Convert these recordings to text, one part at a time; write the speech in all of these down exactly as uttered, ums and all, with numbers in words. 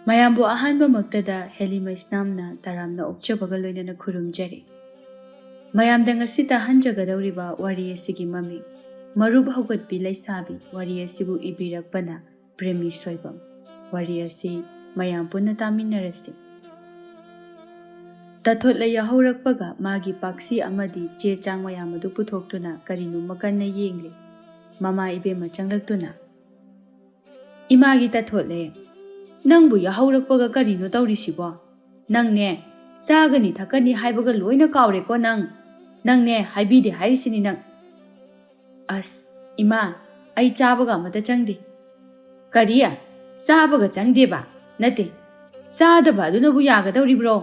ꯃꯌꯥꯝꯕꯨ ꯑꯍꯥꯟꯕꯃꯛꯇꯗ ꯍꯦꯂꯤꯃꯩꯁꯅꯥꯝꯅ ꯇꯔꯥꯝꯅ ꯑꯣꯛꯆꯕꯒ ꯂꯣꯏꯅꯅ ꯈꯨꯔꯨꯝꯖꯔꯤ꯫ ꯃꯌꯥꯝꯗ ꯉꯁꯤ ꯇꯥꯍꯟꯖꯒꯗꯧꯔꯤꯕ ꯋꯥꯔꯤ ꯑꯁꯤꯒꯤ ꯃꯃꯤꯡ ꯃꯔꯨꯞ ꯍꯧꯒꯠꯄꯤ ꯂꯩꯁꯥꯕꯤ꯫ ꯋꯥꯔꯤ ꯑꯁꯤꯕꯨ ꯏꯕꯤꯔꯛꯄꯅ ꯄ꯭ꯔꯦꯃꯤ ꯁꯣꯏꯕꯝ꯫ ꯋꯥꯔꯤ ꯑꯁꯤ ꯃꯌꯥꯝ ꯄꯨꯟꯅ ꯇꯥꯃꯤꯟꯅꯔꯁꯤ꯫ ꯇꯥꯊꯣꯠꯂꯩ ꯌꯥꯍꯧꯔꯛꯄꯒ ꯃꯥꯒꯤ ꯄꯥꯛꯁꯤ ꯑꯃꯗꯤ ꯆꯦ ꯆꯥꯡ ꯃꯌꯥꯝ ꯑꯗꯨ ꯄꯨꯊꯣꯛꯇꯨꯅ ꯀꯔꯤꯅꯣꯃ ꯀꯟꯅ ꯌꯦꯡꯂꯤ꯫ ꯃꯃꯥ ꯏꯕꯦꯝꯃ ꯆꯪꯂꯛꯇꯨꯅ, "ꯏꯃꯥꯒꯤ ꯇꯥꯊꯣꯠꯂꯩ, ꯅꯪꯕꯨ ꯌꯥꯍꯧꯔꯛꯄꯒ ꯀꯔꯤꯅꯣ ꯇꯧꯔꯤꯁꯤꯕꯣ? ꯅꯪꯅꯦ, ꯆꯥꯒꯅꯤ ꯊꯛꯀꯅꯤ ꯍꯥꯏꯕꯒ ꯂꯣꯏꯅ ꯀꯥꯎꯔꯦꯀꯣ ꯅꯪ꯫ ꯅꯪꯅꯦ, ꯍꯥꯏꯕꯤꯗꯦ ꯍꯥꯏꯔꯤꯁꯤꯅꯤ ꯅꯪ꯫" "ꯑꯁ, ꯏꯃꯥ, ꯑꯩ ꯆꯥꯕꯒ ꯑꯃꯠꯇ ꯆꯪꯗꯦ꯫" "ꯀꯔꯤ? ꯆꯥꯕꯒ ꯆꯪꯗꯦꯕ? ꯅꯠꯇꯦ, ꯆꯥꯗꯕ ꯑꯗꯨꯅꯕꯨ ꯌꯥꯒꯗꯧꯔꯤꯕ꯭ꯔꯣ?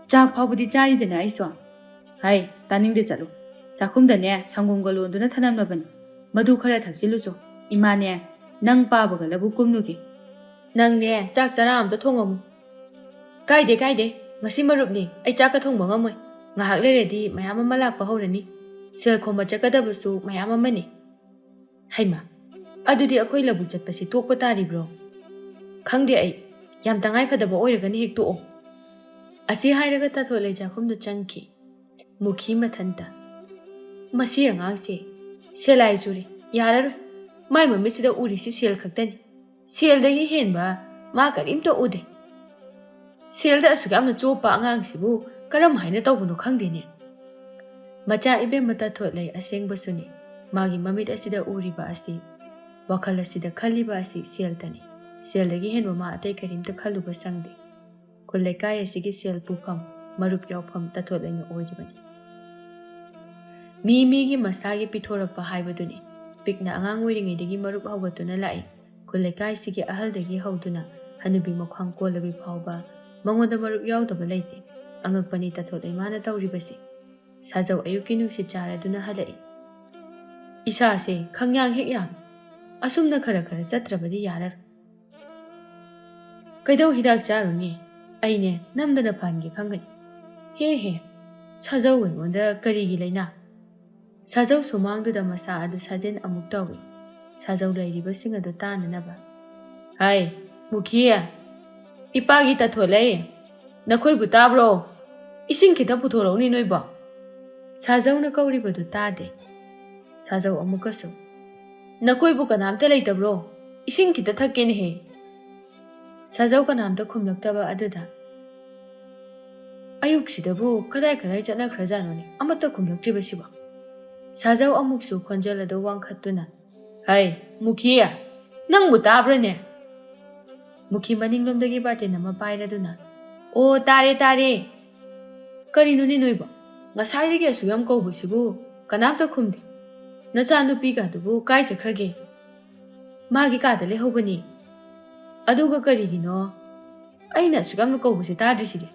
ꯆꯥꯛ ꯐꯥꯎꯕꯗꯤ ꯆꯥꯔꯤꯗꯅ ꯑꯩꯁꯨ꯫" "ꯍꯩ, ꯇꯥꯅꯤꯡꯗꯦ, ꯆꯠꯂꯨ꯫ ꯆꯥꯛꯈꯨꯝꯗꯅꯦ, ꯁꯪꯒꯣꯝꯒ ꯂꯣꯟꯗꯨꯅ ꯊꯅꯝꯂꯕꯅꯤ꯫ ꯃꯗꯨ ꯈꯔ ꯊꯛꯆꯤꯜꯂꯨꯆꯣ꯫ ꯏꯃꯥꯅꯦ, ꯅꯪ ꯄꯥꯕꯒ ꯂꯧꯕꯨꯛ ꯀꯨꯝꯂꯨꯒꯦ꯫ ꯅꯪꯅꯦ, ꯆꯥꯛ ꯆꯔꯥ ꯑꯝꯇ ꯊꯣꯡꯉꯝꯃꯨ꯫" "ꯀꯥꯏꯗꯦ, ꯀꯥꯏꯗꯦ꯫ ꯉꯁꯤ ꯃꯔꯨꯞꯅꯤ꯫ ꯑꯩ ꯆꯥꯛꯀ ꯊꯣꯡꯕ ꯉꯝꯃꯣꯏ꯫ ꯉꯥꯏꯍꯥꯛ ꯂꯩꯔꯗꯤ ꯃꯌꯥꯝ ꯑꯃ ꯂꯥꯛꯄ ꯍꯧꯔꯅꯤ꯫ ꯁꯦꯜ ꯈꯣꯝꯕ ꯆꯠꯀꯗꯕꯁꯨ ꯃꯌꯥꯝ ꯑꯃꯅꯤ꯫" "ꯍꯩꯃꯥ, ꯑꯗꯨꯗꯤ ꯑꯩꯈꯣꯏ ꯂꯧꯕꯨꯛ ꯆꯠꯄꯁꯤ ꯇꯣꯛꯄ ꯇꯥꯔꯤꯕ꯭ꯔꯣ? ꯈꯪꯗꯦ ꯑꯩ꯫ ꯌꯥꯝ ꯇꯉꯥꯏ ꯐꯗꯕ ꯑꯣꯏꯔꯒꯅ ꯍꯦꯛ ꯇꯣꯛꯑꯣ꯫" ꯑꯁꯤ ꯍꯥꯏꯔꯒ ꯇꯥꯊꯣꯠꯂꯩ ꯆꯥꯛꯈꯨꯝꯗ ꯆꯪꯈꯤ꯫ ꯃꯨꯈꯤ ꯃꯊꯟꯇ, "ꯃꯁꯤ ꯑꯉꯥꯡꯁꯦ ꯁꯦꯂꯥꯏ ꯆꯨꯔꯤ, ꯌꯥꯔꯔꯣꯏ꯫ ꯃꯥꯏ ꯃꯃꯤꯠꯁꯤꯗ ꯎꯔꯤꯁꯤ ꯁꯦꯜ ꯈꯛꯇꯅꯤ꯫ ꯁꯦꯜꯗꯒꯤ ꯍꯦꯟꯕ ꯃꯥ ꯀꯔꯤꯝꯇ ꯎꯗꯦ꯫ ꯁꯦꯜꯗ ꯑꯁꯨꯛ ꯌꯥꯝꯅ ꯆꯣꯞꯄ ꯑꯉꯥꯡꯁꯤꯕꯨ ꯀꯔꯝ ꯍꯥꯏꯅ ꯇꯧꯕꯅꯣ ꯈꯪꯗꯦꯅꯦ꯫" ꯃꯆꯥ ꯏꯕꯦꯝꯃ ꯇꯥꯊꯣꯠꯂꯩ ꯑꯁꯦꯡꯕꯁꯨꯅꯤ꯫ ꯃꯥꯒꯤ ꯃꯃꯤꯠ ꯑꯁꯤꯗ ꯎꯔꯤꯕ ꯑꯁꯤ, ꯋꯥꯈꯜ ꯑꯁꯤꯗ ꯈꯜꯂꯤꯕ ꯑꯁꯤ ꯁꯦꯜꯗꯅꯤ꯫ ꯁꯦꯜꯗꯒꯤ ꯍꯦꯟꯕ ꯃꯥ ꯑꯇꯩ ꯀꯔꯤꯝꯇ ꯈꯜꯂꯨꯕ ꯁꯪꯗꯦ꯫ ꯈꯨꯜ ꯂꯩꯀꯥꯏ ꯑꯁꯤꯒꯤ ꯁꯦꯜ ꯄꯨꯐꯝ, ꯃꯔꯨꯞ ꯌꯥꯎꯐꯝ ꯇꯥꯊꯣꯠꯂꯩꯅ ꯑꯣꯏꯔꯤꯕꯅꯤ꯫ ꯃꯤ ꯃꯤꯒꯤ ꯃꯁꯥꯒꯤ ꯄꯤꯊꯣꯔꯛꯄ ꯍꯥꯏꯕꯗꯨꯅꯤ꯫ ꯄꯤꯛꯅ ꯑꯉꯥꯡ ꯑꯣꯏꯔꯤꯉꯩꯗꯒꯤ ꯃꯔꯨꯞ ꯍꯧꯒꯠꯇꯨꯅ ꯂꯥꯛꯏ꯫ ꯈꯨꯜ ꯂꯩꯀꯥꯏꯁꯤꯒꯤ ꯑꯍꯜꯗꯒꯤ ꯍꯧꯗꯨꯅ ꯍꯅꯨꯕꯤ ꯃꯈ꯭ꯋꯥꯡ ꯀꯣꯜꯂꯕꯤ ꯐꯥꯎꯕ ꯃꯉꯣꯟꯗ ꯃꯔꯨꯞ ꯌꯥꯎꯗꯕ ꯂꯩꯇꯦ꯫ ꯑꯉꯛꯄꯅꯤ ꯇꯥꯊꯣꯠꯂꯩ ꯃꯥꯅ ꯇꯧꯔꯤꯕꯁꯤ꯫ ꯁꯥꯖꯧ ꯑꯌꯨꯛꯀꯤ ꯅꯨꯡꯁꯤꯠ ꯆꯥꯔꯗꯨꯅ ꯍꯜꯂꯛꯏ꯫ "ꯏꯁꯥꯁꯦ ꯈꯪꯌꯥꯡ ꯍꯦꯛ ꯌꯥꯡ꯫ ꯑꯁꯨꯝꯅ ꯈꯔ ꯈꯔ ꯆꯠꯇ꯭ꯔꯕꯗꯤ ꯌꯥꯔꯔꯣꯏ꯫" "ꯀꯩꯗꯧ ꯍꯤꯗꯥꯛ ꯆꯥꯔꯨꯅꯤ? ꯑꯩꯅꯦ ꯅꯝꯗꯅ ꯐꯍꯟꯒꯦ ꯈꯪꯒꯅꯤ꯫" "ꯍꯦ ꯍꯦ, ꯁꯥꯖꯧ ꯑꯩꯉꯣꯟꯗ ꯀꯔꯤꯒꯤ ꯂꯩꯅꯥ?" ꯁꯥꯖꯧ ꯁꯨꯃꯥꯡꯗꯨꯗ ꯃꯁꯥ ꯑꯗꯨ ꯁꯥꯖꯦꯜ ꯑꯃꯨꯛ ꯇꯧꯏ꯫ ꯁꯥꯖꯧ ꯂꯩꯔꯤꯕꯁꯤꯡ ꯑꯗꯨ ꯇꯥꯅꯅꯕ꯫ "ꯍꯥꯏ, "ꯃꯨꯈꯤ, ꯏꯄꯥꯒꯤ ꯇꯥꯊꯣꯜꯂꯩ, ꯅꯈꯣꯏꯕꯨ ꯇꯥꯕ꯭ꯔꯣ? ꯏꯁꯤꯡ ꯈꯤꯇ ꯄꯨꯊꯣꯔꯛꯎꯅꯦ ꯅꯣꯏꯕꯣ꯫" ꯁꯥꯖꯧꯅ ꯀꯧꯔꯤꯕꯗꯨ ꯇꯥꯗꯦ꯫ ꯁꯥꯖꯧ ꯑꯃꯨꯛꯀꯁꯨ, "ꯅꯈꯣꯏꯕꯨ ꯀꯅꯥꯝꯇ ꯂꯩꯇꯕ꯭ꯔꯣ? ꯏꯁꯤꯡ ꯈꯤꯇ ꯊꯛꯀꯦꯅꯦꯍꯦ꯫" ꯁꯥꯖꯧ ꯀꯅꯥꯝꯇ ꯈꯨꯝꯂꯛꯇꯕ ꯑꯗꯨꯗ, "ꯑꯌꯨꯛꯁꯤꯗꯕꯨ ꯀꯗꯥꯏ ꯀꯗꯥꯏ ꯆꯠꯅꯈ꯭ꯔꯖꯥꯠꯅꯣꯅꯦ, ꯑꯃꯠꯇ ꯈꯨꯝꯂꯛꯇ꯭ꯔꯤꯕꯁꯤꯕꯣ?" ꯁꯥꯖꯧ ꯑꯃꯨꯛꯁꯨ ꯈꯣꯟꯖꯦꯜ ꯑꯗꯨ ꯋꯥꯡꯈꯠꯇꯨꯅ, "ꯍꯩ, ꯃꯨꯈꯤ, ꯅꯪꯕꯨ ꯇꯥꯕ꯭ꯔꯅꯦ?" ꯃꯨꯈꯤ ꯃꯅꯤꯡꯂꯣꯝꯗꯒꯤ ꯕꯥꯔꯇꯦꯟ ꯑꯃ ꯄꯥꯏꯔꯗꯨꯅ, "ꯑꯣ, ꯇꯥꯔꯦ, ꯇꯥꯔꯦ꯫ ꯀꯔꯤꯅꯣꯅꯦ ꯅꯣꯏꯕꯣ? ꯉꯁꯥꯏꯗꯒꯤ ꯑꯁꯨꯛ ꯌꯥꯝ ꯀꯧꯕꯁꯤꯕꯨ ꯀꯅꯥꯝꯇ ꯈꯨꯝꯗꯦ꯫ ꯅꯆꯥꯅꯨꯄꯤꯒꯗꯨꯕꯨ ꯀꯥꯏ ꯆꯠꯈ꯭ꯔꯒꯦ?" "ꯃꯥꯒꯤ ꯀꯥꯗ ꯂꯩꯍꯧꯕꯅꯤ꯫ ꯑꯗꯨꯒ ꯀꯔꯤꯒꯤꯅꯣ ꯑꯩꯅ ꯑꯁꯨꯛ ꯌꯥꯝꯅ ꯀꯧꯕꯁꯦ ꯇꯥꯗ꯭ꯔꯤꯁꯤꯗꯤ?"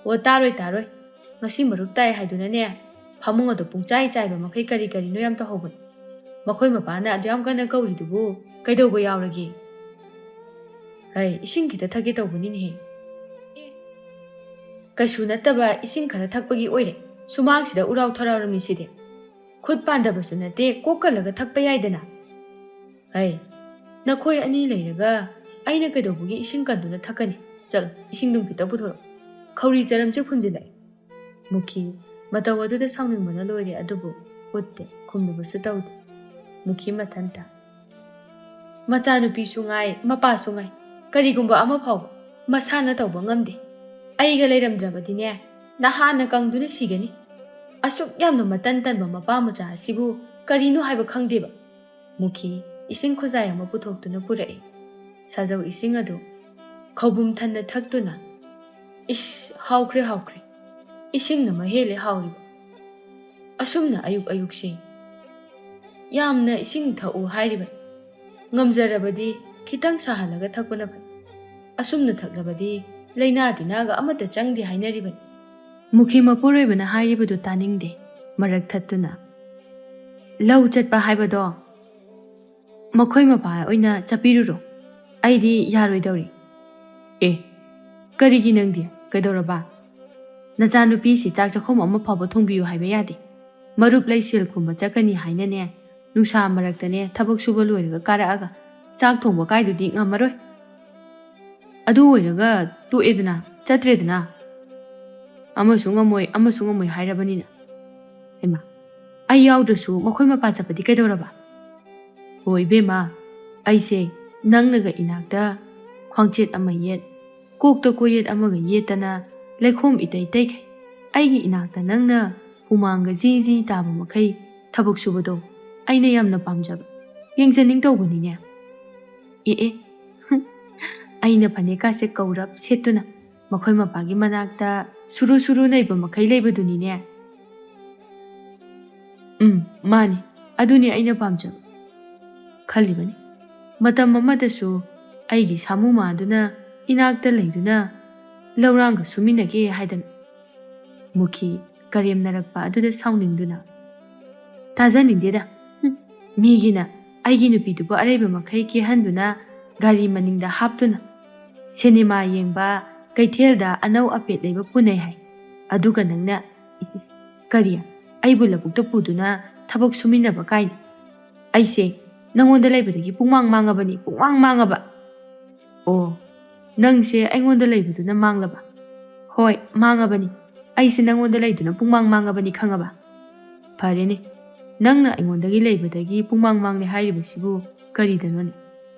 "ꯑꯣ, ꯇꯥꯔꯣꯏ, ꯇꯥꯔꯣꯏ꯫ ꯉꯁꯤ ꯃꯔꯨꯞ ꯇꯥꯏ ꯍꯥꯏꯗꯨꯅꯅꯦ, ꯐꯃꯨꯡ ꯑꯗꯨ ꯄꯨꯡꯆꯥꯏ ꯆꯥꯏꯕ ꯃꯈꯩ ꯀꯔꯤ ꯀꯔꯤꯅꯣ ꯌꯥꯝ ꯇꯧꯍꯧꯕꯅꯤ꯫ ꯃꯈꯣꯏ ꯃꯄꯥꯅ ꯑꯗꯨ ꯌꯥꯝ ꯀꯟꯅ ꯀꯧꯔꯤꯗꯨꯕꯨ ꯀꯩꯗꯧꯕ ꯌꯥꯎꯔꯒꯦ?" "ꯍꯩ, ꯏꯁꯤꯡ ꯈꯤꯇ ꯊꯛꯀꯦ ꯇꯧꯕꯅꯤꯅꯦꯍꯦ꯫" "ꯀꯩꯁꯨ ꯅꯠꯇꯕ ꯏꯁꯤꯡ ꯈꯔ ꯊꯛꯄꯒꯤ ꯑꯣꯏꯔꯦ ꯁꯨꯃꯥꯡꯁꯤꯗ ꯎꯔꯥꯎ ꯊꯔꯥꯎꯔꯝꯃꯤꯁꯤꯗꯤ꯫ ꯈꯨꯠ ꯄꯥꯟꯗꯕꯁꯨ ꯅꯠꯇꯦ, ꯀꯣꯛ ꯀꯜꯂꯒ ꯊꯛꯄ ꯌꯥꯏꯗꯅ꯫" "ꯍꯩ, ꯅꯈꯣꯏ ꯑꯅꯤ ꯂꯩꯔꯒ ꯑꯩꯅ ꯀꯩꯗꯧꯕꯒꯤ ꯏꯁꯤꯡ ꯀꯟꯗꯨꯅ ꯊꯛꯀꯅꯤ? ꯆꯠꯂꯣ, ꯏꯁꯤꯡꯗꯨꯝ ꯈꯤꯇ ꯄꯨꯊꯣꯔꯛꯎ꯫ ꯈꯧꯔꯤ ꯆꯔꯝꯁꯦ ꯐꯨꯟꯖꯤꯜꯂꯛꯑꯦ꯫" ꯃꯨꯈꯤ ꯃꯇꯧ ꯑꯗꯨꯗ ꯁꯥꯎꯅꯤꯡꯕꯅ ꯂꯣꯏꯔꯦ, ꯑꯗꯨꯕꯨ ꯎꯠꯇꯦ, ꯈꯨꯝꯂꯨꯕꯁꯨ ꯇꯧꯗꯦ꯫ ꯃꯨꯈꯤ ꯃꯊꯟꯇ, "ꯃꯆꯥꯅꯨꯄꯤꯁꯨ ꯉꯥꯏ, ꯃꯄꯥꯁꯨ ꯉꯥꯏ, ꯀꯔꯤꯒꯨꯝꯕ ꯑꯃ ꯐꯥꯎꯕ ꯃꯁꯥꯅ ꯇꯧꯕ ꯉꯝꯗꯦ꯫ ꯑꯩꯒ ꯂꯩꯔꯝꯗ꯭ꯔꯕꯗꯤꯅꯦ, ꯅꯍꯥꯟꯅ ꯀꯪꯗꯨꯅ ꯁꯤꯒꯅꯤ꯫ ꯑꯁꯨꯛ ꯌꯥꯝꯅ ꯃꯇꯟ ꯇꯟꯕ ꯃꯄꯥ ꯃꯆꯥ ꯑꯁꯤꯕꯨ ꯀꯔꯤꯅꯣ ꯍꯥꯏꯕ ꯈꯪꯗꯦꯕ꯫" ꯃꯨꯈꯤ ꯏꯁꯤꯡ ꯈꯨꯖꯥꯏ ꯑꯃ ꯄꯨꯊꯣꯛꯇꯨꯅ ꯄꯨꯔꯛꯏ꯫ ꯁꯥꯖꯧ ꯏꯁꯤꯡ ꯑꯗꯨ ꯈꯧꯕꯨꯝ ꯊꯟꯅ ꯊꯛꯇꯨꯅ, "ꯏꯁ, ꯍꯥꯎꯈ꯭ꯔꯦ, ꯍꯥꯎꯈ꯭ꯔꯦ꯫ ꯏꯁꯤꯡꯅ ꯃꯍꯦꯜꯂꯦ ꯍꯥꯎꯔꯤꯕ꯫ ꯑꯁꯨꯝꯅ ꯑꯌꯨꯛ ꯑꯌꯨꯛꯁꯤ ꯌꯥꯝꯅ ꯏꯁꯤꯡ ꯊꯛꯎ ꯍꯥꯏꯔꯤꯕꯅꯤ꯫ ꯉꯝꯖꯔꯕꯗꯤ ꯈꯤꯇꯪ ꯁꯥꯍꯜꯂꯒ ꯊꯛꯄꯅ ꯐꯩ꯫ ꯑꯁꯨꯝꯅ ꯊꯛꯂꯕꯗꯤ ꯂꯥꯏꯅꯥ ꯇꯤꯟꯅꯥꯒ ꯑꯃꯠꯇ ꯆꯪꯗꯦ ꯍꯥꯏꯅꯔꯤꯕꯅꯤ꯫" ꯃꯨꯈꯤ ꯃꯄꯨꯔꯣꯏꯕꯅ ꯍꯥꯏꯔꯤꯕꯗꯨ ꯇꯥꯅꯤꯡꯗꯦ꯫ ꯃꯔꯛ ꯊꯠꯇꯨꯅ, "ꯂꯧ ꯆꯠꯄ ꯍꯥꯏꯕꯗꯣ ꯃꯈꯣꯏ ꯃꯄꯥ ꯑꯣꯏꯅ ꯆꯠꯄꯤꯔꯨꯔꯣ꯫ ꯑꯩꯗꯤ ꯌꯥꯔꯣꯏꯗꯧꯔꯤ꯫" "ꯑꯦ, ꯀꯔꯤꯒꯤ ꯅꯪꯗꯤ? ꯀꯩꯗꯧꯔꯕ? ꯅꯆꯥꯅꯨꯄꯤꯁꯤ ꯆꯥꯛ ꯆꯥꯛꯈꯨꯝ ꯑꯃ ꯐꯥꯎꯕ ꯊꯣꯡꯕꯤꯌꯨ ꯍꯥꯏꯕ ꯌꯥꯗꯦ꯫ ꯃꯔꯨꯞ ꯂꯩꯁꯦꯜ ꯈꯨꯝꯕ ꯆꯠꯀꯅꯤ ꯍꯥꯏꯅꯅꯦ, ꯅꯨꯡꯁꯥ ꯃꯔꯛꯇꯅꯦ, ꯊꯕꯛ ꯁꯨꯕ ꯂꯣꯏꯔꯒ ꯀꯥꯔꯛꯑꯒ ꯆꯥꯛ ꯊꯣꯡꯕ ꯀꯥꯏꯗꯨꯗꯤ ꯉꯝꯃꯔꯣꯏ꯫" ꯑꯗꯨ ꯑꯣꯏꯔꯒ ꯇꯣꯛꯑꯦꯗꯅ, ꯆꯠꯇ꯭ꯔꯦꯗꯅ꯫ ꯑꯃꯁꯨ ꯉꯝꯃꯣꯏ, ꯑꯃꯁꯨ ꯉꯝꯃꯣꯏ ꯍꯥꯏꯔꯕꯅꯤꯅ꯫ ꯍꯩꯃꯥ, ꯑꯩ ꯌꯥꯎꯗ꯭ꯔꯁꯨ ꯃꯈꯣꯏ ꯃꯄꯥ ꯆꯠꯄꯗꯤ ꯀꯩꯗꯧꯔꯕ? ꯍꯣ ꯏꯕꯦꯝꯃ, ꯑꯩꯁꯦ ꯅꯪꯅꯒ ꯏꯅꯥꯛꯇ ꯈ꯭ꯋꯥꯡꯆꯦꯠ ꯑꯃ ꯌꯦꯠ, ꯀꯣꯛꯇ ꯀꯣꯌꯦꯠ ꯑꯃꯒ ꯌꯦꯠꯇꯅ ꯂꯩꯈꯣꯝ ꯏꯇꯩ ꯇꯩꯈꯩ ꯑꯩꯒꯤ ꯏꯅꯥꯛꯇ ꯅꯪꯅ ꯍꯨꯃꯥꯡꯒ ꯖꯤ ꯖꯤ ꯇꯥꯕ ꯃꯈꯩ ꯊꯕꯛ ꯁꯨꯕꯗꯣ ꯑꯩꯅ ꯌꯥꯝꯅ ꯄꯥꯝꯖꯕ, ꯌꯦꯡꯖꯅꯤꯡ ꯇꯧꯕꯅꯤꯅꯦ꯫ ꯑꯦ ꯑꯦ, ꯑꯩꯅ ꯐꯅꯦꯛꯀꯥꯁꯦ ꯀꯧꯔꯞ ꯁꯦꯠꯇꯨꯅ ꯃꯈꯣꯏ ꯃꯄꯥꯒꯤ ꯃꯅꯥꯛꯇ ꯁꯨꯔꯨ ꯁꯨꯔꯨ ꯅꯩꯕ ꯃꯈꯩ ꯂꯩꯕꯗꯨꯅꯤꯅꯦ꯫ ꯎꯝ, ꯃꯥꯅꯤ, ꯑꯗꯨꯅꯤ ꯑꯩꯅ ꯄꯥꯝꯖꯕ꯫ ꯈꯜꯂꯤꯕꯅꯤ, ꯃꯇꯝ ꯑꯃꯗꯁꯨ ꯑꯩꯒꯤ ꯁꯥꯃꯨ ꯃꯥꯗꯨꯅ ꯏꯅꯥꯛꯇ ꯂꯩꯗꯨꯅ ꯂꯧꯔꯥꯡꯒ ꯁꯨꯃꯤꯟꯅꯒꯦ ꯍꯥꯏꯗꯅ꯫ ꯃꯨꯈꯤ ꯀꯔꯦꯝꯅꯔꯛꯄ ꯑꯗꯨꯗ ꯁꯥꯎꯅꯤꯡꯗꯨꯅ, "ꯇꯥꯖꯅꯤꯡꯗꯦꯗ꯫ ꯍꯨꯝ, ꯃꯤꯒꯤꯅ ꯑꯩꯒꯤ ꯅꯨꯄꯤꯗꯨꯕꯨ ꯑꯔꯩꯕ ꯃꯈꯩ ꯀꯦꯍꯟꯗꯨꯅ ꯒꯥꯔꯤ ꯃꯅꯤꯡꯗ ꯍꯥꯞꯇꯨꯅ ꯁꯤꯅꯦꯃꯥ ꯌꯦꯡꯕ, ꯀꯩꯊꯦꯜꯗ ꯑꯅꯧ ꯑꯄꯦꯠ ꯂꯩꯕ ꯄꯨꯅꯩ ꯍꯥꯏ꯫ ꯑꯗꯨꯒ ꯅꯪꯅ, ꯏꯁ, ꯏꯁ, ꯀꯔꯤ? ꯑꯩꯕꯨ ꯂꯧꯕꯨꯛꯇ ꯄꯨꯗꯨꯅ ꯊꯕꯛ ꯁꯨꯃꯤꯟꯅꯕ ꯀꯥꯏꯅ? ꯑꯩꯁꯦ ꯅꯪꯉꯣꯟꯗ ꯂꯩꯕꯗꯒꯤ ꯄꯨꯡꯃꯥꯡ ꯃꯥꯡꯉꯕꯅꯤ, ꯄꯨꯡꯃꯥꯡ ꯃꯥꯡꯉꯕ!" "ꯑꯣ, ꯅꯪꯁꯦ ꯑꯩꯉꯣꯟꯗ ꯂꯩꯕꯗꯨꯅ ꯃꯥꯡꯂꯕ?" "ꯍꯣꯏ, ꯃꯥꯡꯉꯕꯅꯤ꯫ ꯑꯩꯁꯦ ꯅꯪꯉꯣꯟꯗ ꯂꯩꯗꯨꯅ ꯄꯨꯡꯃꯥꯡ ꯃꯥꯡꯉꯕꯅꯤ, ꯈꯪꯉꯕ?" "ꯐꯔꯦꯅꯦ, ꯅꯪꯅ ꯑꯩꯉꯣꯟꯗꯒꯤ ꯂꯩꯕꯗꯒꯤ ꯄꯨꯡꯃꯥꯡ ꯃꯥꯡꯂꯦ ꯍꯥꯏꯔꯤꯕꯁꯤꯕꯨ ꯀꯔꯤꯗꯅꯣꯅꯦ?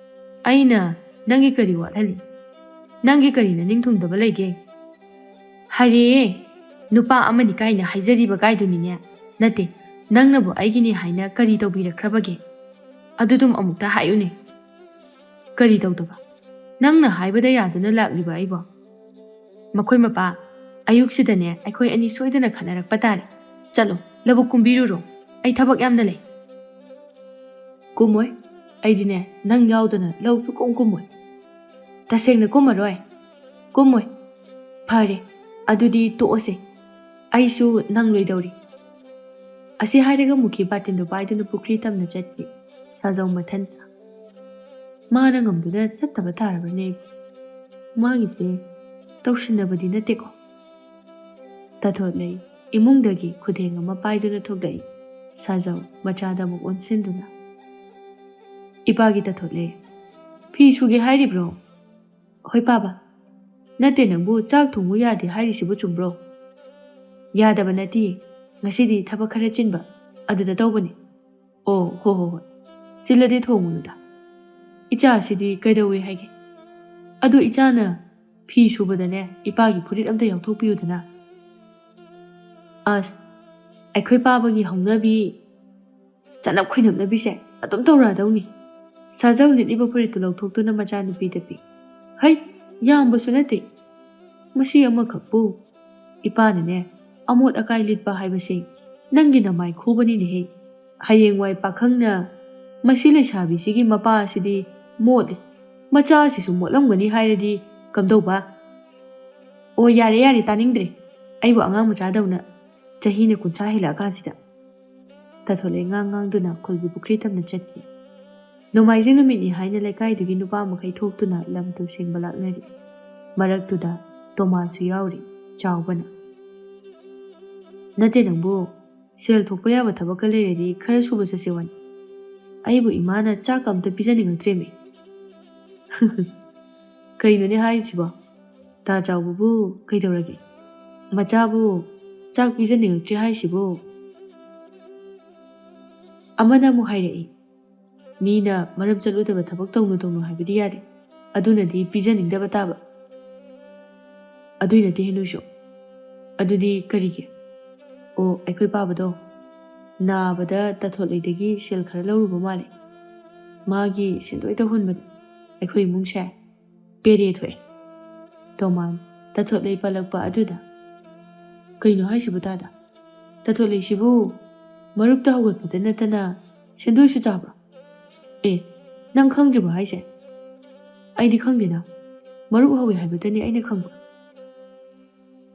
ꯑꯩꯅ ꯅꯪꯒꯤ ꯀꯔꯤ ꯋꯥꯠꯍꯜꯂꯤ? ꯅꯪꯒꯤ ꯀꯔꯤ ꯅꯅꯤꯡ ꯊꯨꯡꯗꯕ ꯂꯩꯒꯦ?" "ꯍꯥꯏꯔꯦ, ꯅꯨꯄꯥ ꯑꯃꯅꯤ ꯀꯥꯏꯅ ꯍꯥꯏꯖꯔꯤꯕ ꯀꯥꯏꯗꯨꯅꯤꯅꯦ꯫ ꯅꯠꯇꯦ, ꯅꯪꯅꯕꯨ ꯑꯩꯒꯤꯅꯤ ꯍꯥꯏꯅ ꯀꯔꯤ ꯇꯧꯕꯤꯔꯛꯈ꯭ꯔꯕꯒꯦ? ꯑꯗꯨꯗꯨꯝ ꯑꯃꯨꯛꯇ ꯍꯥꯏꯌꯨꯅꯦ꯫ ꯀꯔꯤ ꯇꯧꯗꯕ? ꯅꯪꯅ ꯍꯥꯏꯕꯗ ꯌꯥꯗꯨꯅ ꯂꯥꯛꯂꯤꯕ ꯑꯩꯕꯣ?" "ꯃꯈꯣꯏ ꯃꯄꯥ, ꯑꯌꯨꯛꯁꯤꯗꯅꯦ ꯑꯩꯈꯣꯏ ꯑꯅꯤ ꯁꯣꯏꯗꯅ ꯈꯠꯅꯔꯛꯄ ꯇꯥꯔꯦ꯫ ꯆꯠꯂꯣ, ꯂꯧꯕꯨꯛ ꯀꯨꯝꯕꯤꯔꯨꯔꯣ꯫ ꯑꯩ ꯊꯕꯛ ꯌꯥꯝꯅ ꯂꯩ꯫" "ꯀꯨꯝꯃꯣꯏ꯫ ꯑꯩꯗꯤꯅꯦ ꯅꯪ ꯌꯥꯎꯗꯅ ꯂꯧ ꯁꯨꯀꯨꯝ ꯀꯨꯝꯃꯣꯏ꯫ ꯇꯁꯦꯡꯅ ꯀꯨꯝꯃꯔꯣꯏ꯫ ꯀꯨꯝꯃꯣꯏ꯫ ꯐꯔꯦ, ꯑꯗꯨꯗꯤ ꯇꯣꯛꯑꯁꯦ꯫ ꯑꯩꯁꯨ ꯅꯪ ꯂꯣꯏꯗꯧꯔꯤ꯫" ꯑꯁꯤ ꯍꯥꯏꯔꯒ ꯃꯨꯈꯤ ꯕꯥꯇꯤꯟꯗꯨ ꯄꯥꯏꯗꯨꯅ ꯄꯨꯈ꯭ꯔꯤ ꯇꯝꯅ ꯆꯠꯈꯤ꯫ ꯁꯥꯖꯧ ꯃꯊꯟꯇ꯫ ꯃꯥꯅ ꯉꯝꯗꯨꯅ ꯆꯠꯇꯕ ꯇꯥꯔꯕꯅꯦ꯫ ꯃꯥꯒꯤꯁꯦ ꯇꯧꯁꯤꯟꯅꯕꯗꯤ ꯅꯠꯇꯦꯀꯣ꯫ ꯇꯥꯊꯣꯠꯂꯩ ꯏꯃꯨꯡꯗꯒꯤ ꯈꯨꯗꯦꯡ ꯑꯃ ꯄꯥꯏꯗꯨꯅ ꯊꯣꯛꯂꯛꯏ꯫ ꯁꯥꯖꯧ ꯃꯆꯥꯗ ꯑꯃꯨꯛ ꯑꯣꯟꯁꯤꯟꯗꯨꯅ, "ꯏꯄꯥꯒꯤ ꯇꯥꯊꯣꯠꯂꯩ, ꯐꯤ ꯁꯨꯒꯦ ꯍꯥꯏꯔꯤꯕ꯭ꯔꯣ?" ꯍꯣꯏ ꯄꯥꯕ, ꯅꯠꯇꯦ, ꯅꯪꯕꯨ ꯆꯥꯛ ꯊꯣꯡꯉꯨ ꯌꯥꯗꯦ ꯍꯥꯏꯔꯤꯁꯤꯕꯨ ꯆꯨꯝꯕ꯭ꯔꯣ? ꯌꯥꯗꯕ ꯅꯠꯇꯤꯌꯦ, ꯉꯁꯤꯗꯤ ꯊꯕꯛ ꯈꯔ ꯆꯤꯟꯕ, ꯑꯗꯨꯗ ꯇꯧꯕꯅꯤ꯫ ꯑꯣ, ꯍꯣ ꯍꯣ ꯍꯣꯏ, ꯆꯤꯜꯂꯗꯤ ꯊꯣꯡꯉꯨꯅꯨꯗ꯫ ꯏꯆꯥꯁꯤꯗꯤ ꯀꯩꯗꯧꯏ ꯍꯥꯏꯒꯦ? ꯑꯗꯨ ꯏꯆꯥꯅ ꯐꯤ ꯁꯨꯕꯗꯅꯦ, ꯏꯄꯥꯒꯤ ꯐꯨꯔꯤꯠ ꯑꯝꯇ ꯌꯥꯎꯊꯣꯛꯄꯤꯌꯨꯗꯅ꯫ ꯑꯁ, ꯑꯩꯈꯣꯏ ꯄꯥꯕꯒꯤ ꯍꯧꯅꯕꯤ, ꯆꯅꯞ ꯈꯣꯏꯅꯞꯅꯕꯤꯁꯦ ꯑꯗꯨꯝ ꯇꯧꯔꯛꯑꯗꯧꯅꯤ꯫ ꯁꯥꯖꯧ ꯂꯤꯠꯂꯤꯕ ꯐꯨꯔꯤꯠꯇꯨ ꯂꯧꯊꯣꯛꯇꯨꯅ ꯃꯆꯥꯅꯨꯄꯤꯗ ꯄꯤ꯫ ꯍꯩ, ꯌꯥꯝꯕꯁꯨ ꯅꯠꯇꯦ꯫ ꯃꯁꯤ ꯑꯃꯈꯛꯄꯨ꯫ ꯏꯄꯥꯅꯅꯦ, ꯑꯃꯣꯠ ꯑꯀꯥꯏ ꯂꯤꯠꯄ ꯍꯥꯏꯕꯁꯦ ꯅꯪꯒꯤ ꯅꯃꯥꯏ ꯈꯨꯕꯅꯤꯅꯦꯍꯦ꯫ ꯍꯌꯦꯡꯋꯥꯏ ꯄꯥꯈꯪꯅ ꯃꯁꯤ ꯂꯩꯁꯥꯕꯤꯁꯤꯒꯤ ꯃꯄꯥ ꯑꯁꯤꯗꯤ ꯃꯣꯠꯂꯤ, ꯃꯆꯥ ꯑꯁꯤꯁꯨ ꯃꯣꯠꯂꯝꯒꯅꯤ ꯍꯥꯏꯔꯗꯤ ꯀꯝꯗꯧꯕ? ꯑꯣ, ꯌꯥꯔꯦ, ꯌꯥꯔꯦ, ꯇꯥꯅꯤꯡꯗ꯭ꯔꯦ꯫ ꯑꯩꯕꯨ ꯑꯉꯥꯡ ꯃꯆꯥꯗꯧꯅ ꯆꯍꯤꯅ ꯀꯨꯟꯊ꯭ꯔꯥ ꯍꯦꯜꯂꯛꯑꯀꯥꯟꯁꯤꯗ꯫ ꯇꯥꯊꯣꯠꯂꯩ ꯉꯥꯡ ꯉꯥꯡꯗꯨꯅ ꯈꯨꯜꯒꯤ ꯄꯨꯈ꯭ꯔꯤ ꯇꯝꯅ ꯆꯠꯈꯤ꯫ ꯅꯣꯡꯃꯥꯏꯖꯤꯡ ꯅꯨꯃꯤꯠꯅꯤ ꯍꯥꯏꯅ ꯂꯩꯀꯥꯏꯗꯨꯒꯤ ꯅꯨꯄꯥ ꯃꯈꯩ ꯊꯣꯛꯇꯨꯅ ꯂꯝꯗꯨ ꯁꯦꯡꯕ ꯂꯥꯛꯅꯔꯤ꯫ ꯃꯔꯛꯇꯨꯗ ꯇꯣꯃꯥꯟꯁꯨ ꯌꯥꯎꯔꯤ, ꯆꯥꯎꯕꯅ꯫ ꯅꯠꯇꯦ ꯅꯪꯕꯨ, ꯁꯦꯜ ꯊꯣꯛꯄ ꯌꯥꯕ ꯊꯕꯛꯀ ꯂꯩꯔꯗꯤ ꯈꯔ ꯁꯨꯕ ꯆꯠꯁꯦ ꯋꯥꯅꯤ꯫ ꯑꯩꯕꯨ ꯏꯃꯥꯅ ꯆꯥꯛꯀ ꯑꯝꯇ ꯄꯤꯖꯅꯤꯡꯉꯛꯇ꯭ꯔꯦꯃꯤ꯫ ꯀꯩꯅꯣꯅꯦ ꯍꯥꯏꯔꯤꯁꯤꯕꯣ? ꯇꯥ ꯆꯥꯎꯕꯕꯨ ꯀꯩꯗꯧꯔꯒꯦ? ꯃꯆꯥꯕꯨ ꯆꯥꯛ ꯄꯤꯖꯅꯤꯡꯉꯛꯇ꯭ꯔꯦ ꯍꯥꯏꯁꯤꯕꯨ? ꯑꯃꯅ ꯑꯃꯨꯛ ꯍꯥꯏꯔꯛꯏ, "ꯃꯤꯅ ꯃꯔꯝ ꯆꯠꯂꯨꯗꯕ ꯊꯕꯛ ꯇꯧꯅꯨ ꯇꯧꯅꯨ ꯍꯥꯏꯕꯗꯤ ꯌꯥꯗꯦ, ꯑꯗꯨꯅꯗꯤ ꯄꯤꯖꯅꯤꯡꯗꯕ ꯇꯥꯕ"꯫ ꯑꯗꯨꯏ ꯅꯠꯇꯦ ꯍꯦ ꯅꯣꯏꯁꯨ꯫ ꯑꯗꯨꯗꯤ ꯀꯔꯤꯒꯤ? ꯑꯣ, ꯑꯩꯈꯣꯏ ꯄꯥꯕꯗꯣ ꯅꯥꯕꯗ ꯇꯥꯊꯣꯠꯂꯩꯗꯒꯤ ꯁꯦꯜ ꯈꯔ ꯂꯧꯔꯨꯕ ꯃꯥꯜꯂꯦ꯫ ꯃꯥꯒꯤ ꯁꯦꯟꯗꯣꯏ ꯇꯧꯍꯟꯕꯗꯣ ꯑꯩꯈꯣꯏ ꯏꯃꯨꯡꯁꯦ ꯄꯦꯔꯦ ꯊꯣꯛꯑꯦ꯫ ꯇꯣꯃꯥꯟ ꯇꯥꯊꯣꯠꯂꯩ ꯄꯜꯂꯛꯄ ꯑꯗꯨꯗ, "ꯀꯩꯅꯣ ꯍꯥꯏꯁꯤꯕꯨ ꯇꯥꯗ? ꯇꯥꯊꯣꯠꯂꯩꯁꯤꯕꯨ ꯃꯔꯨꯞꯇ ꯍꯧꯒꯠꯄꯗ ꯅꯠꯇꯅ ꯁꯦꯟꯗꯣꯏꯁꯨ ꯆꯥꯕ꯭ꯔꯣ? ꯑꯦ, ꯅꯪ ꯈꯪꯗ꯭ꯔꯤꯕꯣ ꯍꯥꯏꯁꯦ? ꯑꯩꯗꯤ ꯈꯪꯗꯦꯅ꯫ ꯃꯔꯨꯞ ꯍꯧꯋꯦ ꯍꯥꯏꯕꯗꯅꯤ ꯑꯩꯅ ꯈꯪꯕ"꯫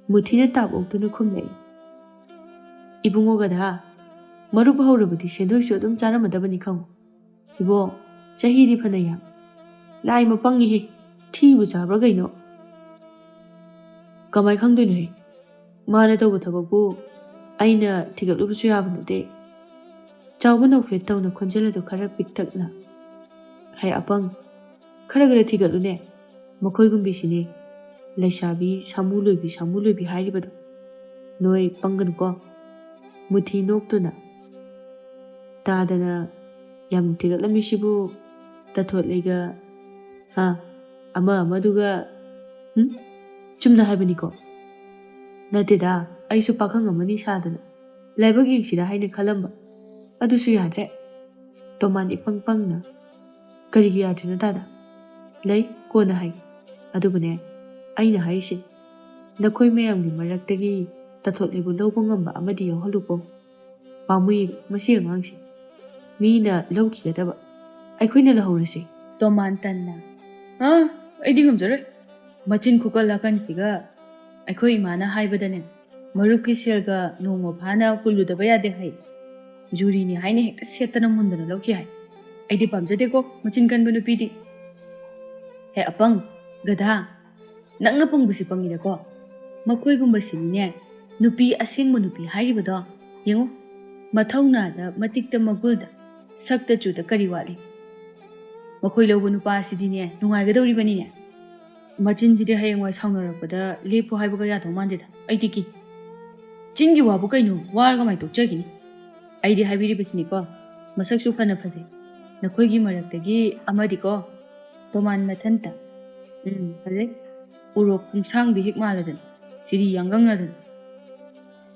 ꯃꯨꯊꯤꯅ ꯇꯥꯞ ꯑꯣꯛꯇꯨꯅ ꯈꯨꯝꯂꯛꯏ, "ꯏꯕꯨꯡꯉꯣ ꯒꯙꯥ, ꯃꯔꯨꯞ ꯍꯧꯔꯕꯗꯤ ꯁꯦꯟꯗꯣꯏꯁꯨ ꯑꯗꯨꯝ ꯆꯥꯔꯝꯃꯗꯕꯅꯤ ꯈꯪꯉꯨ꯫ ꯏꯕꯣ, ꯆꯍꯤꯗꯤ ꯐꯅ ꯌꯥꯝ꯫ ꯂꯥꯏꯃ ꯄꯪꯉꯤꯍꯦ, ꯊꯤꯕꯨ ꯆꯥꯕ꯭ꯔꯥ ꯀꯩꯅꯣ?" "ꯀꯃꯥꯏ ꯈꯪꯗꯣꯏꯅꯣꯍꯦ? ꯃꯥꯅ ꯇꯧꯕ ꯊꯕꯛꯄꯨ ꯑꯩꯅ ꯊꯤꯒꯠꯂꯨꯕꯁꯨ ꯌꯥꯕ ꯅꯠꯇꯦ"꯫ ꯆꯥꯎꯕ ꯅꯣꯛꯐꯦꯠ ꯇꯧꯅ ꯈꯣꯟꯖꯦꯜ ꯑꯗꯨ ꯈꯔ ꯄꯤꯛꯇꯛꯅ, "ꯍꯩ ꯑꯄꯪ, ꯈꯔ ꯈꯔ ꯊꯤꯒꯠꯂꯨꯅꯦ꯫ ꯃꯈꯣꯏꯒꯨꯝꯕꯤꯁꯤꯅꯦ ꯂꯩꯁꯥꯕꯤ ꯁꯥꯃꯨ ꯂꯣꯏꯕꯤ, ꯁꯥꯃꯨ ꯂꯣꯏꯕꯤ ꯍꯥꯏꯔꯤꯕꯗꯣ꯫ ꯅꯣꯏ ꯄꯪꯒꯅꯨꯀꯣ꯫ ꯃꯨꯊꯤ ꯅꯣꯛꯇꯨꯅ, "ꯇꯥꯗꯅ ꯌꯥꯝ ꯊꯤꯒꯠꯂꯝꯃꯤꯁꯤꯕꯨ ꯇꯥꯊꯣꯠꯂꯩꯒ, ꯍꯥ, ꯑꯃ ꯑꯃꯗꯨꯒ, ꯍꯨꯝ? ꯆꯨꯝꯅ ꯍꯥꯏꯕꯅꯤꯀꯣ꯫ ꯅꯠꯇꯦꯗ, ꯑꯩꯁꯨ ꯄꯥꯈꯪ ꯑꯃꯅꯤ ꯁꯥꯗꯅ ꯂꯥꯏꯕꯛ ꯌꯦꯡꯁꯤꯔꯥ ꯍꯥꯏꯅ ꯈꯜꯂꯝꯕ꯫ ꯑꯗꯨꯁꯨ ꯌꯥꯗ꯭ꯔꯦ꯫" ꯇꯣꯃꯥꯟ ꯏꯄꯪ ꯄꯪꯅ, "ꯀꯔꯤꯒꯤ ꯌꯥꯗ꯭ꯔꯤꯅꯣ ꯇꯥꯗ? ꯂꯩ, ꯀꯣꯟꯅ ꯍꯥꯏꯒꯦ꯫ ꯑꯗꯨꯕꯨꯅꯦ, ꯑꯩꯅ ꯍꯥꯏꯔꯤꯁꯦ, ꯅꯈꯣꯏ ꯃꯌꯥꯝꯒꯤ ꯃꯔꯛꯇꯒꯤ ꯇꯥꯊꯣꯠꯂꯩꯕꯨ ꯂꯧꯕ ꯉꯝꯕ ꯑꯃꯗꯤ ꯌꯥꯎꯍꯜꯂꯨꯀꯣ꯫ ꯄꯥꯝꯃꯨꯏ ꯃꯁꯤ ꯑꯉꯥꯡꯁꯦ꯫ ꯃꯤꯅ ꯂꯧꯈꯤꯒꯗꯕ, ꯑꯩꯈꯣꯏꯅ ꯂꯧꯍꯧꯔꯁꯦ꯫" ꯇꯣꯃꯥꯟ ꯇꯟꯅ, "ꯑꯥ, ꯑꯩꯗꯤ ꯉꯝꯖꯔꯣꯏ꯫ ꯃꯆꯤꯟ ꯈꯨꯀꯟ ꯂꯥꯀꯟꯁꯤꯒ꯫ ꯑꯩꯈꯣꯏ ꯏꯃꯥꯅ ꯍꯥꯏꯕꯗꯅꯦ, ꯃꯔꯨꯞꯀꯤ ꯁꯦꯜꯒ ꯅꯣꯡꯃ ꯐꯥꯅ ꯍꯨꯜꯂꯨꯗꯕ ꯌꯥꯗꯦ ꯍꯥꯏ꯫ ꯖꯨꯔꯤꯅꯤ ꯍꯥꯏꯅ ꯍꯦꯛꯇ ꯁꯦꯠꯇꯅ ꯃꯨꯟꯗꯅ ꯂꯧꯈꯤ ꯍꯥꯏ꯫ ꯑꯩꯗꯤ ꯄꯥꯝꯖꯗꯦꯀꯣ ꯃꯆꯤꯟ ꯀꯟꯕ ꯅꯨꯄꯤꯗꯤ꯫ ꯍꯦ ꯑꯄꯪ, ꯒꯙꯥ, ꯅꯪꯅ ꯄꯪꯕꯁꯤ ꯄꯪꯉꯤꯗꯀꯣ꯫ ꯃꯈꯣꯏꯒꯨꯝꯕꯁꯤꯅꯤꯅꯦ ꯅꯨꯄꯤ ꯑꯁꯦꯡꯕ ꯅꯨꯄꯤ ꯍꯥꯏꯔꯤꯕꯗꯣ꯫ ꯌꯦꯡꯉꯨ, ꯃꯊꯧꯅꯥꯗ, ꯃꯇꯤꯛꯇ, ꯃꯒꯨꯜꯗ, ꯁꯛꯇ ꯆꯨꯗ ꯀꯔꯤ ꯋꯥꯠꯂꯤ? ꯃꯈꯣꯏ ꯂꯧꯕ ꯅꯨꯄꯥ ꯑꯁꯤꯗꯤꯅꯦ ꯅꯨꯡꯉꯥꯏꯒꯗꯧꯔꯤꯕꯅꯤꯅꯦ꯫ ꯃꯆꯤꯟꯁꯤꯗꯤ ꯍꯌꯦꯡꯋꯥꯏ ꯁꯥꯎꯅꯔꯛꯄꯗ ꯂꯦꯞꯄꯨ ꯍꯥꯏꯕꯒ ꯌꯥꯗꯧ ꯃꯥꯟꯗꯦꯗ꯫ ꯑꯩꯗꯤ ꯀꯤ꯫ ꯆꯤꯟꯒꯤ ꯋꯥꯕꯨ ꯀꯩꯅꯣ, ꯋꯥꯔꯒ ꯃꯥꯏ ꯇꯣꯛꯆꯈꯤꯅꯤ꯫ ꯑꯩꯗꯤ ꯍꯥꯏꯕꯤꯔꯤꯕꯁꯤꯅꯤꯀꯣ, ꯃꯁꯛꯁꯨ ꯐꯅ ꯐꯖꯩ꯫ ꯅꯈꯣꯏꯒꯤ ꯃꯔꯛꯇꯒꯤ ꯑꯃꯗꯤꯀꯣ, ꯇꯣꯃꯥꯟ ꯃꯊꯟꯇ, ꯎꯝ, ꯐꯖꯩ꯫ ꯎꯔꯣꯛ ꯈꯣꯡꯁꯥꯡꯕꯤ ꯍꯦꯛ ꯃꯥꯜꯂꯗꯅ, ꯁꯤꯔꯤ ꯌꯥꯡꯒꯪꯅꯗꯅ꯫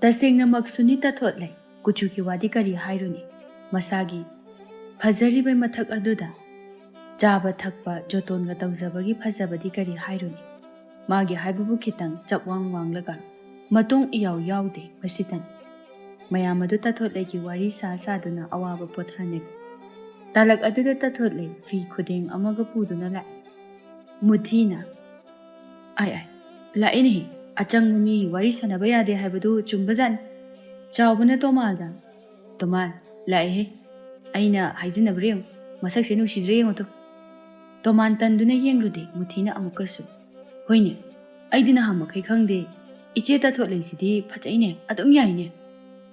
ꯇꯁꯦꯡꯅꯃꯛ ꯁꯨꯅꯤꯇꯥ ꯊꯣꯠꯂꯦ꯫ ꯀꯨꯆꯨꯒꯤ ꯋꯥꯗꯤ ꯀꯔꯤ ꯍꯥꯏꯔꯨꯅꯤ? ꯃꯁꯥꯒꯤ ꯐꯖꯔꯤꯕ ꯃꯊꯛ ꯑꯗꯨꯗ ꯆꯥꯕ ꯊꯛꯄ ꯖꯣꯇꯣꯟꯒ ꯇꯧꯖꯕꯒꯤ ꯐꯖꯕꯗꯤ ꯀꯔꯤ ꯍꯥꯏꯔꯨꯅꯤ? ꯃꯥꯒꯤ ꯍꯥꯏꯕꯕꯨ ꯈꯤꯇꯪ ꯆꯞꯋꯥꯡ ꯋꯥꯡꯂꯒ ꯃꯇꯣꯡ ꯏꯌꯥꯎ ꯌꯥꯎꯗꯦ ꯃꯁꯤꯇꯅꯤ꯫ ꯃꯌꯥꯝ ꯑꯗꯨ ꯇꯥꯊꯣꯠꯂꯩꯒꯤ ꯋꯥꯔꯤ ꯁꯥ ꯁꯥꯗꯨꯅ ꯑꯋꯥꯕ ꯄꯣꯊꯥꯅꯔꯤ꯫ ꯇꯥꯂꯛ ꯑꯗꯨꯗ ꯇꯥꯊꯣꯠꯂꯩ ꯐꯤ ꯈꯨꯗꯦꯡ ꯑꯃꯒ ꯄꯨꯗꯨꯅ ꯂꯥꯛꯏ꯫ ꯃꯨꯊꯤꯅ, "ꯑꯥꯏ ꯑꯥꯏ, ꯂꯥꯛꯏꯅꯦꯍꯦ, ꯑꯆꯪꯕ ꯃꯤ ꯋꯥꯔꯤ ꯁꯥꯟꯅꯕ ꯌꯥꯗꯦ ꯍꯥꯏꯕꯗꯨ ꯆꯨꯝꯕꯖꯥꯠꯅꯤ꯫" ꯆꯥꯎꯕꯅ ꯇꯣꯃꯥꯜꯗ, "ꯇꯣꯃꯥꯜ, ꯂꯥꯛꯑꯦꯍꯦ, ꯑꯩꯅ ꯍꯥꯏꯖꯤꯟꯅꯕ꯭ꯔꯥ ꯌꯦꯡꯉꯨ, ꯃꯁꯛꯁꯦ ꯅꯨꯡꯁꯤꯗ꯭ꯔꯥ ꯌꯦꯡꯉꯨ ꯇꯨ꯫" ꯇꯣꯃꯥꯟ ꯇꯟꯗꯨꯅ ꯌꯦꯡꯂꯨꯗꯦ ꯃꯨꯊꯤꯅ ꯑꯃꯨꯛꯀꯁꯨ꯫ "ꯍꯣꯏꯅꯦ, ꯑꯩꯗꯤ ꯅꯍꯥꯟꯃꯈꯩ ꯈꯪꯗꯦ, ꯏꯆꯦ ꯇꯥꯊꯣꯠꯂꯩꯁꯤꯗꯤ ꯐꯖꯩꯅꯦ, ꯑꯗꯨꯝ ꯌꯥꯏꯅꯦ꯫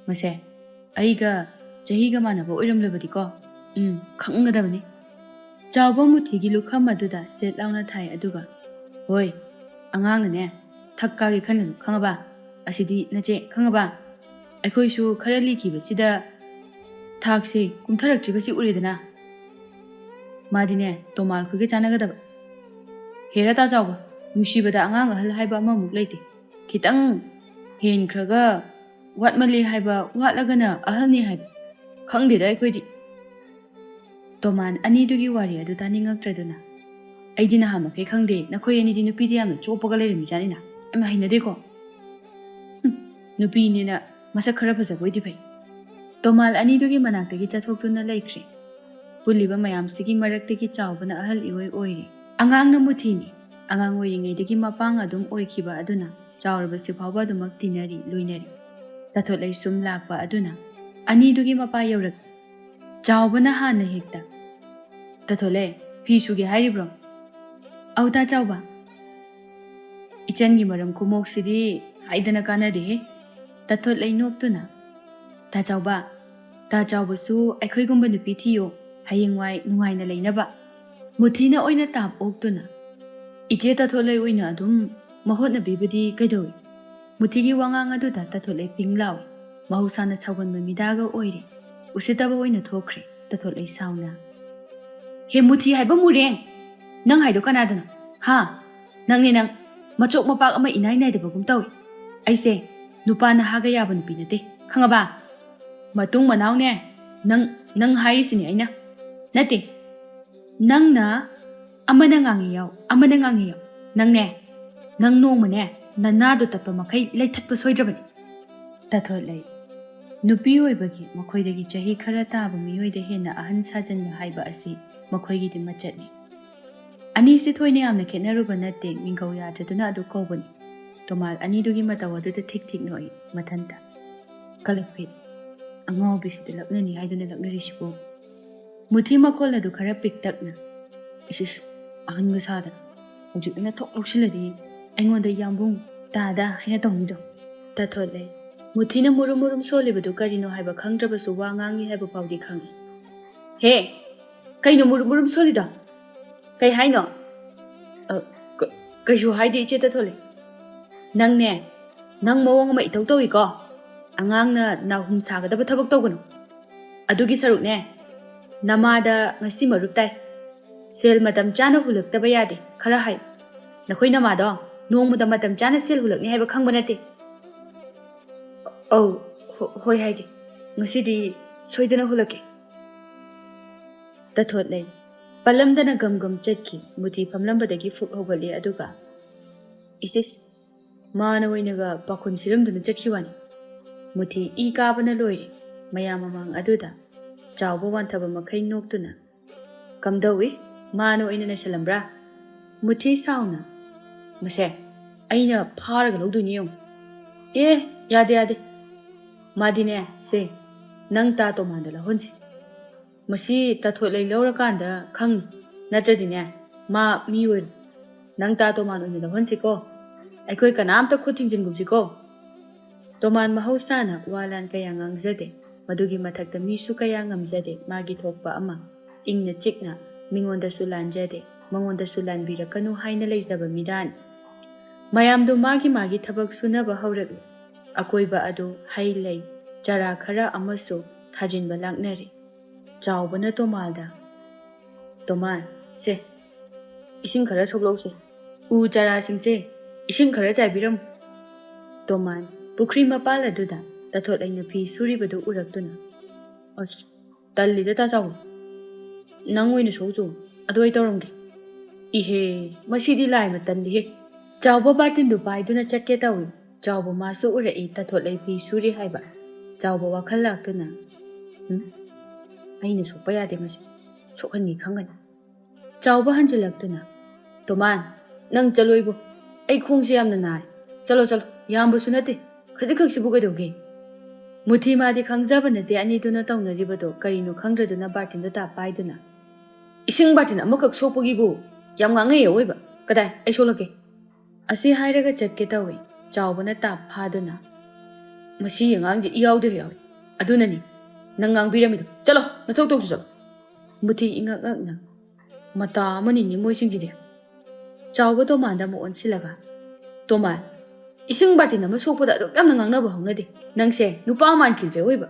ꯃꯁꯦ ꯑꯩꯒ ꯆꯍꯤꯒ ꯃꯥꯟꯅꯕ ꯑꯣꯏꯔꯝꯂꯕꯗꯤꯀꯣ, ꯎꯝ, ꯈꯪꯒꯗꯕꯅꯤ꯫" ꯆꯥꯎꯕ ꯃꯨꯊꯤꯒꯤ ꯂꯨꯈꯝ ꯑꯗꯨꯗ ꯁꯦꯠ ꯂꯥꯎꯅ ꯊꯥꯏ, ꯑꯗꯨꯒ ꯍꯣꯏ, ꯑꯉꯥꯡꯅꯅꯦ ꯊꯛ ꯀꯥꯒꯦ ꯈꯟꯒꯅꯨ, ꯈꯪꯉꯕ? ꯑꯁꯤꯗꯤ ꯅꯆꯦ, ꯈꯪꯉꯕ? ꯑꯩꯈꯣꯏꯁꯨ ꯈꯔ ꯂꯤꯈꯤꯕꯁꯤꯗ ꯊꯥꯛꯁꯦ ꯀꯨꯝꯊꯔꯛꯇ꯭ꯔꯤꯕꯁꯤ ꯎꯔꯦꯗꯅ꯫ ꯃꯥꯗꯤꯅꯦ ꯇꯣꯃꯥꯜ ꯈꯣꯏꯒ ꯆꯥꯟꯅꯒꯗꯕ꯫ ꯍꯦꯔꯥ ꯇꯥ ꯆꯥꯎꯕ, ꯅꯨꯡꯁꯤꯕꯗ ꯑꯉꯥꯡ ꯑꯍꯜ ꯍꯥꯏꯕ ꯑꯃꯃꯨꯛ ꯂꯩꯇꯦ꯫ ꯈꯤꯇꯪ ꯍꯦꯟꯈ꯭ꯔꯒ ꯋꯥꯠꯃꯜꯂꯦ ꯍꯥꯏꯕ, ꯋꯥꯠꯂꯒꯅ ꯑꯍꯜꯅꯤ ꯍꯥꯏꯕ꯫ ꯈꯪꯗꯦꯗ ꯑꯩꯈꯣꯏꯗꯤ꯫ ꯇꯣꯃꯥꯟ ꯑꯅꯤꯗꯨꯒꯤ ꯋꯥꯔꯤ ꯑꯗꯨ ꯇꯥꯅꯤꯡꯉꯛꯇ꯭ꯔꯗꯨꯅ, "ꯑꯩꯗꯤ ꯅꯍꯥꯟꯃꯈꯩ ꯈꯪꯗꯦ, ꯅꯈꯣꯏ ꯑꯅꯤꯗꯤ ꯅꯨꯄꯤꯗ ꯌꯥꯝꯅ ꯆꯣꯞꯄꯒ ꯂꯩꯔꯝꯃꯤꯖꯥꯠꯅꯤꯅ꯫ ꯌꯥꯝꯅ ꯍꯩꯅꯗꯦꯀꯣ꯫ ꯍꯨꯝ, ꯅꯨꯄꯤꯅꯦꯅ ꯃꯁꯛ ꯈꯔ ꯐꯖꯕ ꯑꯣꯏꯗꯤ ꯐꯩ꯫" ꯇꯣꯃꯥꯜ ꯑꯅꯤꯗꯨꯒꯤ ꯃꯅꯥꯛꯇꯒꯤ ꯆꯠꯊꯣꯛꯇꯨꯅ ꯂꯩꯈ꯭ꯔꯦ꯫ ꯄꯨꯜꯂꯤꯕ ꯃꯌꯥꯝꯁꯤꯒꯤ ꯃꯔꯛꯇꯒꯤ ꯆꯥꯎꯕꯅ ꯑꯍꯜ ꯏꯑꯣꯏ ꯑꯣꯏꯔꯤ꯫ ꯑꯉꯥꯡꯅ ꯃꯨꯊꯤꯅꯤ꯫ ꯑꯉꯥꯡ ꯑꯣꯏꯔꯤꯉꯩꯗꯒꯤ ꯃꯄꯥꯡ ꯑꯗꯨꯝ ꯑꯣꯏꯈꯤꯕ ꯑꯗꯨꯅ ꯆꯥꯎꯔꯕꯁꯤ ꯐꯥꯎꯕ ꯑꯗꯨꯃꯛ ꯇꯤꯟꯅꯔꯤ, ꯂꯣꯏꯅꯔꯤ꯫ ꯇꯥꯊꯣꯠꯂꯩ ꯁꯨꯝ ꯂꯥꯛꯄ ꯑꯗꯨꯅ ꯑꯅꯤꯗꯨꯒꯤ ꯃꯄꯥ ꯌꯧꯔꯛ꯫ ꯆꯥꯎꯕꯅ ꯍꯥꯟꯅ ꯍꯦꯛꯇ, "ꯇꯥꯊꯣꯠꯂꯩ, ꯐꯤ ꯁꯨꯒꯦ ꯍꯥꯏꯔꯤꯕ꯭ꯔꯣ?" "ꯑꯧ, ꯇꯥ ꯆꯥꯎꯕ꯫ ꯏꯆꯟꯒꯤ ꯃꯔꯝ ꯈꯨꯃꯣꯛꯁꯤꯗꯤ ꯍꯥꯏꯗꯅ ꯀꯥꯟꯅꯗꯦꯍꯦ꯫" ꯇꯥꯊꯣꯠꯂꯩ ꯅꯣꯛꯇꯨꯅ, "ꯇꯥ ꯆꯥꯎꯕ, ꯇꯥ ꯆꯥꯎꯕꯁꯨ ꯑꯩꯈꯣꯏꯒꯨꯝꯕ ꯅꯨꯄꯤ ꯊꯤꯌꯣ, ꯍꯌꯦꯡꯋꯥꯏ ꯅꯨꯡꯉꯥꯏꯅ ꯂꯩꯅꯕ꯫" ꯃꯨꯊꯤꯅ ꯑꯣꯏꯅ ꯇꯥꯞ ꯑꯣꯛꯇꯨꯅ, "ꯏꯆꯦ ꯇꯥꯊꯣꯠꯂꯩ ꯑꯣꯏꯅ ꯑꯗꯨꯝ ꯃꯍꯨꯠꯅꯕꯤꯕꯗꯤ ꯀꯩꯗꯧꯏ?" ꯃꯨꯊꯤꯒꯤ ꯋꯥꯉꯥꯡ ꯑꯗꯨꯗ ꯇꯥꯊꯣꯠꯂꯩ ꯄꯤꯡ ꯂꯥꯎꯏ꯫ ꯃꯍꯧꯁꯥꯅ ꯁꯥꯎꯒꯟꯕ ꯃꯤꯗꯥꯒ ꯑꯣꯏꯔꯦ꯫ ꯎꯁꯤꯠꯇꯕ ꯑꯣꯏꯅ ꯊꯣꯛꯈ꯭ꯔꯦ ꯇꯥꯊꯣꯠꯂꯩ ꯁꯥꯎꯅ꯫ "ꯍꯦ ꯃꯨꯊꯤ ꯍꯥꯏꯕ ꯃꯨꯔꯦꯡ! ꯅꯪ ꯍꯥꯏꯗꯣ ꯀꯅꯥꯗꯅꯣ? ꯍꯥ? ꯅꯪꯅꯦ ꯅꯪ꯫ ꯃꯆꯣꯛ ꯃꯄꯥꯛ ꯑꯃ ꯏꯅꯥꯏ ꯅꯥꯏꯗꯕꯒꯨꯝ ꯇꯧꯏ꯫ ꯑꯩꯁꯦ ꯅꯨꯄꯥ ꯅꯍꯥꯒ ꯌꯥꯕ ꯅꯨꯄꯤ ꯅꯠꯇꯦ, ꯈꯪꯉꯕ? ꯃꯇꯨꯡ ꯃꯅꯥꯎꯅꯦ, ꯅꯪ, ꯅꯪ ꯍꯥꯏꯔꯤꯁꯤꯅꯦ ꯑꯩꯅ꯫ ꯅꯠꯇꯦ, ꯅꯪꯅ ꯑꯃꯅ ꯉꯥꯡꯉꯤ ꯌꯥꯎ, ꯑꯃꯅ ꯉꯥꯡꯉꯤ ꯌꯥꯎ꯫ ꯅꯪꯅꯦ, ꯅꯪ ꯅꯣꯡꯃꯅꯦ ꯅꯅꯥꯗꯣ ꯇꯠꯄ ꯃꯈꯩ ꯂꯩꯊꯠꯄ ꯁꯣꯏꯗ꯭ꯔꯕꯅꯤ꯫" ꯇꯥꯊꯣꯠꯂꯩ꯫ ꯅꯨꯄꯤ ꯑꯣꯏꯕꯒꯤ ꯃꯈꯣꯏꯗꯒꯤ ꯆꯍꯤ ꯈꯔ ꯇꯥꯕ ꯃꯤꯑꯣꯏꯗ ꯍꯦꯟꯅ ꯑꯍꯟ ꯁꯥꯖꯟꯕ ꯍꯥꯏꯕ ꯑꯁꯤ ꯃꯈꯣꯏꯒꯤꯗꯤ ꯃꯆꯠꯅꯤ꯫ ꯑꯅꯤꯁꯤ ꯊꯣꯏꯅ ꯌꯥꯝꯅ ꯈꯦꯠꯅꯔꯨꯕ ꯅꯠꯇꯦ, ꯃꯤꯡꯒꯧ ꯌꯥꯗ꯭ꯔꯗꯨꯅ ꯑꯗꯨ ꯀꯧꯕꯅꯤ꯫ ꯇꯣꯃꯥꯜ ꯑꯅꯤꯗꯨꯒꯤ ꯃꯇꯧ ꯑꯗꯨꯗ ꯊꯤꯛ ꯊꯤꯛ ꯅꯣꯛꯏ ꯃꯊꯟꯇ꯫ "ꯀꯂꯛꯄꯤ, ꯑꯉꯥꯎꯕꯤꯁꯤꯗ ꯂꯛꯅꯅꯤ ꯍꯥꯏꯗꯨꯅ ꯂꯛꯅꯔꯤꯁꯤꯕꯨ?" ꯃꯨꯊꯤ ꯃꯈꯣꯜ ꯑꯗꯨ ꯈꯔ ꯄꯤꯛꯇꯛꯅ, "ꯏꯁ ꯏꯁ, ꯑꯍꯟꯒ ꯁꯥꯗꯅ, ꯍꯧꯖꯤꯛ ꯑꯩꯅ ꯊꯣꯛ ꯂꯧꯁꯤꯜꯂꯗꯤ ꯑꯩꯉꯣꯟꯗ ꯌꯥꯝꯕꯨꯡ ꯇꯥꯗ ꯍꯥꯏꯅ ꯇꯧꯅꯤꯗꯣ?" ꯇꯥꯊꯣꯠꯂꯩ꯫ ꯃꯨꯊꯤꯅ ꯃꯨꯔꯨꯝ ꯃꯨꯔꯨꯝ ꯁꯣꯜꯂꯤꯕꯗꯨ ꯀꯔꯤꯅꯣ ꯍꯥꯏꯕ ꯈꯪꯗ꯭ꯔꯕꯁꯨ ꯋꯥ ꯉꯥꯡꯉꯤ ꯍꯥꯏꯕ ꯐꯥꯎꯗꯤ ꯈꯪꯉꯤ꯫ "ꯍꯦ, ꯀꯩꯅꯣ ꯃꯨꯔꯨꯝ ꯃꯨꯔꯨꯝ ꯁꯣꯜꯂꯤꯗꯣ? ꯀꯩ ꯍꯥꯏꯅꯣ?" "ꯑ, ꯀ-, ꯀꯩꯁꯨ ꯍꯥꯏꯗꯦ, ꯏꯆꯦ ꯇꯊꯣꯠꯂꯩ꯫ ꯅꯪꯅꯦ, ꯅꯪ ꯃꯑꯣꯡ ꯑꯃ ꯏꯇꯧ ꯇꯧꯏꯀꯣ꯫ ꯑꯉꯥꯡꯅ ꯅꯥꯍꯨꯝ ꯁꯥꯒꯗꯕ ꯊꯕꯛ ꯇꯧꯒꯅꯨ꯫ ꯑꯗꯨꯒꯤ ꯁꯔꯨꯛꯅꯦ, ꯅꯃꯥꯗ ꯉꯁꯤ ꯃꯔꯨꯞ ꯇꯥꯏ꯫ ꯁꯦꯜ ꯃꯇꯝ ꯆꯥꯅ ꯍꯨꯜꯂꯛꯇꯕ ꯌꯥꯗꯦ, ꯈꯔ ꯍꯥꯏ꯫ ꯅꯈꯣꯏ ꯅꯃꯥꯗꯣ ꯅꯣꯡꯃꯗ ꯃꯇꯝ ꯆꯥꯅ ꯁꯦꯜ ꯍꯨꯜꯂꯛꯅꯤ ꯍꯥꯏꯕ ꯈꯪꯕ ꯅꯠꯇꯦ꯫ ꯑꯧ, ꯍꯣ-, ꯍꯣꯏ ꯍꯥꯏꯒꯦ꯫ ꯉꯁꯤꯗꯤ ꯁꯣꯏꯗꯅ ꯍꯨꯜꯂꯛꯀꯦ꯫ ꯇꯊꯣꯠꯂꯩ ꯄꯜꯂꯝꯗꯅ ꯒꯝ ꯒꯝ ꯆꯠꯈꯤ꯫ ꯃꯨꯊꯤ ꯐꯝꯂꯝꯕꯗꯒꯤ ꯐꯨꯛ ꯍꯧꯒꯠꯂꯦ, ꯑꯗꯨꯒ, "ꯏꯁ ꯏꯁ, ꯃꯥꯅ ꯑꯣꯏꯅꯒ ꯄꯥꯈꯣꯟ ꯁꯤꯔꯝꯗꯨꯅ ꯆꯠꯈꯤ ꯋꯥꯅꯤ꯫" ꯃꯨꯊꯤ ꯏ ꯀꯥꯕꯅ ꯂꯣꯏꯔꯦ꯫ ꯃꯌꯥꯝ ꯃꯃꯥꯡ ꯑꯗꯨꯗ ꯆꯥꯎꯕ ꯋꯥꯟꯊꯕ ꯃꯈꯩ ꯅꯣꯛꯇꯨꯅ, "ꯀꯝꯗꯧꯏ? ꯃꯥꯅ ꯑꯣꯏꯅ ꯅꯩꯁꯜꯂꯝꯕ꯭ꯔꯥ?" ꯃꯨꯊꯤ ꯁꯥꯎꯅ, "ꯃꯁꯦ ꯑꯩꯅ ꯐꯥꯔꯒ ꯂꯧꯗꯣꯏꯅꯤ ꯌꯦꯡꯉꯨ꯫" "ꯑꯦ, ꯌꯥꯗꯦ, ꯌꯥꯗꯦ꯫ ꯃꯥꯗꯤꯅꯦ, ꯁꯦ, ꯅꯪ ꯇꯥ ꯇꯣꯃꯥꯟꯗ ꯂꯧꯍꯟꯁꯤ꯫ ꯃꯁꯤ ꯇꯥꯊꯣꯠꯂꯩ ꯂꯧꯔꯀꯥꯟꯗ ꯈꯪꯅꯤ꯫ ꯅꯠꯇ꯭ꯔꯗꯤꯅꯦ, ꯃꯥ ꯃꯤ ꯑꯣꯏꯔꯣꯏ꯫ ꯅꯪ ꯇꯥ ꯇꯣꯃꯥꯟ ꯑꯣꯏꯅ ꯂꯧꯍꯟꯁꯤꯀꯣ꯫ ꯑꯩꯈꯣꯏ ꯀꯅꯥꯝꯇ ꯈꯨꯠ ꯊꯤꯡꯖꯤꯟꯒꯨꯝꯁꯤꯀꯣ꯫" ꯇꯣꯃꯥꯟ ꯃꯍꯧꯁꯥꯅ ꯋꯥ ꯂꯥꯟ ꯀꯌꯥ ꯉꯥꯡꯖꯗꯦ꯫ ꯃꯗꯨꯒꯤ ꯃꯊꯛꯇ ꯃꯤꯁꯨ ꯀꯌꯥ ꯉꯝꯖꯗꯦ꯫ ꯃꯥꯒꯤ ꯊꯣꯛꯄ ꯑꯃ ꯏꯪꯅ ꯆꯤꯛꯅ, ꯃꯤꯉꯣꯟꯗꯁꯨ ꯂꯥꯟꯖꯗꯦ, ꯃꯉꯣꯟꯗꯁꯨ ꯂꯥꯟꯕꯤꯔꯛꯀꯅꯨ ꯍꯥꯏꯅ ꯂꯩꯖꯕ ꯃꯤꯗꯥꯅꯤ꯫ ꯃꯌꯥꯝꯗꯨ ꯃꯥꯒꯤ ꯃꯥꯒꯤ ꯊꯕꯛ ꯁꯨꯅꯕ ꯍꯧꯔꯛꯂꯤ꯫ ꯑꯀꯣꯏꯕ ꯑꯗꯨ ꯍꯩ ꯂꯩ, ꯆꯔꯥ ꯈꯔ ꯑꯃꯁꯨ ꯊꯥꯖꯤꯟꯕ ꯂꯥꯛꯅꯔꯤ꯫ ꯆꯥꯎꯕꯅ ꯇꯣꯃꯥꯜꯗ, "ꯇꯣꯃꯥꯟ, ꯁꯦ, ꯏꯁꯤꯡ ꯈꯔ ꯁꯣꯛꯂꯧꯁꯦ꯫ ꯎ ꯆꯥꯔꯥꯁꯤꯡꯁꯦ ꯏꯁꯤꯡ ꯈꯔ ꯆꯥꯏꯕꯤꯔꯝꯃꯨ꯫" ꯇꯣꯃꯥꯟ ꯄꯨꯈ꯭ꯔꯤ ꯃꯄꯥꯜ ꯑꯗꯨꯗ ꯇꯥꯊꯣꯠꯂꯩꯅ ꯐꯤ ꯁꯨꯔꯤꯕꯗꯨ ꯎꯔꯛꯇꯨꯅ, "ꯑꯁ, ꯇꯜꯂꯤꯗ ꯇꯥ ꯆꯥꯎꯕ꯫ ꯅꯪ ꯑꯣꯏꯅ ꯁꯣꯛꯎꯆꯣ, ꯑꯗꯨ ꯑꯩ ꯇꯧꯔꯝꯒꯦ꯫" "ꯏꯍꯦ, ꯃꯁꯤꯗꯤ ꯂꯥꯏꯃ ꯇꯟꯗꯦꯍꯦ꯫" ꯆꯥꯎꯕ ꯕꯥꯔꯇꯤꯟꯗꯨ ꯄꯥꯏꯗꯨꯅ ꯆꯠꯀꯦ ꯇꯧꯏ꯫ ꯆꯥꯎꯕ ꯃꯥꯁꯨ ꯎꯔꯛꯏ ꯇꯥꯊꯣꯠꯂꯩ ꯐꯤ ꯁꯨꯔꯤ ꯍꯥꯏꯕ꯫ ꯆꯥꯎꯕ ꯋꯥꯈꯜ ꯂꯥꯛꯇꯨꯅ, "ꯎꯝ, ꯑꯩꯅ ꯁꯣꯛꯄ ꯌꯥꯗꯦ ꯃꯁꯤ꯫ ꯁꯣꯛꯍꯟꯒꯦ ꯈꯪꯒꯅꯤ꯫" ꯆꯥꯎꯕ ꯍꯟꯖꯤꯜꯂꯛꯇꯨꯅ, "ꯇꯣꯃꯥꯟ, ꯅꯪ ꯆꯠꯂꯣ ꯏꯕꯣ꯫ ꯑꯩ ꯈꯣꯡꯁꯦ ꯌꯥꯝꯅ ꯅꯥꯏ꯫ ꯆꯠꯂꯣ, ꯆꯠꯂꯣ꯫ ꯌꯥꯝꯕꯁꯨ ꯅꯠꯇꯦ꯫ ꯈꯖꯤꯛꯈꯛꯁꯤꯕꯨ ꯀꯩꯗꯧꯒꯦ?" ꯃꯨꯊꯤ ꯃꯥꯗꯤ ꯈꯪꯖꯕ ꯅꯠꯇꯦ ꯑꯅꯤꯗꯨꯅ ꯇꯧꯅꯔꯤꯕꯗꯣ ꯀꯔꯤꯅꯣ ꯈꯪꯗ꯭ꯔꯗꯨꯅ ꯕꯥꯔꯇꯤꯟꯗꯣ ꯇꯥꯞ ꯄꯥꯏꯗꯨꯅ, "ꯏꯁꯤꯡ ꯕꯥꯔꯇꯤꯟ ꯑꯃꯈꯛ ꯁꯣꯛꯄꯒꯤꯕꯨ ꯌꯥꯝ ꯉꯥꯡꯅꯩꯌꯦ ꯑꯑꯣꯏꯕ꯫ ꯀꯗꯥꯏ, ꯑꯩ ꯁꯣꯛꯂꯛꯀꯦ꯫" ꯑꯁꯤ ꯍꯥꯏꯔꯒ ꯆꯠꯀꯦ ꯇꯧꯏ꯫ ꯆꯥꯎꯕꯅ ꯇꯥꯞ ꯐꯥꯗꯨꯅ, "ꯃꯁꯤ ꯑꯉꯥꯡꯁꯦ ꯏꯌꯥꯎꯗ ꯍꯦꯛ ꯌꯥꯎꯏ꯫ ꯑꯗꯨꯅꯅꯤ ꯅꯪ ꯉꯥꯡꯕꯤꯔꯝꯃꯤꯗꯣ꯫ ꯆꯠꯂꯣ, ꯅꯊꯧ ꯇꯧꯆꯣ ꯆꯠꯂꯣ꯫" ꯃꯨꯊꯤ ꯏꯉꯛ ꯉꯛꯅ, "ꯃꯇꯥ ꯑꯃꯅꯤꯅꯦ ꯃꯣꯏꯁꯤꯡꯁꯤꯗꯤ꯫" ꯆꯥꯎꯕ ꯇꯣꯃꯥꯟꯗ ꯑꯃꯨꯛ ꯑꯣꯟꯁꯤꯜꯂꯒ, "ꯇꯣꯃꯥꯟ, ꯏꯁꯤꯡ ꯕꯥꯔꯇꯤꯟ ꯑꯃ ꯁꯣꯛꯄꯗ ꯑꯗꯨꯛ ꯌꯥꯝꯅ ꯉꯥꯡꯅꯕ ꯍꯧꯅꯗꯦ꯫ ꯅꯪꯁꯦ ꯅꯨꯄꯥ ꯃꯥꯟꯈꯤꯗ꯭ꯔꯦ ꯑꯣꯏꯕ꯫"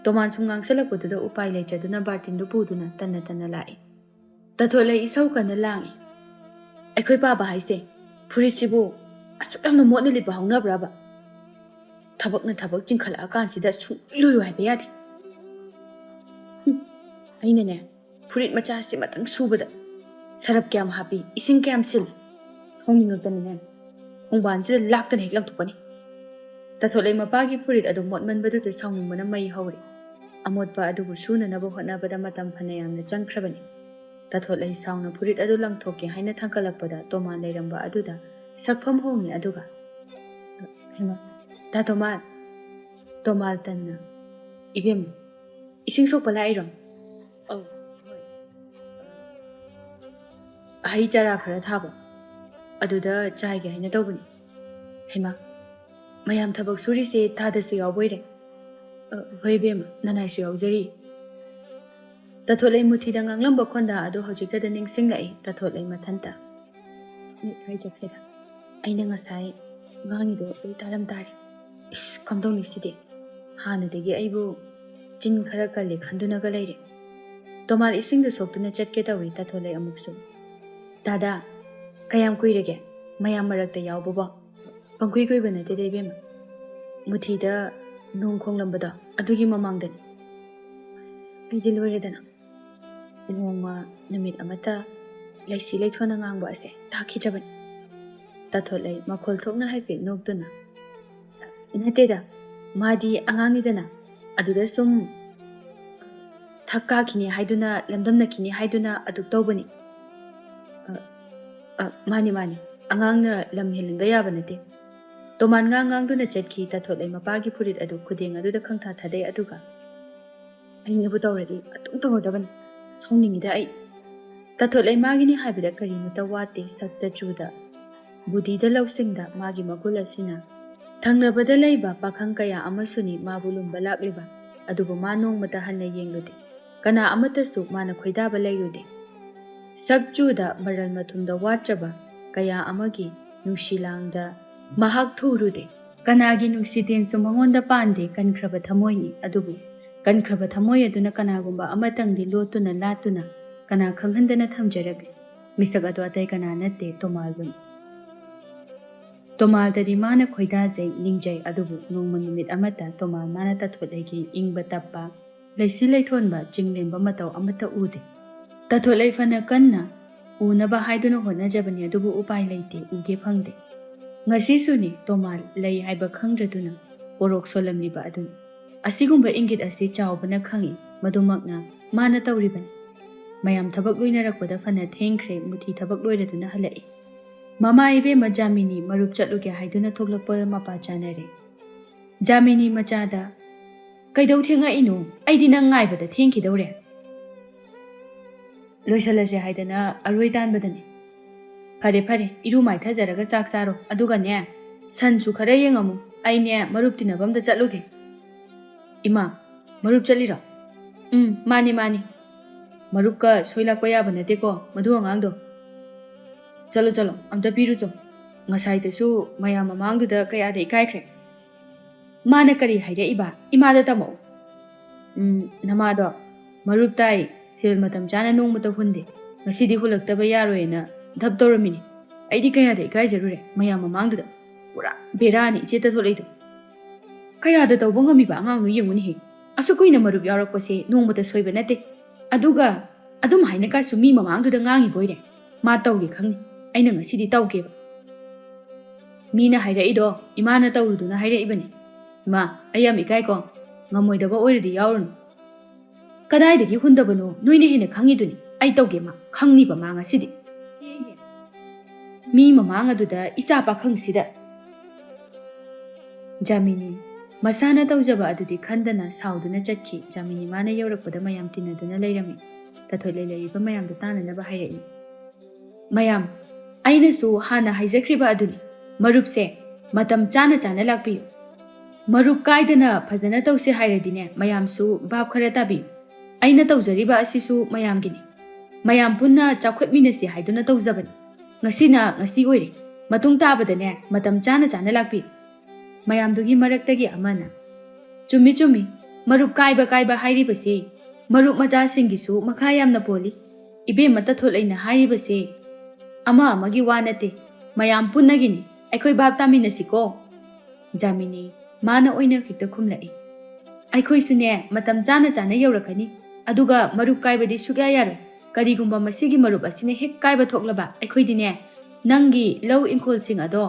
ꯇꯣꯃꯥꯟ ꯁꯨꯝ ꯉꯥꯡꯁꯜꯂꯛꯄꯗꯨꯗ ꯎꯄꯥꯏ ꯂꯩꯇ꯭ꯔꯗꯨꯅ ꯕꯥꯔꯇꯤꯟꯗꯨ ꯄꯨꯗꯨꯅ ꯇꯟꯅ ꯇꯟꯅ ꯂꯥꯛꯏ꯫ ꯇꯥꯊꯣꯠꯂꯩ ꯏꯁꯧ ꯀꯟꯅ ꯂꯥꯡꯏ꯫ "ꯑꯩꯈꯣꯏ ꯄꯥꯕ ꯍꯥꯏꯁꯦ ꯐꯨꯔꯤꯠꯁꯤꯕꯨ ꯑꯁꯨꯛ ꯌꯥꯝꯅ ꯃꯣꯠꯅ ꯂꯤꯠꯄ ꯍꯧꯅꯕ꯭ꯔꯕ? ꯊꯕꯛꯅ ꯊꯕꯛ ꯆꯤꯡꯈꯠꯂꯛꯑꯀꯥꯟꯁꯤꯗ ꯁꯨꯡꯂꯣꯏ ꯂꯣꯏꯌꯨ ꯍꯥꯏꯕ ꯌꯥꯗꯦ꯫ ꯍꯨꯝ, ꯑꯩꯅꯅꯦ, ꯐꯨꯔꯤꯠ ꯃꯆꯥꯁꯤꯃꯇꯪ ꯁꯨꯕꯗ ꯁꯔꯞ ꯀꯌꯥꯝ ꯍꯥꯞꯄꯤ, ꯏꯁꯤꯡ ꯀꯌꯥꯝ ꯁꯤꯜꯂꯤ, ꯁꯥꯎꯅꯤꯡꯉꯛꯇꯅꯅꯦ ꯈꯣꯡꯕꯥꯟꯁꯤꯗ ꯂꯥꯛꯇꯅ ꯍꯦꯛ ꯂꯪꯊꯣꯛꯀꯅꯤ꯫" ꯇꯥꯊꯣꯠꯂꯩ ꯃꯄꯥꯒꯤ ꯐꯨꯔꯤꯠ ꯑꯗꯨ ꯃꯣꯠꯃꯟꯕꯗꯨꯗ ꯁꯥꯎꯅꯤꯡꯕꯅ ꯃꯩ ꯍꯧꯔꯤ꯫ ꯑꯃꯣꯠꯄ ꯑꯗꯨꯕꯨ ꯁꯨꯅꯅꯕ ꯍꯣꯠꯅꯕꯗ ꯃꯇꯝ ꯐꯅ ꯌꯥꯝꯅ ꯆꯪꯈ꯭ꯔꯕꯅꯤ꯫ ꯇꯥꯊꯣꯠꯂꯩ ꯁꯥꯎꯅ ꯐꯨꯔꯤꯠ ꯑꯗꯨ ꯂꯪꯊꯣꯛꯀꯦ ꯍꯥꯏꯅ ꯊꯥꯡꯒꯠꯂꯛꯄꯗ ꯇꯣꯃꯥꯟ ꯂꯩꯔꯝꯕ ꯑꯗꯨꯗ ꯁꯛꯐꯝ ꯍꯣꯡꯉꯤ꯫ ꯑꯗꯨꯒ, "ꯍꯩꯃꯥ, ꯇꯥ ꯇꯣꯃꯥꯟ!" ꯇꯣꯃꯥꯟ ꯇꯟꯅ, "ꯏꯕꯦꯝꯃ, ꯏꯁꯤꯡ ꯁꯣꯛꯄ ꯂꯥꯛꯏꯔꯣ?" "ꯑꯧ, ꯍꯣꯏ꯫ ꯍꯩ ꯆꯥꯔꯥ ꯈꯔ ꯊꯥꯕ, ꯑꯗꯨꯗ ꯆꯥꯏꯒꯦ ꯍꯥꯏꯅ ꯇꯧꯕꯅꯤ꯫" "ꯍꯩꯃꯥ, ꯃꯌꯥꯝ ꯊꯕꯛ ꯁꯨꯔꯤꯁꯦ ꯇꯥꯗꯁꯨ ꯌꯥꯎꯕꯣꯏꯔꯦ?" "ꯑ, ꯍꯣꯏ ꯏꯕꯦꯝꯃ, ꯅꯅꯥꯏꯁꯨ ꯌꯥꯎꯖꯔꯤ꯫" ꯇꯥꯊꯣꯠꯂꯩ ꯃꯨꯊꯤꯗ ꯉꯥꯡꯂꯝꯕ ꯈꯣꯟꯗꯥ ꯑꯗꯨ ꯍꯧꯖꯤꯛꯇꯗ ꯅꯤꯡꯁꯤꯡꯂꯛꯏ ꯇꯥꯊꯣꯠꯂꯩ ꯃꯊꯟꯇ꯫ ꯃꯤꯠ ꯂꯣꯏ ꯆꯠꯈ꯭ꯔꯦꯗ꯫ ꯑꯩꯅ ꯉꯁꯥꯏ ꯉꯥꯡꯉꯤꯗꯣ ꯂꯣꯏ ꯇꯥꯔꯝ ꯇꯥꯔꯦ꯫ ꯏꯁ, ꯀꯝꯗꯧꯅꯤ ꯁꯤꯗꯤ? ꯍꯥꯟꯅꯗꯒꯤ ꯑꯩꯕꯨ ꯆꯤꯟ ꯈꯔ ꯀꯜꯂꯦ ꯈꯟꯗꯨꯅꯒ ꯂꯩꯔꯦ꯫ ꯇꯣꯃꯥꯟ ꯏꯁꯤꯡꯗꯨ ꯁꯣꯛꯇꯨꯅ ꯆꯠꯀꯦ ꯇꯧꯏ ꯇꯥꯊꯣꯠꯂꯩ ꯑꯃꯨꯛꯁꯨ꯫ "ꯇꯥꯗꯥ, ꯀꯌꯥꯝ ꯀꯨꯏꯔꯒꯦ ꯃꯌꯥꯝ ꯃꯔꯛꯇ ꯌꯥꯎꯕꯕꯣ?" "ꯄꯪꯀꯨꯏ ꯀꯨꯏꯕ ꯅꯠꯇꯦꯗ ꯏꯕꯦꯝꯃ꯫ ꯃꯨꯊꯤꯗ ꯅꯣꯡ ꯈꯣꯡꯂꯝꯕꯗꯣ ꯑꯗꯨꯒꯤ ꯃꯃꯥꯡꯗꯅꯤ꯫" ꯑꯩꯗꯤ ꯂꯣꯏꯔꯦꯗꯅ꯫ ꯅꯣꯡꯃ ꯅꯨꯃꯤꯠ ꯑꯃꯠꯇ ꯂꯩꯁꯤ ꯂꯩꯊꯣꯟꯅ ꯉꯥꯡꯕ ꯑꯁꯦ ꯇꯥꯈꯤꯗ꯭ꯔꯕꯅꯤ꯫ ꯇꯥꯊꯣꯠꯂꯩ ꯃꯈꯣꯜ ꯊꯣꯛꯅ ꯍꯥꯏꯐꯦꯠ ꯅꯣꯛꯇꯨꯅ, "ꯅꯠꯇꯦꯗ, ꯃꯥꯗꯤ ꯑꯉꯥꯡꯅꯤꯗꯅ, ꯑꯗꯨꯗ ꯁꯨꯝ ꯊꯛ ꯀꯥꯈꯤꯅꯤ ꯍꯥꯏꯗꯨꯅ, ꯂꯝꯗꯝꯅꯈꯤꯅꯤ ꯍꯥꯏꯗꯨꯅ ꯑꯗꯨꯛ ꯇꯧꯕꯅꯤ꯫" "ꯑ, ꯑ, ꯃꯥꯅꯤ, ꯃꯥꯅꯤ, ꯑꯉꯥꯡꯅ ꯂꯝ ꯍꯦꯟꯍꯟꯕ ꯌꯥꯕ ꯅꯠꯇꯦ꯫" ꯇꯣꯃꯥꯟ ꯉꯥꯡ ꯉꯥꯡꯗꯨꯅ ꯆꯠꯈꯤ꯫ ꯇꯥꯊꯣꯠꯂꯩ ꯃꯄꯥꯒꯤ ꯐꯨꯔꯤꯠ ꯑꯗꯨ ꯈꯨꯗꯦꯡ ꯑꯗꯨꯗ ꯈꯪꯊꯥ ꯊꯥꯗꯩ꯫ ꯑꯗꯨꯒ, "ꯑꯩꯅꯕꯨ ꯇꯧꯔꯗꯤ ꯑꯗꯨꯝ ꯇꯧꯔꯗꯕꯅꯤ꯫ ꯁꯥꯎꯅꯤꯡꯉꯤꯗ ꯑꯩ꯫" ꯇꯥꯊꯣꯠꯂꯩ ꯃꯥꯒꯤꯅꯤ ꯍꯥꯏꯕꯗ ꯀꯔꯤꯃꯇ ꯋꯥꯠꯇꯦ꯫ ꯁꯛꯇ ꯆꯨꯗ, ꯕꯨꯙꯤꯗ ꯂꯧꯁꯤꯡꯗ ꯃꯥꯒꯤ ꯃꯒꯨꯟ ꯑꯁꯤꯅ ꯊꯪꯅꯕꯗ ꯂꯩꯕ ꯄꯥꯈꯪ ꯀꯌꯥ ꯑꯃꯁꯨꯅꯤ ꯃꯥꯕꯨ ꯂꯨꯝꯕ ꯂꯥꯛꯂꯤꯕ꯫ ꯑꯗꯨꯕꯨ ꯃꯥ ꯅꯣꯡꯃꯇ ꯍꯟꯅ ꯌꯦꯡꯂꯨꯗꯦ꯫ ꯀꯅꯥ ꯑꯃꯠꯇꯁꯨ ꯃꯥꯅ ꯈꯣꯏꯗꯥꯕ ꯂꯩꯔꯨꯗꯦ꯫ ꯁꯛꯆꯨꯗ ꯃꯔꯜ ꯃꯊꯨꯝꯗ ꯋꯥꯠꯇ꯭ꯔꯕ ꯀꯌꯥ ꯑꯃꯒꯤ ꯅꯨꯡꯁꯤ ꯂꯥꯡꯗ ꯃꯍꯥꯛ ꯊꯨꯔꯨꯗꯦ꯫ ꯀꯅꯥꯒꯤ ꯅꯨꯡꯁꯤꯇꯦꯟꯁꯨ ꯃꯉꯣꯟꯗ ꯄꯥꯟꯗꯦ, ꯀꯟꯈ꯭ꯔꯕ ꯊꯃꯣꯏꯅꯤ꯫ ꯑꯗꯨꯕꯨ ꯀꯟꯈ꯭ꯔꯕ ꯊꯃꯣꯏ ꯑꯗꯨꯅ ꯀꯅꯥꯒꯨꯝꯕ ꯑꯃꯇꯪꯗꯤ ꯂꯣꯠꯇꯨꯅ ꯂꯥꯠꯇꯨꯅ ꯀꯅꯥ ꯈꯪꯍꯟꯗꯅ ꯊꯝꯖꯔꯒꯦ꯫ ꯃꯤꯁꯛ ꯑꯗꯨ ꯑꯇꯩ ꯀꯅꯥ ꯅꯠꯇꯦ, ꯇꯣꯃꯥꯜꯕꯨꯅꯤ꯫ ꯇꯣꯃꯥꯜꯗꯗꯤ ꯃꯥꯅ ꯈꯣꯏꯗꯥꯖꯩ, ꯅꯤꯡꯖꯩ, ꯑꯗꯨꯕꯨ ꯅꯣꯡꯃ ꯅꯨꯃꯤꯠ ꯑꯃꯠꯇ ꯇꯣꯃꯥꯜ ꯃꯥꯅ ꯇꯥꯊꯣꯠꯂꯩꯒꯤ ꯏꯪꯕ ꯇꯞꯄ, ꯂꯩꯁꯤ ꯂꯩꯊꯣꯟꯕ, ꯆꯤꯡꯂꯦꯝꯕ ꯃꯇꯧ ꯑꯃꯠꯇ ꯎꯗꯦ꯫ ꯇꯥꯊꯣꯠꯂꯩ ꯐꯅ ꯀꯟꯅ ꯎꯅꯕ ꯍꯥꯏꯗꯨꯅ ꯍꯣꯠꯅꯖꯕꯅꯤ, ꯑꯗꯨꯕꯨ ꯎꯄꯥꯏ ꯂꯩꯇꯦ, ꯎꯒꯦ ꯐꯪꯗꯦ꯫ ꯉꯁꯤꯁꯨꯅꯤ ꯇꯣꯃꯥꯜ ꯂꯩ ꯍꯥꯏꯕ ꯈꯪꯗ꯭ꯔꯗꯨꯅ ꯄꯣꯔꯣꯛ ꯁꯣꯜꯂꯝꯂꯤꯕ ꯑꯗꯨꯅꯤ꯫ ꯑꯁꯤꯒꯨꯝꯕ ꯏꯪꯒꯤꯠ ꯑꯁꯤ ꯆꯥꯎꯕꯅ ꯈꯪꯏ, ꯃꯗꯨꯃꯛꯅ ꯃꯥꯅ ꯇꯧꯔꯤꯕꯅꯤ꯫ ꯃꯌꯥꯝ ꯊꯕꯛ ꯂꯣꯏꯅꯔꯛꯄꯗ ꯐꯅ ꯊꯦꯡꯈ꯭ꯔꯦ, ꯃꯨꯊꯤ ꯊꯕꯛ ꯂꯣꯏꯔꯗꯨꯅ ꯍꯜꯂꯛꯏ꯫ "ꯃꯃꯥ ꯏꯕꯦꯝꯃ ꯖꯥꯃꯤꯅꯤ, ꯃꯔꯨꯞ ꯆꯠꯂꯨꯒꯦ" ꯍꯥꯏꯗꯨꯅ ꯊꯣꯛꯂꯛꯄ ꯃꯄꯥ ꯆꯥꯅꯔꯦ꯫ ꯖꯥꯃꯤꯅꯤ ꯃꯆꯥꯗ, "ꯀꯩꯗꯧ ꯊꯦꯡꯉꯛꯏꯅꯣ? ꯑꯩꯗꯤ ꯅꯪ ꯉꯥꯏꯕꯗ ꯊꯦꯡꯈꯤꯗꯧꯔꯦ꯫ ꯂꯣꯏꯁꯜꯂꯁꯦ ꯍꯥꯏꯗꯅ ꯑꯔꯣꯏ ꯇꯥꯟꯕꯗꯅꯦ꯫ ꯐꯔꯦ ꯐꯔꯦ, ꯏꯔꯨ ꯃꯥꯏꯊꯖꯔꯒ ꯆꯥꯛ ꯆꯥꯔꯣ, ꯑꯗꯨꯒꯅꯦ ꯁꯟꯁꯨ ꯈꯔ ꯌꯦꯡꯉꯝꯃꯨ, ꯑꯩꯅꯦ ꯃꯔꯨꯞ ꯇꯤꯟꯅꯐꯝꯗ ꯆꯠꯂꯨꯒꯦ꯫ ꯏꯃꯥ, ꯃꯔꯨꯞ ꯆꯠꯂꯤꯔꯣ?" "ꯎꯝ, ꯃꯥꯅꯤ ꯃꯥꯅꯤ꯫ ꯃꯔꯨꯞꯀ ꯁꯣꯏ ꯂꯥꯛꯄ ꯌꯥꯕ ꯅꯠꯇꯦꯀꯣ ꯃꯗꯨ ꯑꯉꯥꯡꯗꯣ꯫ ꯆꯠꯂꯣ ꯆꯠꯂꯣ, ꯑꯝꯇ ꯄꯤꯔꯨꯆꯣ꯫ ꯉꯁꯥꯏꯗꯁꯨ ꯃꯌꯥꯝ ꯃꯃꯥꯡꯗꯨꯗ ꯀꯌꯥꯗ ꯏꯀꯥꯏꯈ꯭ꯔꯦ꯫ ꯃꯥꯅ ꯀꯔꯤ ꯍꯥꯏꯔꯛꯏꯕ? ꯏꯃꯥꯗ ꯇꯝꯃꯛꯎ꯫" "ꯎꯝ, ꯅꯃꯥꯗꯣ ꯃꯔꯨꯞ ꯇꯥꯏ, ꯁꯦꯜ ꯃꯇꯝ ꯆꯥꯅ ꯅꯣꯡꯃꯇ ꯍꯨꯟꯗꯦ, ꯉꯁꯤꯗꯤ ꯍꯨꯜꯂꯛꯇꯕ ꯌꯥꯔꯣꯏꯅ ꯙꯞ ꯇꯧꯔꯝꯃꯤꯅꯤ꯫ ꯑꯩꯗꯤ ꯀꯌꯥꯗ ꯏꯀꯥꯏꯖꯔꯨꯔꯦ ꯃꯌꯥꯝ ꯃꯃꯥꯡꯗꯨꯗ꯫ ꯄꯨꯔꯥ ꯕꯦꯔꯥꯅꯤ ꯏꯆꯦ ꯇꯥꯊꯣꯠꯂꯩꯗꯣ꯫ ꯀꯌꯥꯗ ꯇꯧꯕ ꯉꯝꯃꯤꯕ ꯑꯉꯥꯡꯅꯣ ꯌꯦꯡꯉꯨꯅꯦꯍꯦ꯫ ꯑꯁꯨꯛ ꯀꯨꯏꯅ ꯃꯔꯨꯞ ꯌꯥꯎꯔꯛꯄꯁꯦ ꯅꯣꯡꯃꯇ ꯁꯣꯏꯕ ꯅꯠꯇꯦ꯫ ꯑꯗꯨꯒ ꯑꯗꯨꯝ ꯍꯥꯏꯅ ꯀꯥꯏꯁꯨ ꯃꯤ ꯃꯃꯥꯡꯗꯨꯗ ꯉꯥꯡꯉꯤꯕꯣꯏꯔꯦ꯫ ꯃꯥ ꯇꯧꯒꯦ ꯈꯪꯅꯤ꯫ ꯑꯩꯅ ꯉꯁꯤꯗꯤ ꯇꯧꯒꯦꯕ꯫ ꯃꯤꯅ ꯍꯥꯏꯔꯛꯏꯗꯣ ꯏꯃꯥꯅ ꯇꯧꯔꯨꯗꯨꯅ ꯍꯥꯏꯔꯛꯏꯕꯅꯤ꯫ ꯏꯃꯥ, ꯑꯩ ꯌꯥꯝ ꯏꯀꯥꯏꯀꯣ꯫ ꯉꯝꯃꯣꯏꯗꯕ ꯑꯣꯏꯔꯗꯤ ꯌꯥꯎꯔꯨꯅꯨ꯫" "ꯀꯗꯥꯏꯗꯒꯤ ꯍꯨꯟꯗꯕꯅꯣ? ꯅꯣꯏꯅ ꯍꯦꯟꯅ ꯈꯪꯉꯤꯗꯨꯅꯤ꯫ ꯑꯩ ꯇꯧꯒꯦ ꯃꯥ꯫ ꯈꯪꯅꯤꯕ ꯃꯥ ꯉꯁꯤꯗꯤ꯫ ꯃꯤ ꯃꯃꯥꯡ ꯑꯗꯨꯗ ꯏꯆꯥ ꯄꯥꯈꯪꯁꯤꯗ꯫" ꯖꯥꯃꯤꯅꯤ ꯃꯁꯥꯅ ꯇꯧꯖꯕ ꯑꯗꯨꯗꯤ ꯈꯟꯗꯅ ꯁꯥꯎꯗꯨꯅ ꯆꯠꯈꯤ꯫ ꯖꯥꯃꯤꯅꯤ ꯃꯥꯅ ꯌꯧꯔꯛꯄꯗ ꯃꯌꯥꯝ ꯇꯤꯟꯅꯗꯨꯅ ꯂꯩꯔꯝꯃꯤ꯫ ꯇꯥꯊꯣꯠꯂꯩ ꯂꯩꯔꯤꯕ ꯃꯌꯥꯝꯗ ꯇꯥꯅꯅꯕ ꯍꯥꯏꯔꯛꯏ꯫ "ꯃꯌꯥꯝ, ꯑꯩꯅꯁꯨ ꯍꯥꯟꯅ ꯍꯥꯏꯖꯈ꯭ꯔꯤꯕ ꯑꯗꯨꯅꯤ, ꯃꯔꯨꯞꯁꯦ ꯃꯇꯝ ꯆꯥꯅ ꯆꯥꯅ ꯂꯥꯛꯄꯤꯌꯨ꯫ ꯃꯔꯨꯞ ꯀꯥꯏꯗꯅ ꯐꯖꯅ ꯇꯧꯁꯦ ꯍꯥꯏꯔꯗꯤꯅꯦ, ꯃꯌꯥꯝꯁꯨ ꯚꯥꯞ ꯈꯔ ꯇꯥꯕꯤꯌꯨ꯫ ꯑꯩꯅ ꯇꯧꯖꯔꯤꯕ ꯑꯁꯤꯁꯨ ꯃꯌꯥꯝꯒꯤꯅꯤ꯫ ꯃꯌꯥꯝ ꯄꯨꯟꯅ ꯆꯥꯎꯈꯠꯃꯤꯟꯅꯁꯤ ꯍꯥꯏꯗꯨꯅ ꯇꯧꯖꯕꯅꯤ꯫ ꯉꯁꯤꯅ ꯉꯁꯤ ꯑꯣꯏꯔꯦ꯫ ꯃꯇꯨꯡ ꯇꯥꯕꯗꯅꯦ, ꯃꯇꯝ ꯆꯥꯅ ꯆꯥꯅ ꯂꯥꯛꯄꯤꯌꯨ꯫ ꯃꯌꯥꯝꯗꯨꯒꯤ ꯃꯔꯛꯇꯒꯤ ꯑꯃꯅ, "ꯆꯨꯝꯃꯤ, ꯆꯨꯝꯃꯤ꯫ ꯃꯔꯨꯞ ꯀꯥꯏꯕ ꯀꯥꯏꯕ ꯍꯥꯏꯔꯤꯕꯁꯤ ꯃꯔꯨꯞ ꯃꯆꯥꯁꯤꯡꯒꯤꯁꯨ ꯃꯈꯥ ꯌꯥꯝꯅ ꯄꯣꯜꯂꯤ꯫ ꯏꯕꯦꯝꯃ ꯇꯊꯣꯠꯂꯩꯅ ꯍꯥꯏꯔꯤꯕꯁꯦ ꯑꯃ ꯑꯃꯒꯤ ꯋꯥ ꯅꯠꯇꯦ, ꯃꯌꯥꯝ ꯄꯨꯟꯅꯒꯤꯅꯤ꯫ ꯑꯩꯈꯣꯏ ꯚꯥꯞ ꯇꯥꯃꯤꯟꯅꯁꯤꯀꯣ?" ꯖꯥꯃꯤꯅꯤ ꯃꯥꯅ ꯑꯣꯏꯅ ꯈꯤꯛꯇ ꯈꯨꯝꯂꯛꯏ꯫ "ꯑꯩꯈꯣꯏꯁꯨꯅꯦ ꯃꯇꯝ ꯆꯥꯅ ꯆꯥꯅ ꯌꯧꯔꯛꯀꯅꯤ꯫ ꯑꯗꯨꯒ ꯃꯔꯨꯞ ꯀꯥꯏꯕꯗꯤ ꯁꯨꯛꯌꯥ ꯌꯥꯔꯣꯏ꯫ ꯀꯔꯤꯒꯨꯝꯕ ꯃꯁꯤꯒꯤ ꯃꯔꯨꯞ ꯑꯁꯤꯅ ꯍꯦꯛ ꯀꯥꯏꯕ ꯊꯣꯛꯂꯕ, ꯑꯩꯈꯣꯏꯗꯤꯅꯦ ꯅꯪꯒꯤ ꯂꯧ ꯏꯪꯈꯣꯜꯁꯤꯡ ꯑꯗꯣ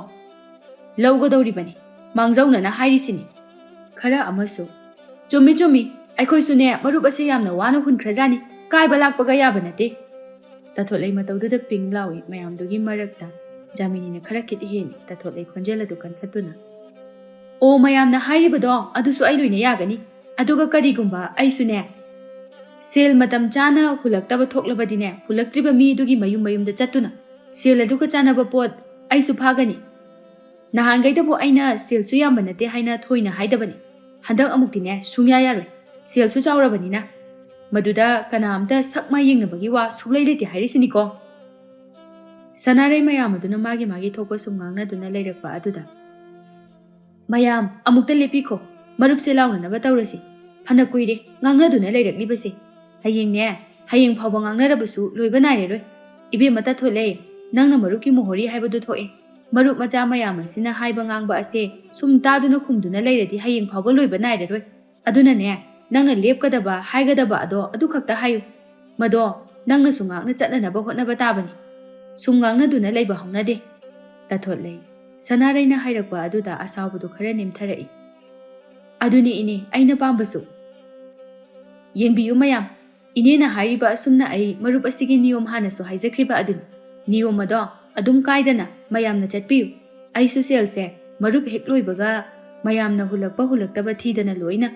ꯂꯧꯒꯗꯧꯔꯤꯕꯅꯤ꯫ ꯃꯥꯡꯖꯧꯅꯅ ꯍꯥꯏꯔꯤꯁꯤꯅꯤ꯫" ꯈꯔ ꯑꯃꯁꯨ, "ꯆꯨꯝꯃꯤ, ꯆꯨꯝꯃꯤ꯫ ꯑꯩꯈꯣꯏꯁꯨꯅꯦ ꯃꯔꯨꯞ ꯑꯁꯦ ꯌꯥꯝꯅ ꯋꯥꯅ ꯍꯨꯟꯈ꯭ꯔꯖꯥꯠꯅꯤ꯫ ꯀꯥꯏꯕ ꯂꯥꯛꯄꯒ ꯌꯥꯕ ꯅꯠꯇꯦ꯫" ꯇꯥꯊꯣꯠꯂꯩ ꯃꯇꯧꯗꯨꯗ ꯄꯤꯡ ꯂꯥꯎꯏ꯫ ꯃꯌꯥꯝꯗꯨꯒꯤ ꯃꯔꯛꯇ ꯖꯥꯃꯤꯅꯤꯅ ꯈꯔ ꯈꯤꯠ ꯍꯦꯜꯂꯤ꯫ ꯇꯥꯊꯣꯠꯂꯩ ꯈꯣꯟꯖꯦꯜ ꯑꯗꯨ ꯀꯟꯈꯠꯇꯨꯅ, "ꯑꯣ, ꯃꯌꯥꯝꯅ ꯍꯥꯏꯔꯤꯕꯗꯣ ꯑꯗꯨꯁꯨ ꯑꯩ ꯂꯣꯏꯅ ꯌꯥꯒꯅꯤ꯫ ꯑꯗꯨꯒ ꯀꯔꯤꯒꯨꯝꯕ ꯑꯩꯁꯨꯅꯦ ꯁꯦꯜ ꯃꯇꯝ ꯆꯥꯅ ꯍꯨꯜꯂꯛꯇꯕ ꯊꯣꯛꯂꯕꯗꯤꯅꯦ, ꯍꯨꯜꯂꯛꯇ꯭ꯔꯤꯕ ꯃꯤ ꯑꯗꯨꯒꯤ ꯃꯌꯨꯝ ꯃꯌꯨꯝꯗ ꯆꯠꯇꯨꯅ ꯁꯦꯜ ꯑꯗꯨꯒ ꯆꯥꯟꯅꯕ ꯄꯣꯠ ꯑꯩꯁꯨ ꯐꯥꯒꯅꯤ꯫ ꯅꯍꯥꯟꯈꯩꯗꯕꯨ ꯑꯩꯅ ꯁꯦꯜꯁꯨ ꯌꯥꯝꯕ ꯅꯠꯇꯦ ꯍꯥꯏꯅ ꯊꯣꯏꯅ ꯍꯥꯏꯗꯕꯅꯤ꯫ ꯍꯟꯗꯛ ꯑꯃꯨꯛꯇꯤꯅꯦ ꯁꯨꯡꯌꯥ ꯌꯥꯔꯣꯏ꯫ ꯁꯦꯜꯁꯨ ꯆꯥꯎꯔꯕꯅꯤꯅ꯫ ꯃꯗꯨꯗ ꯀꯅꯥꯝꯇ ꯁꯛ ꯃꯥꯏ ꯌꯦꯡꯅꯕꯒꯤ ꯋꯥ ꯁꯨꯛꯂꯩ ꯂꯩꯇꯦ ꯍꯥꯏꯔꯤꯁꯤꯅꯤꯀꯣ꯫" ꯁꯅꯥꯔꯩ ꯃꯌꯥꯝ ꯑꯗꯨꯅ ꯃꯥꯒꯤ ꯃꯥꯒꯤ ꯊꯣꯛꯄ ꯁꯨꯝ ꯉꯥꯡꯅꯗꯨꯅ ꯂꯩꯔꯛꯄ ꯑꯗꯨꯗ, "ꯃꯌꯥꯝ, ꯑꯃꯨꯛꯇ ꯂꯦꯞꯄꯤꯈꯣ꯫ ꯃꯔꯨꯞꯁꯦ ꯂꯥꯎꯅꯅꯕ ꯇꯧꯔꯁꯤ꯫ ꯐꯅ ꯀꯨꯏꯔꯦ ꯉꯥꯡꯅꯗꯨꯅ ꯂꯩꯔꯛꯂꯤꯕꯁꯦ꯫ ꯍꯌꯦꯡꯅꯦ, ꯍꯌꯦꯡ ꯐꯥꯎꯕ ꯉꯥꯡꯅꯔꯕꯁꯨ ꯂꯣꯏꯕ ꯅꯥꯏꯔꯔꯣꯏ꯫ ꯏꯕꯦꯝꯃ ꯇꯥꯊꯣꯠꯂꯩ, ꯅꯪꯅ ꯃꯔꯨꯞꯀꯤ ꯃꯣꯍꯣꯔꯤ ꯍꯥꯏꯕꯗꯨ ꯊꯣꯛꯑꯦ꯫ ꯃꯔꯨꯞ ꯃꯆꯥ ꯃꯌꯥꯝ ꯑꯁꯤꯅ ꯍꯥꯏꯕ ꯉꯥꯡꯕ ꯑꯁꯦ ꯁꯨꯝ ꯇꯥꯗꯨꯅ ꯈꯨꯝꯗꯨꯅ ꯂꯩꯔꯗꯤ ꯍꯌꯦꯡ ꯐꯥꯎꯕ ꯂꯣꯏꯕ ꯅꯥꯏꯔꯔꯣꯏ꯫ ꯑꯗꯨꯅꯅꯦ, ꯅꯪꯅ ꯂꯦꯞꯀꯗꯕ, ꯍꯥꯏꯒꯗꯕ ꯑꯗꯣ ꯑꯗꯨ ꯈꯛꯇ ꯍꯥꯏꯌꯨ꯫ ꯃꯗꯣ ꯅꯪꯅꯁꯨ ꯉꯥꯛꯅ ꯆꯠꯅꯅꯕ ꯍꯣꯠꯅꯕ ꯇꯥꯕꯅꯤ꯫ ꯁꯨꯝ ꯉꯥꯡꯅꯗꯨꯅ ꯂꯩꯕ ꯍꯧꯅꯗꯦ꯫" ꯇꯥꯊꯣꯠꯂꯩ ꯁꯅꯥꯔꯩꯅ ꯍꯥꯏꯔꯛꯄ ꯑꯗꯨꯗ ꯑꯁꯥꯎꯕꯗꯨ ꯈꯔ ꯅꯦꯝꯊꯔꯛꯏ꯫ "ꯑꯗꯨꯅꯤ ꯏꯅꯦ, ꯑꯩꯅ ꯄꯥꯝꯕꯁꯨ꯫ ꯌꯦꯡꯕꯤꯌꯨ ꯃꯌꯥꯝ, ꯏꯅꯦꯅ ꯍꯥꯏꯔꯤꯕ ꯑꯁꯨꯝꯅ ꯑꯩ ꯃꯔꯨꯞ ꯑꯁꯤꯒꯤ ꯅꯤꯌꯣꯝ ꯍꯥꯟꯅꯁꯨ ꯍꯥꯏꯖꯈ꯭ꯔꯤꯕ ꯑꯗꯨꯅꯤ꯫ ꯅꯤꯌꯣꯝ ꯑꯗꯣ ꯑꯗꯨꯝ ꯀꯥꯏꯗꯅ ꯃꯌꯥꯝꯅ ꯆꯠꯄꯤꯌꯨ꯫ ꯑꯩꯁꯨ ꯁꯦꯜꯁꯦ ꯃꯔꯨꯞ ꯍꯦꯛ ꯂꯣꯏꯕꯒ ꯃꯌꯥꯝꯅ ꯍꯨꯜꯂꯛꯄ ꯍꯨꯜꯂꯛꯇꯕ ꯊꯤꯗꯅ ꯂꯣꯏꯅ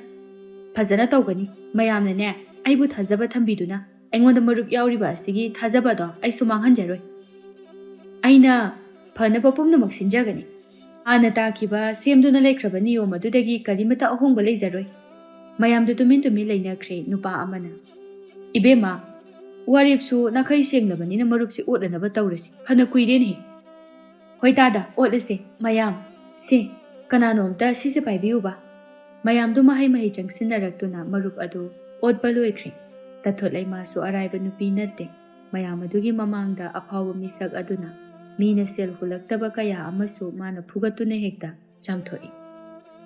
ꯐꯖꯅ ꯇꯧꯒꯅꯤ꯫ ꯃꯌꯥꯝꯅꯅꯦ ꯑꯩꯕꯨ ꯊꯥꯖꯕ ꯊꯝꯕꯤꯗꯨꯅ ꯑꯩꯉꯣꯟꯗ ꯃꯔꯨꯞ ꯌꯥꯎꯔꯤꯕ ꯑꯁꯤꯒꯤ ꯊꯥꯖꯕ ꯑꯗꯣ ꯑꯩꯁꯨ ꯃꯥꯡꯍꯟꯖꯔꯣꯏ꯫ ꯑꯩꯅ ꯐꯅꯕ ꯄꯨꯝꯅꯃꯛ ꯁꯤꯟꯖꯒꯅꯤ꯫ ꯍꯥꯟꯅ ꯇꯥꯈꯤꯕ ꯁꯦꯝꯗꯨꯅ ꯂꯩꯈ꯭ꯔꯕ ꯅꯤꯌꯣꯝ ꯑꯗꯨꯗꯒꯤ ꯀꯔꯤꯃꯠꯇ ꯑꯍꯣꯡꯕ ꯂꯩꯖꯔꯣꯏ꯫" ꯃꯌꯥꯝꯗꯨ ꯇꯨꯃꯤꯟ ꯇꯨꯃꯤꯟ ꯂꯩꯅꯈ꯭ꯔꯦ꯫ ꯅꯨꯄꯥ ꯑꯃꯅ, "ꯏꯕꯦꯝꯃ, ꯋꯥꯔꯦꯞꯁꯨ ꯅꯥꯈꯩ ꯁꯦꯡꯂꯕꯅꯤꯅ ꯃꯔꯨꯞꯁꯤ ꯑꯣꯠꯂꯅꯕ ꯇꯧꯔꯁꯤ꯫ ꯐꯅ ꯀꯨꯏꯔꯦꯅꯦꯍꯦ꯫ ꯍꯣꯏ ꯇꯥꯗ, ꯑꯣꯠꯂꯁꯦ ꯃꯌꯥꯝ꯫ ꯁꯦ, ꯀꯅꯥꯅꯣꯝꯇ ꯁꯤꯁꯦ ꯄꯥꯏꯕꯤꯌꯨꯕ꯫ ꯃꯌꯥꯝꯗꯨ ꯃꯍꯩ ꯃꯍꯩ ꯆꯪꯁꯤꯟꯅꯔꯛꯇꯨꯅ ꯃꯔꯨꯞ ꯑꯗꯨ ꯑꯣꯠꯄ ꯂꯣꯏꯈ꯭ꯔꯦ꯫ ꯇꯥꯊꯣꯠꯂꯩꯃꯥꯁꯨ ꯑꯔꯥꯏꯕ ꯅꯨꯄꯤ ꯅꯠꯇꯦ꯫ ꯃꯌꯥꯝ ꯑꯗꯨꯒꯤ ꯃꯃꯥꯡꯗ ꯑꯐꯥꯎꯕ ꯃꯤꯁꯛ ꯑꯗꯨꯅ ꯃꯤꯅ ꯁꯦꯜ ꯍꯨꯜꯂꯛꯇꯕ ꯀꯌꯥ ꯑꯃꯁꯨ ꯃꯥꯅ ꯐꯨꯒꯠꯇꯨꯅ ꯍꯦꯛꯇ ꯆꯥꯝꯊꯣꯛꯏ꯫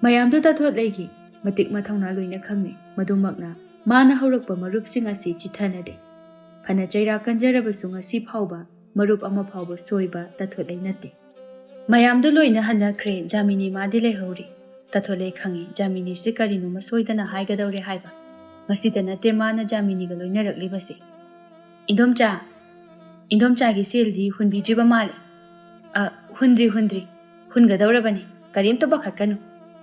ꯃꯌꯥꯝꯗꯨ ꯇꯥꯊꯣꯠꯂꯩꯒꯤ ꯃꯇꯤꯛ ꯃꯊꯧꯅꯥ ꯂꯣꯏꯅ ꯈꯪꯅꯩ꯫ ꯃꯗꯨꯃꯛꯅ ꯃꯥꯅ ꯍꯧꯔꯛꯄ ꯃꯔꯨꯞꯁꯤꯡ ꯑꯁꯤ ꯆꯤꯠꯊꯅꯗꯦ꯫ ꯐꯅ ꯆꯩꯔꯥꯛ ꯀꯟꯖꯔꯕꯁꯨ ꯉꯁꯤ ꯐꯥꯎꯕ ꯃꯔꯨꯞ ꯑꯃ ꯐꯥꯎꯕ ꯁꯣꯏꯕ ꯇꯥꯊꯣꯠꯂꯩ ꯅꯠꯇꯦ꯫ ꯃꯌꯥꯝꯗꯨ ꯂꯣꯏꯅ ꯍꯟꯅꯈ꯭ꯔꯦ꯫ ꯖꯥꯃꯤꯅꯤ ꯃꯥꯗꯤ ꯂꯩꯍꯧꯔꯤ꯫ ꯇꯥꯊꯣꯠꯂꯩ ꯈꯪꯏ ꯖꯥꯃꯤꯅꯤꯁꯤ ꯀꯔꯤꯅꯣꯃ ꯁꯣꯏꯗꯅ ꯍꯥꯏꯒꯗꯧꯔꯦ ꯍꯥꯏꯕ꯫ ꯉꯁꯤꯗ ꯅꯠꯇꯦ ꯃꯥꯅ ꯖꯥꯃꯤꯅꯤꯒ ꯂꯣꯏꯅꯔꯛꯂꯤꯕꯁꯦ꯫ "ꯏꯟꯗꯣꯝꯆꯥ, ꯏꯟꯗꯣꯝꯆꯥꯒꯤ ꯁꯦꯜꯗꯤ ꯍꯨꯟꯕꯤꯗ꯭ꯔꯤꯕ ꯃꯥꯜꯂꯦ꯫" "ꯑ, ꯍꯨꯟꯗ꯭ꯔꯤ, ꯍꯨꯟꯗ꯭ꯔꯤ꯫ ꯍꯨꯟꯒꯗꯧꯔꯕꯅꯤ꯫ ꯀꯔꯤꯝꯇ ꯄꯥꯈꯠꯀꯅꯨ꯫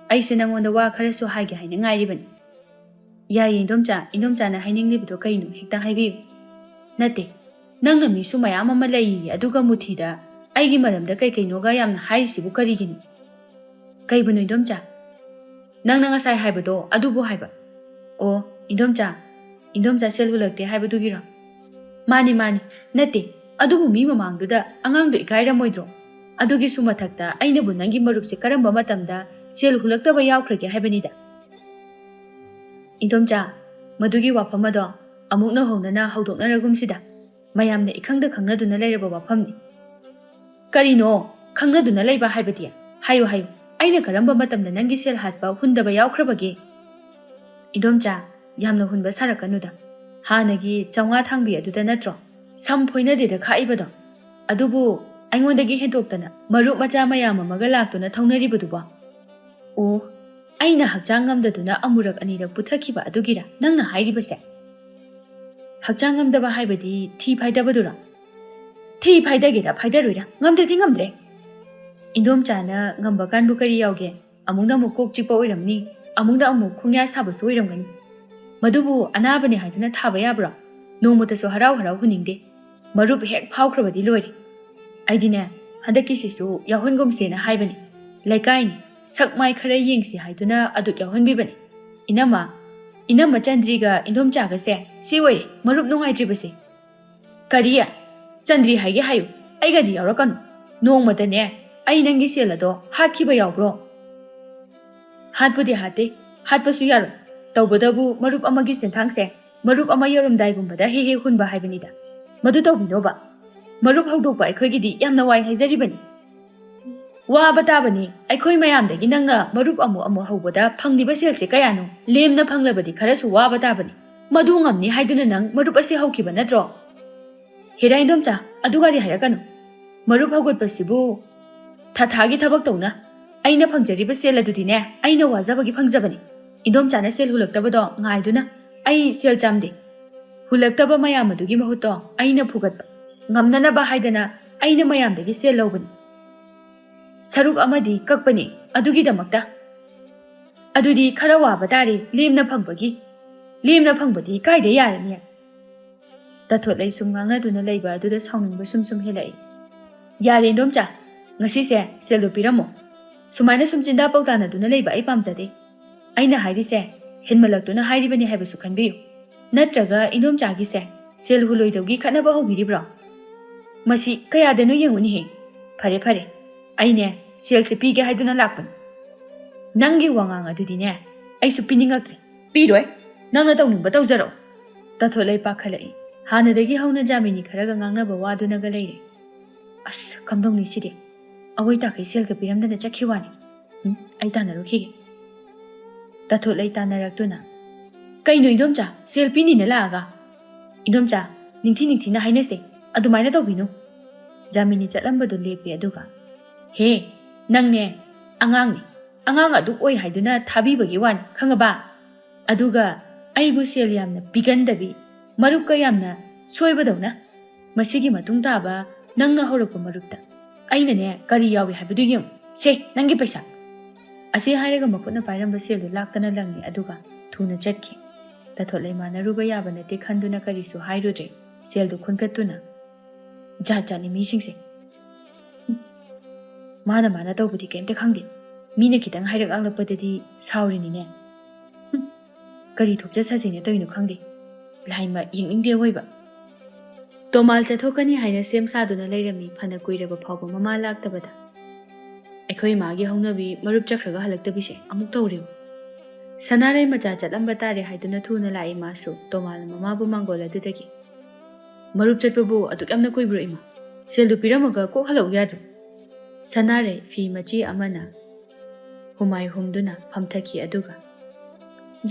ꯑꯩꯁꯦ ꯅꯪꯉꯣꯟꯗ ꯋꯥ ꯈꯔꯁꯨ ꯍꯥꯏꯒꯦ ꯍꯥꯏꯅ ꯉꯥꯏꯔꯤꯕꯅꯤ꯫" "ꯌꯥꯏꯌꯦ ꯏꯟꯗꯣꯝꯆꯥ, ꯏꯟꯗꯣꯝꯆꯥꯅ ꯍꯥꯏꯅꯤꯡꯂꯤꯕꯗꯣ ꯀꯩꯅꯣ ꯍꯦꯛꯇ ꯍꯥꯏꯕꯤꯌꯨ꯫" "ꯅꯠꯇꯦ, ꯅꯪꯅ ꯃꯤꯁꯨ ꯃꯌꯥꯝ ꯑꯃ ꯂꯩꯌꯦ, ꯑꯗꯨꯒ ꯃꯨꯊꯤꯗ ꯑꯩꯒꯤ ꯃꯔꯝꯗ ꯀꯩ ꯀꯩꯅꯣꯒ ꯌꯥꯝꯅ ꯍꯥꯏꯔꯤꯁꯤꯕꯨ ꯀꯔꯤꯒꯤꯅꯣ?" "ꯀꯩꯕꯨꯅꯣ ꯏꯟꯗꯣꯝꯆꯥ?" "ꯅꯪꯅ ꯉꯁꯥꯏ ꯍꯥꯏꯕꯗꯣ ꯑꯗꯨꯕꯨ ꯍꯥꯏꯕ꯫" "ꯑꯣ, ꯏꯟꯗꯣꯝꯆꯥ, ꯏꯟꯗꯣꯝꯆꯥ ꯁꯦꯜ ꯍꯨꯜꯂꯛꯇꯦ ꯍꯥꯏꯕꯗꯨꯒꯤꯔꯣ?" "ꯃꯥꯅꯤ, ꯃꯥꯅꯤ꯫ ꯅꯠꯇꯦ, ꯑꯗꯨꯕꯨ ꯃꯤ ꯃꯃꯥꯡꯗꯨꯗ ꯑꯉꯥꯡꯗꯣ ꯏꯀꯥꯏꯔꯝꯃꯣꯏꯗ꯭ꯔꯣ? ꯑꯗꯨꯒꯤꯁꯨ ꯃꯊꯛꯇ ꯑꯩꯅꯕꯨ ꯅꯪꯒꯤ ꯃꯔꯨꯞꯁꯦ ꯀꯔꯝꯕ ꯃꯇꯝꯗ ꯁꯦꯜ ꯍꯨꯜꯂꯛꯇꯕ ꯌꯥꯎꯈ꯭ꯔꯒꯦ ꯍꯥꯏꯕꯅꯤꯗ꯫" "ꯏꯟꯗꯣꯝꯆꯥ, ꯃꯗꯨꯒꯤ ꯋꯥꯐꯝ ꯑꯗꯣ ꯑꯃꯨꯛ ꯅꯧꯍꯧꯅꯅ ꯍꯧꯗꯣꯛꯅꯔꯒꯨꯝꯁꯤꯗ꯫ ꯃꯌꯥꯝꯅ ꯏꯈꯪꯗ ꯈꯪꯅꯗꯨꯅ ꯂꯩꯔꯕ ꯋꯥꯐꯝꯅꯤ꯫" "ꯀꯔꯤꯅꯣ ꯈꯪꯅꯗꯨꯅ ꯂꯩꯕ ꯍꯥꯏꯕꯗꯤ? ꯍꯥꯏꯌꯨ, ꯍꯥꯏꯌꯨ꯫ ꯑꯩꯅ ꯀꯔꯝꯕ ꯃꯇꯝꯗ ꯅꯪꯒꯤ ꯁꯦꯜ ꯍꯥꯠꯄ ꯍꯨꯟꯗꯕ ꯌꯥꯎꯈ꯭ꯔꯕꯒꯦ?" "ꯏꯟꯗꯣꯝꯆꯥ, ꯌꯥꯝꯅ ꯍꯨꯟꯕ ꯁꯥꯔꯛꯀꯅꯨꯗ꯫ ꯍꯥꯟꯅꯒꯤ ꯆꯥꯝꯃꯉꯥ ꯊꯥꯡꯕꯤ ꯑꯗꯨꯗ ꯅꯠꯇ꯭ꯔꯣ ꯁꯝ ꯐꯣꯏꯅꯗꯦꯗ ꯈꯥꯛꯏꯕꯗꯣ? ꯑꯗꯨꯕꯨ ꯑꯩꯉꯣꯟꯗꯒꯤ ꯍꯦꯟꯗꯣꯛꯇꯅ ꯃꯔꯨꯞ ꯃꯆꯥ ꯃꯌꯥꯝ ꯑꯃꯒ ꯂꯥꯛꯇꯨꯅ ꯊꯧꯅꯔꯤꯕꯗꯨꯕꯣ?" "ꯑꯣ, ꯑꯩꯅ ꯍꯛꯆꯥꯡ ꯉꯝꯗꯗꯨꯅ ꯑꯃꯨꯔꯛ ꯑꯅꯤꯔꯛ ꯄꯨꯊꯈꯤꯕ ꯑꯗꯨꯒꯤꯔ ꯅꯪꯅ ꯍꯥꯏꯔꯤꯕꯁꯦ?" "ꯍꯛꯆꯥꯡ ꯉꯝꯗꯕ ꯍꯥꯏꯕꯗꯤ ꯊꯤ ꯐꯥꯏꯗꯕꯗꯨꯔꯣ?" "ꯊꯤ ꯐꯥꯏꯗꯒꯦꯔꯥ ꯐꯥꯏꯗꯔꯣꯏꯔꯥ, ꯉꯝꯗ꯭ꯔꯗꯤ ꯉꯝꯗ꯭ꯔꯦ꯫ ꯏꯟꯗꯣꯝꯆꯥꯅ ꯉꯝꯕ ꯀꯥꯟꯕꯨ ꯀꯔꯤ ꯌꯥꯎꯒꯦ? ꯑꯃꯨꯛꯅ ꯑꯃꯨꯛ ꯀꯣꯛ ꯆꯤꯛꯄ ꯑꯣꯏꯔꯝꯅꯤ, ꯑꯃꯨꯛꯅ ꯑꯃꯨꯛ ꯈꯣꯡꯌꯥ ꯁꯥꯕꯁꯨ ꯑꯣꯏꯔꯝꯒꯅꯤ꯫ ꯃꯗꯨꯕꯨ ꯑꯅꯥꯕꯅꯦ ꯍꯥꯏꯗꯨꯅ ꯊꯥꯕ ꯌꯥꯕ꯭ꯔꯣ? ꯅꯣꯡꯃꯇꯁꯨ ꯍꯔꯥꯎ ꯍꯔꯥꯎ ꯍꯨꯟꯅꯤꯡꯗꯦ꯫ ꯃꯔꯨꯞ ꯍꯦꯛ ꯐꯥꯎꯈ꯭ꯔꯕꯗꯤ ꯂꯣꯏꯔꯦ꯫ ꯑꯩꯗꯤꯅꯦ, ꯍꯟꯗꯛꯀꯤꯁꯤꯁꯨ ꯌꯥꯎꯍꯟꯒꯨꯝꯁꯦꯅ ꯍꯥꯏꯕꯅꯤ꯫ ꯂꯩꯀꯥꯏꯅꯤ, ꯁꯛ ꯃꯥꯏ ꯈꯔ ꯌꯦꯡꯁꯤ ꯍꯥꯏꯗꯨꯅ ꯑꯗꯨꯛ ꯌꯥꯎꯍꯟꯕꯤꯕꯅꯤ꯫ ꯏꯅꯝꯃ, ꯏꯅꯝꯃ ꯆꯟꯗ꯭ꯔꯤꯒ ꯏꯟꯗꯣꯝꯆꯥꯒꯁꯦ ꯁꯤ ꯑꯣꯏꯔꯦ ꯃꯔꯨꯞ ꯅꯨꯡꯉꯥꯏꯇ꯭ꯔꯤꯕꯁꯦ꯫ "ꯀꯔꯤ? ꯆꯟꯗ꯭ꯔꯤ ꯍꯥꯏꯒꯦ ꯍꯥꯏꯌꯨ, ꯑꯩꯒꯗꯤ ꯌꯥꯎꯔꯛꯀꯅꯨ꯫ ꯅꯣꯡꯃꯇꯅꯦ ꯑꯩ ꯅꯪꯒꯤ ꯁꯦꯜ ꯑꯗꯣ ꯍꯥꯠꯈꯤꯕ ꯌꯥꯎꯕ꯭ꯔꯣ?" "ꯍꯥꯠꯄꯨꯗꯤ ꯍꯥꯠꯇꯦ, ꯍꯥꯠꯄꯁꯨ ꯌꯥꯔꯣꯏ꯫ ꯇꯧꯕꯇꯕꯨ ꯃꯔꯨꯞ ꯑꯃꯒꯤ ꯁꯦꯟꯊꯥꯡꯁꯦ ꯃꯔꯨꯞ ꯑꯃ ꯌꯧꯔꯝꯗꯥꯏꯒꯨꯝꯕꯗ ꯍꯦꯛ ꯍꯦꯛ ꯍꯨꯟꯕ ꯍꯥꯏꯕꯅꯤꯗ꯫ ꯃꯗꯨ ꯇꯧꯕꯤꯅꯣꯕ꯫ ꯃꯔꯨꯞ ꯍꯧꯗꯣꯛꯄ ꯑꯩꯈꯣꯏꯒꯤꯗꯤ ꯌꯥꯝꯅ ꯋꯥꯏ ꯍꯥꯏꯖꯔꯤꯕꯅꯤ꯫ ꯋꯥꯕ ꯇꯥꯕꯅꯤ꯫ ꯑꯩꯈꯣꯏ ꯃꯌꯥꯝꯗꯒꯤ ꯅꯪꯅ ꯃꯔꯨꯞ ꯑꯃꯨꯛ ꯑꯃꯨꯛ ꯍꯧꯕꯗ ꯐꯪꯂꯤꯕ ꯁꯦꯜꯁꯦ ꯀꯌꯥꯅꯣ? ꯂꯦꯝꯅ ꯐꯪꯂꯕꯗꯤ ꯈꯔꯁꯨ ꯋꯥꯕ ꯇꯥꯕꯅꯤ꯫ ꯃꯗꯨ ꯉꯝꯅꯤ ꯍꯥꯏꯗꯨꯅ ꯅꯪ ꯃꯔꯨꯞ ꯑꯁꯤ ꯍꯧꯈꯤꯕ ꯅꯠꯇ꯭ꯔꯣ?" "ꯍꯦꯔꯥ ꯏꯟꯗꯣꯝꯆꯥ, ꯑꯗꯨꯒꯗꯤ ꯍꯥꯏꯔꯛꯀꯅꯨ꯫ ꯃꯔꯨꯞ ꯍꯧꯒꯠꯄꯁꯤꯕꯨ ꯊꯥ ꯊꯥꯒꯤ ꯊꯕꯛ ꯇꯧꯅ꯫ ꯑꯩꯅ ꯐꯪꯖꯔꯤꯕ ꯁꯦꯜ ꯑꯗꯨꯗꯤꯅꯦ, ꯑꯩꯅ ꯋꯥꯖꯕꯒꯤ ꯐꯪꯖꯕꯅꯤ꯫ ꯏꯟꯗꯣꯝꯆꯥꯅ ꯁꯦꯜ ꯍꯨꯜꯂꯛꯇꯕꯗꯣ ꯉꯥꯏꯗꯨꯅ ꯑꯩ ꯁꯦꯜ ꯆꯥꯝꯗꯦ꯫ ꯍꯨꯜꯂꯛꯇꯕ ꯃꯌꯥꯝ ꯑꯗꯨꯒꯤ ꯃꯍꯨꯠꯇꯣ ꯑꯩꯅ ꯐꯨꯒꯠꯄ ꯉꯝꯅꯅꯕ ꯍꯥꯏꯗꯅ ꯑꯩꯅ ꯃꯌꯥꯝꯗꯒꯤ ꯁꯦꯜ ꯂꯧꯕꯅꯤ꯫ ꯁꯔꯨꯛ ꯑꯃꯗꯤ ꯀꯛꯄꯅꯤ ꯑꯗꯨꯒꯤꯗꯃꯛꯇ꯫ ꯑꯗꯨꯗꯤ ꯈꯔ ꯋꯥꯕ ꯇꯥꯔꯦ ꯂꯦꯝꯅ ꯐꯪꯕꯒꯤ꯫ ꯂꯦꯝꯅ ꯐꯪꯕꯗꯤ ꯀꯥꯏꯗ ꯌꯥꯔꯅꯤ?" ꯇꯥꯊꯣꯠꯂꯩ ꯁꯨꯝ ꯉꯥꯡꯅꯗꯨꯅ ꯂꯩꯕ ꯑꯗꯨꯗ ꯁꯥꯎꯅꯤꯡꯕ ꯁꯨꯝ ꯁꯨꯝ ꯍꯦꯜꯂꯛꯏ꯫ "ꯌꯥꯔꯦ ꯏꯟꯗꯣꯝꯆꯥ, ꯉꯁꯤꯁꯦ ꯁꯦꯜꯗꯣ ꯄꯤꯔꯝꯃꯣ꯫ ꯁꯨꯃꯥꯏꯅ ꯁꯨꯝ ꯆꯤꯟꯗꯥ ꯄꯥꯎꯇꯥꯅꯗꯨꯅ ꯂꯩꯕ ꯑꯩ ꯄꯥꯝꯖꯗꯦ꯫ ꯑꯩꯅ ꯍꯥꯏꯔꯤꯁꯦ ꯍꯦꯟꯃꯜꯂꯛꯇꯨꯅ ꯍꯥꯏꯔꯤꯕꯅꯤ ꯍꯥꯏꯕꯁꯨ ꯈꯟꯕꯤꯌꯨ꯫ ꯅꯠꯇ꯭ꯔꯒ ꯏꯟꯗꯣꯝꯆꯥꯒꯤꯁꯦ ꯁꯦꯜ ꯍꯨꯜꯂꯣꯏꯗꯧꯒꯤ ꯈꯠꯅꯕ ꯍꯧꯕꯤꯔꯤꯕ꯭ꯔꯣ? ꯃꯁꯤ ꯀꯌꯥꯗꯅꯣ ꯌꯦꯡꯉꯨꯅꯦꯍꯦ꯫ ꯐꯔꯦ ꯐꯔꯦ, ꯑꯩꯅꯦ ꯁꯦꯜꯁꯦ ꯄꯤꯒꯦ ꯍꯥꯏꯗꯨꯅ ꯂꯥꯛꯄꯅꯤ꯫ ꯅꯪꯒꯤ ꯋꯥꯉꯥꯡ ꯑꯗꯨꯗꯤꯅꯦ ꯑꯩꯁꯨ ꯄꯤꯅꯤꯡꯉꯛꯇ꯭ꯔꯦ꯫ ꯄꯤꯔꯣꯏ, ꯅꯪꯅ ꯇꯧꯅꯤꯡꯕ ꯇꯧꯖꯔꯛꯑꯣ꯫" ꯇꯥꯊꯣꯠꯂꯩ ꯄꯥꯈꯠꯂꯛꯏ꯫ ꯍꯥꯟꯅꯗꯒꯤ ꯍꯧꯅ ꯖꯥꯃꯤꯅꯤ ꯈꯔꯒ ꯉꯥꯡꯅꯕ ꯋꯥꯗꯨꯅꯒ ꯂꯩꯔꯦ꯫ "ꯑꯁ, ꯀꯝꯗꯧꯅꯤ ꯁꯤꯗꯤ? ꯑꯋꯣꯏ ꯇꯥꯈꯩ ꯁꯦꯜꯒ ꯄꯤꯔꯝꯗꯅ ꯆꯠꯈꯤ ꯋꯥꯅꯤ꯫ ꯎꯝ, ꯑꯩ ꯇꯥꯟꯅꯔꯨꯈꯤꯒꯦ꯫" ꯇꯥꯊꯣꯠꯂꯩ ꯇꯥꯟꯅꯔꯛꯇꯨꯅ, "ꯀꯩꯅꯣ ꯏꯟꯗꯣꯝꯆꯥ, ꯁꯦꯜ ꯄꯤꯅꯤꯅ ꯂꯥꯛꯑꯒ? ꯏꯟꯗꯣꯝꯆꯥ, ꯅꯤꯡꯊꯤ ꯅꯤꯡꯊꯤꯅ ꯍꯥꯏꯅꯁꯦ, ꯑꯗꯨꯃꯥꯏꯅ ꯇꯧꯕꯤꯅꯨ꯫" ꯖꯥꯃꯤꯅꯤ ꯆꯠꯂꯝꯕꯗꯨ ꯂꯦꯞꯄꯦ ꯑꯗꯨꯒ, "ꯍꯦ, ꯅꯪꯅꯦ ꯑꯉꯥꯡꯅꯤ, ꯑꯉꯥꯡ ꯑꯗꯨꯛ ꯑꯣꯏ ꯍꯥꯏꯗꯨꯅ ꯊꯥꯕꯤꯕꯒꯤ ꯋꯥꯅꯤ, ꯈꯪꯉꯕ? ꯑꯗꯨꯒ ꯑꯩꯕꯨ ꯁꯦꯜ ꯌꯥꯝꯅ ꯄꯤꯒꯟꯗꯕꯤ, ꯃꯔꯨꯞꯀ ꯌꯥꯝꯅ ꯁꯣꯏꯕꯗꯧꯅ꯫ ꯃꯁꯤꯒꯤ ꯃꯇꯨꯡ ꯇꯥꯕ ꯅꯪꯅ ꯍꯧꯔꯛꯄ ꯃꯔꯨꯞꯇ ꯑꯩꯅꯅꯦ ꯀꯔꯤ ꯌꯥꯎꯏ ꯍꯥꯏꯕꯗꯨ ꯌꯦꯡꯉꯨ꯫ ꯁꯦ, ꯅꯪꯒꯤ ꯄꯩꯁꯥ꯫" ꯑꯁꯤ ꯍꯥꯏꯔꯒ ꯃꯈꯨꯠꯅ ꯄꯥꯏꯔꯝꯕ ꯁꯦꯜꯗꯨ ꯂꯥꯛꯇꯅ ꯂꯪꯉꯤ ꯑꯗꯨꯒ ꯊꯨꯅ ꯆꯠꯈꯤ꯫ ꯇꯥꯊꯣꯠꯂꯩ ꯃꯥꯟꯅꯔꯨꯕ ꯌꯥꯕ ꯅꯠꯇꯦ ꯈꯟꯗꯨꯅ ꯀꯔꯤꯁꯨ ꯍꯥꯏꯔꯨꯗ꯭ꯔꯦ꯫ ꯁꯦꯜꯗꯨ ꯈꯨꯟꯒꯠꯇꯨꯅ, "ꯖꯥꯠ ꯖꯥꯠꯅꯤ ꯃꯤꯁꯤꯡꯁꯦ꯫ ꯍꯨꯝ, ꯃꯥꯅ ꯃꯥꯅ ꯇꯧꯕꯗꯤ ꯀꯩꯝꯇ ꯈꯪꯗꯦ꯫ ꯃꯤꯅ ꯈꯤꯇꯪ ꯍꯥꯏꯔꯛ ꯂꯥꯡꯂꯛꯄꯗꯗꯤ ꯁꯥꯎꯔꯤꯅꯤꯅꯦ꯫ ꯍꯨꯝ, ꯀꯔꯤ ꯊꯣꯛꯆ ꯁꯥꯖꯩꯅ ꯇꯧꯔꯤꯅꯣ ꯈꯪꯗꯦ꯫ ꯂꯥꯏꯃ ꯌꯦꯡꯅꯤꯡꯗꯦ ꯑꯋꯣꯏꯕ꯫" ꯇꯣꯃꯥꯜ ꯆꯠꯊꯣꯛꯀꯅꯤ ꯍꯥꯏꯅ ꯁꯦꯝ ꯁꯥꯗꯨꯅ ꯂꯩꯔꯝꯃꯤ, ꯐꯅ ꯀꯨꯏꯔꯕ ꯐꯥꯎꯕ ꯃꯃꯥ ꯂꯥꯛꯇꯕꯗ꯫ ꯑꯩꯈꯣꯏ ꯏꯃꯥꯒꯤ ꯍꯧꯅꯕꯤ ꯃꯔꯨꯞ ꯆꯠꯈ꯭ꯔꯒ ꯍꯜꯂꯛꯇꯕꯤꯁꯦ ꯑꯃꯨꯛ ꯇꯧꯔꯦꯕ꯫ ꯁꯅꯥꯔꯩ ꯃꯆꯥ ꯆꯠꯂꯝꯕ ꯇꯥꯔꯦ ꯍꯥꯏꯗꯨꯅ ꯊꯨꯅ ꯂꯥꯛꯏ ꯃꯥꯁꯨ, ꯇꯣꯃꯥꯜꯅ ꯃꯃꯥꯕꯨ ꯃꯥꯡꯒꯣꯜ ꯑꯗꯨꯗꯒꯤ꯫ "ꯃꯔꯨꯞ ꯆꯠꯄꯕꯨ ꯑꯗꯨꯛ ꯌꯥꯝꯅ ꯀꯨꯏꯕ꯭ꯔꯣ ꯏꯃꯥ? ꯁꯦꯜꯗꯨ ꯄꯤꯔꯝꯃꯒ ꯀꯣꯛ ꯍꯜꯂꯛꯎ ꯌꯥꯗ꯭ꯔꯣ?" ꯁꯅꯥꯔꯩ ꯐꯤ ꯃꯆꯦ ꯑꯃꯅ ꯍꯨꯃꯥꯏ ꯍꯨꯝꯗꯨꯅ ꯐꯝꯊꯈꯤ, ꯑꯗꯨꯒ,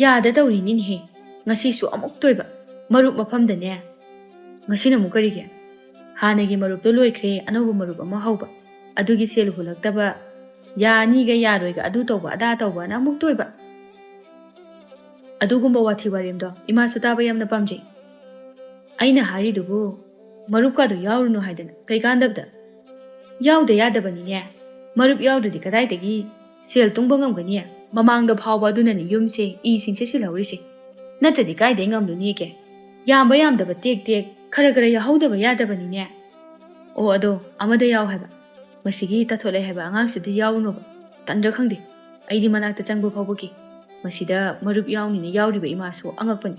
"ꯌꯥꯗ ꯇꯧꯔꯤꯅꯤꯅꯦꯍꯦ, ꯉꯁꯤꯁꯨ ꯑꯃꯨꯛꯇꯣꯏꯕ ꯃꯔꯨꯞ ꯃꯐꯝꯗꯅꯦ꯫ ꯉꯁꯤꯅ ꯑꯃꯨꯛ ꯀꯔꯤꯒꯤ? ꯍꯥꯟꯅꯒꯤ ꯃꯔꯨꯞꯇꯣ ꯂꯣꯏꯈ꯭ꯔꯦ, ꯑꯅꯧꯕ ꯃꯔꯨꯞ ꯑꯃ ꯍꯧꯕ, ꯑꯗꯨꯒꯤ ꯁꯦꯜ ꯍꯨꯜꯂꯛꯇꯕ, ꯌꯥꯅꯤꯒ ꯌꯥꯔꯣꯏꯒ, ꯑꯗꯨ ꯇꯧꯕ ꯑꯗꯥ ꯇꯧꯕꯅ ꯑꯃꯨꯛꯇꯣꯏꯕ꯫ ꯑꯗꯨꯒꯨꯝꯕ ꯋꯥꯊꯤ ꯋꯥꯔꯦꯝꯗꯣ ꯏꯃꯥꯁꯨ ꯇꯥꯕ ꯌꯥꯝꯅ ꯄꯥꯝꯖꯩ꯫ ꯑꯩꯅ ꯍꯥꯏꯔꯤꯗꯨꯕꯨ ꯃꯔꯨꯞꯀꯥꯗꯣ ꯌꯥꯎꯔꯨꯅꯨ ꯍꯥꯏꯗꯅ ꯀꯩꯀꯥꯟꯗꯕꯗ? ꯌꯥꯎꯗ ꯌꯥꯗꯕꯅꯤꯅꯦ꯫ ꯃꯔꯨꯞ ꯌꯥꯎꯗ꯭ꯔꯗꯤ ꯀꯗꯥꯏꯗꯒꯤ ꯁꯦꯜ ꯇꯨꯡꯕ ꯉꯝꯒꯅꯤ? ꯃꯃꯥꯡꯗ ꯐꯥꯎꯕ ꯑꯗꯨꯅꯅꯤ ꯌꯨꯝꯁꯦ ꯏꯁꯤꯡ ꯆꯦꯠꯁꯤꯜꯍꯧꯔꯤꯁꯦ꯫ ꯅꯠꯇ꯭ꯔꯗꯤ ꯀꯥꯏꯗꯩ ꯉꯝꯂꯨꯅꯤꯒꯦ? ꯌꯥꯝꯕ ꯌꯥꯝꯗꯕ ꯇꯦꯛ ꯇꯦꯛ, ꯈꯔ ꯈꯔ ꯌꯥꯎꯍꯧꯗꯕ ꯌꯥꯗꯕꯅꯤꯅꯦ꯫ ꯑꯣ, ꯑꯗꯣ ꯑꯃꯗ ꯌꯥꯎ ꯍꯥꯏꯕ, ꯃꯁꯤꯒꯤ ꯇꯥꯊꯣꯠꯂꯦ ꯍꯥꯏꯕ ꯑꯉꯥꯡꯁꯤꯗꯤ ꯌꯥꯎꯔꯨꯅꯣꯕ꯫ ꯇꯟꯗ꯭ꯔꯥ ꯈꯪꯗꯦ, ꯑꯩꯗꯤ ꯃꯅꯥꯛꯇ ꯆꯪꯕ ꯐꯥꯎꯕ ꯀꯤ꯫ ꯃꯁꯤꯗ ꯃꯔꯨꯞ ꯌꯥꯎꯅꯤꯅ ꯌꯥꯎꯔꯤꯕ ꯏꯃꯥꯁꯨ ꯑꯉꯛꯄꯅꯤ꯫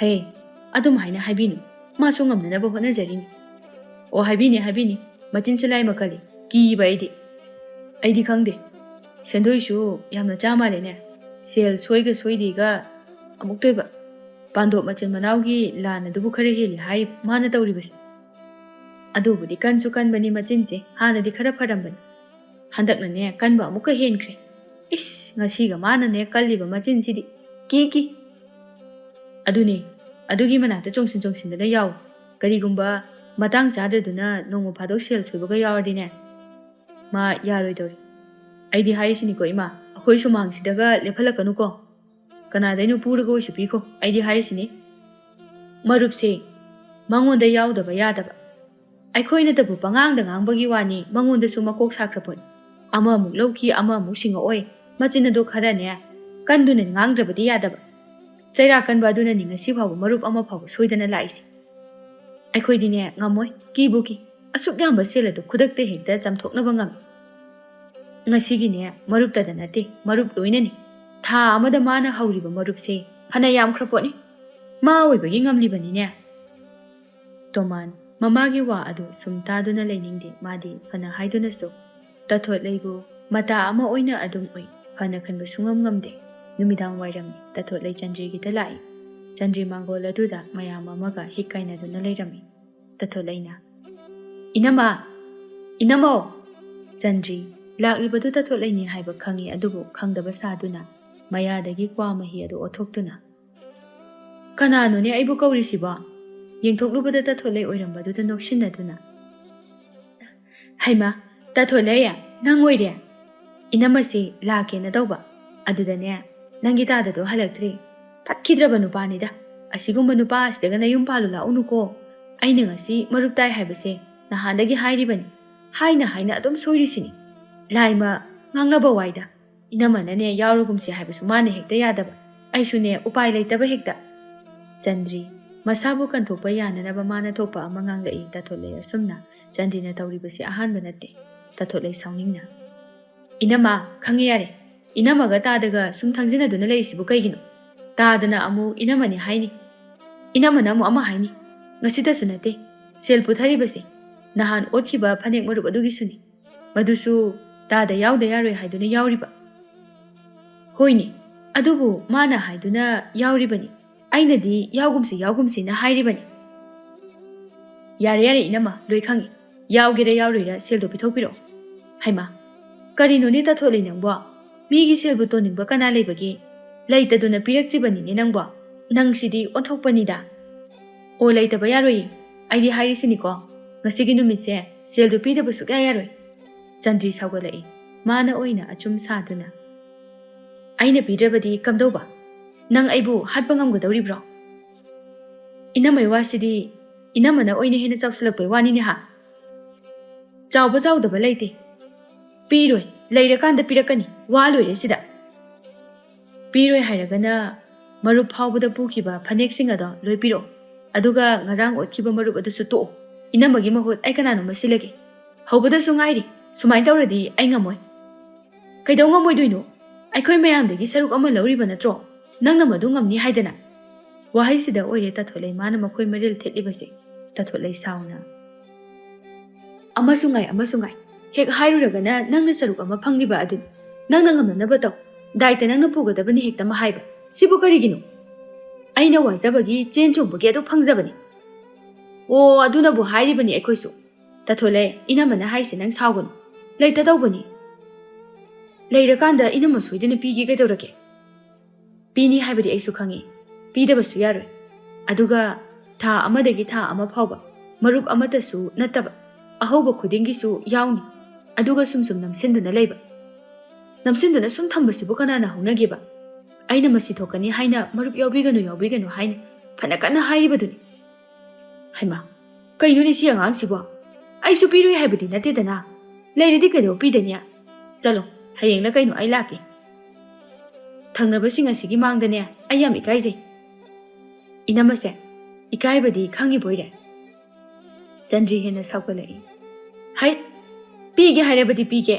ꯍꯦ, ꯑꯗꯨꯝ ꯍꯥꯏꯅ ꯍꯥꯏꯕꯤꯅꯨ, ꯃꯥꯁꯨ ꯉꯝꯅꯅꯕ ꯍꯣꯠꯅꯖꯔꯤꯅꯤ꯫ ꯑꯣ, ꯍꯥꯏꯕꯤꯅꯤ, ꯍꯥꯏꯕꯤꯅꯤ, ꯃꯆꯤꯟꯁꯦ ꯂꯥꯏ ꯃꯀꯜꯂꯤ, ꯀꯤꯕ ꯑꯩꯗꯤ꯫ ꯑꯩꯗꯤ ꯈꯪꯗꯦ, ꯁꯦꯟꯗꯣꯏꯁꯨ ꯌꯥꯝꯅ ꯆꯥ ꯃꯥꯜꯂꯦꯅꯦ꯫ ꯁꯦꯜ ꯁꯣꯏꯒ ꯁꯣꯏꯗꯦꯒ ꯑꯃꯨꯛꯇꯣꯏꯕ꯫ ꯄꯥꯟꯗꯣꯞ ꯃꯆꯤꯟ ꯃꯅꯥꯎꯒꯤ ꯂꯥꯟ ꯑꯗꯨꯕꯨ ꯈꯔ ꯍꯦꯜꯂꯤ ꯍꯥꯏꯔꯤꯕ ꯃꯥꯅ ꯇꯧꯔꯤꯕꯁꯦ꯫ ꯑꯗꯨꯕꯨꯗꯤ ꯀꯟꯁꯨ ꯀꯟꯕꯅꯤ ꯃꯆꯤꯟꯁꯦ, ꯍꯥꯟꯅꯗꯤ ꯈꯔ ꯐꯔꯝꯕꯅꯤ꯫ ꯍꯟꯗꯛꯅꯅꯦ ꯀꯟꯕ ꯑꯃꯨꯛꯀ ꯍꯦꯟꯈ꯭ꯔꯦ꯫ ꯏꯁ, ꯉꯁꯤꯒ ꯃꯥꯅꯅꯦ ꯀꯜꯂꯤꯕ ꯃꯆꯤꯟꯁꯤꯗꯤ꯫ ꯀꯤ ꯀꯤ꯫ ꯑꯗꯨꯅꯦ, ꯑꯗꯨꯒꯤ ꯃꯅꯥꯛꯇ ꯆꯣꯡꯁꯤꯟ ꯆꯣꯡꯁꯤꯟꯗꯅ ꯌꯥꯎ꯫ ꯀꯔꯤꯒꯨꯝꯕ ꯃꯇꯥꯡ ꯆꯥꯗ꯭ꯔꯗꯨꯅ ꯅꯣꯡꯃ ꯐꯥꯗꯣꯛ ꯁꯦꯜ ꯁꯣꯏꯕꯒ ꯌꯥꯎꯔꯗꯤꯅꯦ, ꯃꯥ ꯌꯥꯔꯣꯏꯗꯧꯔꯤ꯫ ꯑꯩꯗꯤ ꯍꯥꯏꯔꯤꯁꯤꯅꯤꯀꯣ ꯏꯃꯥ, ꯑꯩꯈꯣꯏ ꯁꯨꯃꯥꯡꯁꯤꯗꯒ ꯂꯦꯞꯍꯜꯂꯛꯀꯅꯨꯀꯣ꯫ ꯀꯅꯥꯗꯩꯅꯣ ꯄꯨꯔꯒ ꯑꯣꯏꯁꯨ ꯄꯤꯈꯣ, ꯑꯩꯗꯤ ꯍꯥꯏꯔꯤꯁꯤꯅꯤ꯫ ꯃꯔꯨꯞꯁꯦ ꯃꯉꯣꯟꯗ ꯌꯥꯎꯗꯕ ꯌꯥꯗꯕ꯫ ꯑꯩꯈꯣꯏꯅꯇꯕꯨ ꯄꯉꯥꯡꯗ ꯉꯥꯡꯕꯒꯤ ꯋꯥꯅꯤ, ꯃꯉꯣꯟꯗꯁꯨ ꯃꯀꯣꯛ ꯁꯥꯈ꯭ꯔ ꯄꯣꯠꯅꯤ꯫ ꯑꯃ ꯑꯃꯨꯛ ꯂꯧꯈꯤ, ꯑꯃ ꯑꯃꯨꯛ ꯁꯤꯡꯉꯛꯑꯣꯏ꯫ ꯃꯆꯤꯟ ꯑꯗꯣ ꯈꯔꯅꯦ ꯀꯟꯗꯨꯅ ꯉꯥꯡꯗ꯭ꯔꯕꯗꯤ ꯌꯥꯗꯕ꯫ ꯆꯩꯔꯥꯛ ꯀꯟꯕ ꯑꯗꯨꯅꯅꯤ ꯉꯁꯤ ꯐꯥꯎꯕ ꯃꯔꯨꯞ ꯑꯃ ꯐꯥꯎꯕ ꯁꯣꯏꯗꯅ ꯂꯥꯛꯏꯁꯦ꯫ ꯑꯩꯈꯣꯏꯗꯤꯅꯦ ꯉꯝꯃꯣꯏ, ꯀꯤꯕꯨ ꯀꯤ꯫ ꯑꯁꯨꯛ ꯌꯥꯝꯕ ꯁꯦꯜ ꯑꯗꯨ ꯈꯨꯗꯛꯇ ꯍꯦꯛꯇ ꯆꯥꯝꯊꯣꯛꯅꯕ ꯉꯝꯃꯤ꯫ ꯉꯁꯤꯒꯤꯅꯦ ꯃꯔꯨꯞꯇꯗ ꯅꯠꯇꯦ, ꯃꯔꯨꯞ ꯂꯣꯏꯅꯅꯤ꯫ ꯊꯥ ꯑꯃꯗ ꯃꯥꯅ ꯍꯧꯔꯤꯕ ꯃꯔꯨꯞꯁꯦ ꯐꯅ ꯌꯥꯝꯈ꯭ꯔ ꯄꯣꯠꯅꯤ꯫ ꯃꯥ ꯑꯣꯏꯕꯒꯤ ꯉꯝꯂꯤꯕꯅꯤꯅꯦ꯫ ꯇꯣꯃꯥꯟ ꯃꯃꯥꯒꯤ ꯋꯥ ꯑꯗꯨ ꯁꯨꯝ ꯇꯥꯗꯨꯅ ꯂꯩꯅꯤꯡꯗꯦ꯫ ꯃꯥꯗꯤ ꯐꯅ ꯍꯥꯏꯗꯨꯅꯁꯨ ꯇꯥꯊꯣꯠꯂꯩꯕꯨ ꯃꯇꯥ ꯑꯃ ꯑꯣꯏꯅ ꯑꯗꯨꯝ ꯎꯏ꯫ ꯐꯅ ꯈꯟꯕ ꯁꯨꯉꯝ ꯉꯝꯗꯦ꯫ ꯅꯨꯃꯤꯗꯥꯡ ꯋꯥꯏꯔꯝꯅꯤ꯫ ꯇꯥꯊꯣꯠꯂꯩ ꯆꯟꯗ꯭ꯔꯤꯒꯤꯗ ꯂꯥꯛꯏ꯫ ꯆꯟꯗ꯭ꯔꯤ ꯃꯥꯡꯒꯣꯜ ꯑꯗꯨꯗ ꯃꯌꯥꯝ ꯑꯃꯒ ꯍꯤꯛ ꯀꯥꯏꯅꯗꯨꯅ ꯂꯩꯔꯝꯃꯤ꯫ ꯇꯥꯊꯣꯠꯂꯩꯅ, "ꯏꯅꯝꯃ! ꯏꯅꯝꯃꯧ!" ꯆꯟꯗ꯭ꯔꯤ ꯂꯥꯛꯂꯤꯕꯗꯨ ꯇꯥꯊꯣꯠꯂꯩꯅꯤ ꯍꯥꯏꯕ ꯈꯪꯏ, ꯑꯗꯨꯕꯨ ꯈꯪꯗꯕ ꯁꯥꯗꯨꯅ ꯃꯌꯥꯗꯒꯤ ꯀ꯭ꯋꯥ ꯃꯍꯤ ꯑꯗꯨ ꯑꯣꯠꯊꯣꯛꯇꯨꯅ, "ꯀꯅꯥꯅꯣꯅꯦ ꯑꯩꯕꯨ ꯀꯧꯔꯤꯁꯤꯕꯣ?" ꯌꯦꯡꯊꯣꯛꯂꯨꯕꯗ ꯇꯥꯊꯣꯠꯂꯩ ꯑꯣꯏꯔꯝꯕꯗꯨꯗ ꯅꯣꯛꯁꯤꯟꯅꯗꯨꯅ, "ꯍꯩꯃꯥ, ꯇꯥꯊꯣꯠꯂꯩ, ꯅꯪ ꯑꯣꯏꯔꯦ? ꯏꯅꯝꯃꯁꯤ ꯂꯥꯛꯀꯦꯅ ꯇꯧꯕ꯫ ꯑꯗꯨꯗꯅꯦ, ꯅꯪꯒꯤ ꯇꯥꯗꯗꯣ ꯍꯜꯂꯛꯇ꯭ꯔꯤ꯫ ꯐꯠꯈꯤꯗ꯭ꯔꯕ ꯅꯨꯄꯥꯅꯤꯗ꯫ ꯑꯁꯤꯒꯨꯝꯕ ꯅꯨꯄꯥ ꯑꯁꯤꯗꯒ ꯅꯌꯨꯝ ꯄꯥꯜꯂꯨ ꯂꯥꯛꯎꯅꯨꯀꯣ꯫ ꯑꯩꯅ ꯉꯁꯤ ꯃꯔꯨꯞ ꯇꯥꯏ ꯍꯥꯏꯕꯁꯦ ꯅꯍꯥꯟꯗꯒꯤ ꯍꯥꯏꯔꯤꯕꯅꯤ꯫ ꯍꯥꯏꯅ ꯍꯥꯏꯅ ꯑꯗꯨꯝ ꯁꯣꯏꯔꯤꯁꯤꯅꯤ꯫ ꯂꯥꯏꯃ ꯉꯥꯡꯅꯕ ꯋꯥꯏꯗ꯫ ꯏꯅꯝꯃꯅꯅꯦ ꯌꯥꯎꯔꯒꯨꯝꯁꯦ ꯍꯥꯏꯕꯁꯨ ꯃꯥꯅ ꯍꯦꯛꯇ ꯌꯥꯗꯕ꯫ ꯑꯩꯁꯨꯅꯦ ꯎꯄꯥꯏ ꯂꯩꯇꯕ ꯍꯦꯛꯇ꯫" ꯆꯟꯗ꯭ꯔꯤ ꯃꯁꯥꯕꯨ ꯀꯟꯊꯣꯛꯄ ꯌꯥꯅꯅꯕ ꯃꯥꯅ ꯊꯣꯛꯄ ꯑꯃ ꯉꯥꯡꯂꯛꯏ꯫ ꯇꯥꯊꯣꯠꯂꯩ ꯑꯁꯨꯝꯅ ꯆꯟꯗ꯭ꯔꯤꯅ ꯇꯧꯔꯤꯕꯁꯤ ꯑꯍꯥꯟꯕ ꯅꯠꯇꯦ꯫ ꯇꯥꯊꯣꯠꯂꯩ ꯁꯥꯎꯅꯤꯡꯅ, "ꯏꯅꯝꯃ, ꯈꯪꯉꯦ ꯌꯥꯔꯦ꯫ ꯏꯅꯝꯃꯒ ꯇꯥꯗꯒ ꯁꯨꯝ ꯊꯪꯖꯤꯟꯅꯗꯨꯅ ꯂꯩꯔꯤꯁꯤꯕꯨ ꯀꯩꯒꯤꯅꯣ? ꯇꯥꯗꯅ ꯑꯃꯨꯛ ꯏꯅꯝꯃꯅꯤ ꯍꯥꯏꯅꯤ, ꯏꯅꯝꯃꯅ ꯑꯃꯨꯛ ꯑꯃ ꯍꯥꯏꯅꯤ꯫ ꯉꯁꯤꯇꯁꯨ ꯅꯠꯇꯦ ꯁꯦꯜ ꯄꯨꯊꯔꯤꯕꯁꯦ, ꯅꯍꯥꯟ ꯑꯣꯠꯈꯤꯕ ꯐꯅꯦꯛ ꯃꯔꯨꯞ ꯑꯗꯨꯒꯤꯁꯨꯅꯤ꯫ ꯃꯗꯨꯁꯨ ꯇꯥꯗ ꯌꯥꯎꯗ ꯌꯥꯔꯣꯏ ꯍꯥꯏꯗꯨꯅ ꯌꯥꯎꯔꯤꯕ꯫" "ꯍꯣꯏꯅꯦ, ꯑꯗꯨꯕꯨ ꯃꯥꯅ ꯍꯥꯏꯗꯨꯅ ꯌꯥꯎꯔꯤꯕꯅꯤ꯫ ꯑꯩꯅꯗꯤ ꯌꯥꯎꯒꯨꯝꯁꯤ ꯌꯥꯎꯒꯨꯝꯁꯤꯅ ꯍꯥꯏꯔꯤꯕꯅꯤ꯫" "ꯌꯥꯔꯦ ꯌꯥꯔꯦ ꯏꯅꯝꯃ, ꯂꯣꯏ ꯈꯪꯉꯤ꯫ ꯌꯥꯎꯒꯦꯔꯥ ꯌꯥꯎꯔꯣꯏꯔꯥ ꯁꯦꯜꯗꯣ ꯄꯤꯊꯣꯛꯄꯤꯔꯛꯑꯣ꯫" "ꯍꯩꯃꯥ, ꯀꯔꯤꯅꯣꯅꯦ ꯇꯥꯊꯣꯠꯂꯩ ꯅꯪꯕꯣ? ꯃꯤꯒꯤ ꯁꯦꯜꯕꯨ ꯇꯣꯟꯅꯤꯡꯕ ꯀꯅꯥ ꯂꯩꯕꯒꯦ? ꯂꯩꯇꯗꯨꯅ ꯄꯤꯔꯛꯇ꯭ꯔꯤꯕꯅꯤꯅꯦ ꯅꯪꯕꯣ꯫ ꯅꯪꯁꯤꯗꯤ ꯑꯣꯟꯊꯣꯛꯄꯅꯤꯗ꯫" "ꯑꯣ, ꯂꯩꯇꯕ ꯌꯥꯔꯣꯏꯌꯦ꯫ ꯑꯩꯗꯤ ꯍꯥꯏꯔꯤꯁꯤꯅꯤꯀꯣ, ꯉꯁꯤꯒꯤ ꯅꯨꯃꯤꯠꯁꯦ ꯁꯦꯜꯗꯨ ꯄꯤꯗꯕ ꯁꯨꯛꯌꯥ ꯌꯥꯔꯣꯏ꯫" ꯆꯟꯗ꯭ꯔꯤ ꯁꯥꯎꯒꯠꯂꯛꯏ꯫ ꯃꯥꯅ ꯑꯣꯏꯅ ꯑꯆꯨꯝ ꯁꯥꯗꯨꯅ, "ꯑꯩꯅ ꯄꯤꯗ꯭ꯔꯕꯗꯤ ꯀꯝꯗꯧꯕ? ꯅꯪ ꯑꯩꯕꯨ ꯍꯥꯠꯄ ꯉꯝꯒꯗꯧꯔꯤꯕ꯭ꯔꯣ?" "ꯏꯅꯝꯃꯩ ꯋꯥꯁꯤꯗꯤ ꯏꯅꯝꯃꯅ ꯑꯣꯏꯅ ꯍꯦꯟꯅ ꯆꯥꯎꯁꯤꯜꯂꯛꯄꯩ ꯋꯥꯅꯤꯅꯦ ꯍꯥ?" "ꯆꯥꯎꯕ ꯆꯥꯎꯗꯕ ꯂꯩꯇꯦ꯫ ꯄꯤꯔꯣꯏ, ꯂꯩꯔꯀꯥꯟꯗ ꯄꯤꯔꯛꯀꯅꯤ꯫ ꯋꯥ ꯂꯣꯏꯔꯦ ꯁꯤꯗ꯫" "ꯄꯤꯔꯣꯏ ꯍꯥꯏꯔꯒꯅ ꯃꯔꯨꯞ ꯐꯥꯎꯕꯗ ꯄꯨꯈꯤꯕ ꯐꯅꯦꯛꯁꯤꯡ ꯑꯗꯣ ꯂꯣꯏ ꯄꯤꯔꯛꯑꯣ꯫ ꯑꯗꯨꯒ ꯉꯔꯥꯡ ꯑꯣꯠꯈꯤꯕ ꯃꯔꯨꯞ ꯑꯗꯨꯁꯨ ꯇꯣꯛꯑꯣ꯫ ꯏꯅꯝꯃꯒꯤ ꯃꯍꯨꯠ ꯑꯩ ꯀꯅꯥꯅꯣꯃ ꯁꯤꯜꯂꯒꯦ꯫ ꯍꯧꯕꯗꯁꯨ ꯉꯥꯏꯔꯤ꯫ ꯁꯨꯃꯥꯏꯅ ꯇꯧꯔꯗꯤ ꯑꯩ ꯉꯝꯃꯣꯏ꯫" "ꯀꯩꯗꯧ ꯉꯝꯃꯣꯏꯗꯣꯏꯅꯣ? ꯑꯩꯈꯣꯏ ꯃꯌꯥꯝꯗꯒꯤ ꯁꯔꯨꯛ ꯑꯃ ꯂꯧꯔꯤꯕ ꯅꯠꯇ꯭ꯔꯣ? ꯅꯪꯅ ꯃꯗꯨ ꯉꯝꯅꯤ ꯍꯥꯏꯗꯅ?" ꯋꯥꯍꯩꯁꯤꯗ ꯑꯣꯏꯔꯦ ꯇꯥꯊꯣꯠꯂꯩ ꯃꯥꯅ ꯃꯈꯣꯏ ꯃꯔꯤꯜ ꯊꯦꯠꯂꯤꯕꯁꯦ꯫ ꯇꯥꯊꯣꯠꯂꯩ ꯁꯥꯎꯅ꯫ "ꯑꯃꯁꯨ ꯉꯥꯏ, ꯑꯃꯁꯨ ꯉꯥꯏ꯫ ꯍꯦꯛ ꯍꯥꯏꯔꯨꯔꯒꯅ ꯅꯪꯅ ꯁꯔꯨꯛ ꯑꯃ ꯐꯪꯂꯤꯕ ꯑꯗꯨꯅꯤ꯫ ꯅꯪꯅ ꯉꯝꯅꯅꯕ ꯇꯧ꯫ ꯗꯥꯏꯇ ꯅꯪꯅ ꯄꯨꯒꯗꯕꯅꯤ ꯍꯦꯛꯇ ꯑꯃ ꯍꯥꯏꯕ꯫ ꯁꯤꯕꯨ ꯀꯔꯤꯒꯤꯅꯣ? ꯑꯩꯅ ꯋꯥꯖꯕꯒꯤ ꯆꯦꯟ ꯆꯣꯡꯕꯒꯤ ꯑꯗꯨ ꯐꯪꯖꯕꯅꯤ꯫" "ꯑꯣ, ꯑꯗꯨꯅꯕꯨ ꯍꯥꯏꯔꯤꯕꯅꯤ ꯑꯩꯈꯣꯏꯁꯨ꯫" "ꯇꯥꯊꯣꯠꯂꯩ, ꯏꯅꯝꯃꯅ ꯍꯥꯏꯁꯦ ꯅꯪ ꯁꯥꯎꯒꯅꯨ꯫ ꯂꯩꯇ ꯇꯧꯕꯅꯤ꯫ ꯂꯩꯔꯀꯥꯟꯗ ꯏꯅꯝꯃ ꯁꯣꯏꯗꯅ ꯄꯤꯒꯦ ꯀꯩꯗꯧꯔꯒꯦ?" "ꯄꯤꯅꯤ ꯍꯥꯏꯕꯗꯤ ꯑꯩꯁꯨ ꯈꯪꯉꯤ꯫ ꯄꯤꯗꯕꯁꯨ ꯌꯥꯔꯣꯏ꯫ ꯑꯗꯨꯒ ꯊꯥ ꯑꯃꯗꯒꯤ ꯊꯥ ꯑꯃ ꯐꯥꯎꯕ ꯃꯔꯨꯞ ꯑꯃꯠꯇꯁꯨ ꯅꯠꯇꯕ ꯑꯍꯧꯕ ꯈꯨꯗꯤꯡꯒꯤꯁꯨ ꯌꯥꯎꯅꯤ꯫ ꯑꯗꯨꯒ ꯁꯨꯝ ꯁꯨꯝ ꯅꯝꯁꯤꯟꯗꯨꯅ ꯂꯩꯕ꯫ ꯅꯝꯁꯤꯟꯗꯨꯅ ꯁꯨꯝ ꯊꯝꯕꯁꯤꯕꯨ ꯀꯅꯥꯅ ꯍꯧꯅꯒꯦꯕ? ꯑꯩꯅ ꯃꯁꯤ ꯊꯣꯛꯀꯅꯤ ꯍꯥꯏꯅ ꯃꯔꯨꯞ ꯌꯥꯎꯕꯤꯒꯅꯨ, ꯌꯥꯎꯕꯤꯒꯅꯨ ꯍꯥꯏꯅ ꯐꯅ ꯀꯟꯅ ꯍꯥꯏꯔꯤꯕꯗꯨꯅꯤ꯫" "ꯍꯩꯃꯥ, ꯀꯩꯅꯣꯅꯦ ꯁꯤ ꯑꯉꯥꯡꯁꯤꯕꯣ? ꯑꯩꯁꯨ ꯄꯤꯔꯣꯏ ꯍꯥꯏꯕꯗꯤ ꯅꯠꯇꯦꯗꯅ꯫ ꯂꯩꯔꯗꯤ ꯀꯩꯗꯧ ꯄꯤꯗꯅꯤ? ꯆꯠꯂꯣ, ꯍꯌꯦꯡꯂ ꯀꯩꯅꯣ ꯑꯩ ꯂꯥꯛꯀꯦ꯫ ꯊꯪꯅꯕꯁꯤꯡ ꯑꯁꯤꯒꯤ ꯃꯥꯡꯗꯅꯦ ꯑꯩ ꯌꯥꯝ ꯏꯀꯥꯏꯖꯩ꯫" "ꯏꯅꯝꯃꯁꯦ, ꯏꯀꯥꯏꯕꯗꯤ ꯈꯪꯉꯤꯕꯣꯏꯔꯦ?" ꯆꯟꯗ꯭ꯔꯤ ꯍꯦꯟꯅ ꯁꯥꯎꯒꯠꯂꯛꯏ꯫ "ꯍꯩ, ꯄꯤꯒꯦ ꯍꯥꯏꯔꯕꯗꯤ ꯄꯤꯒꯦ꯫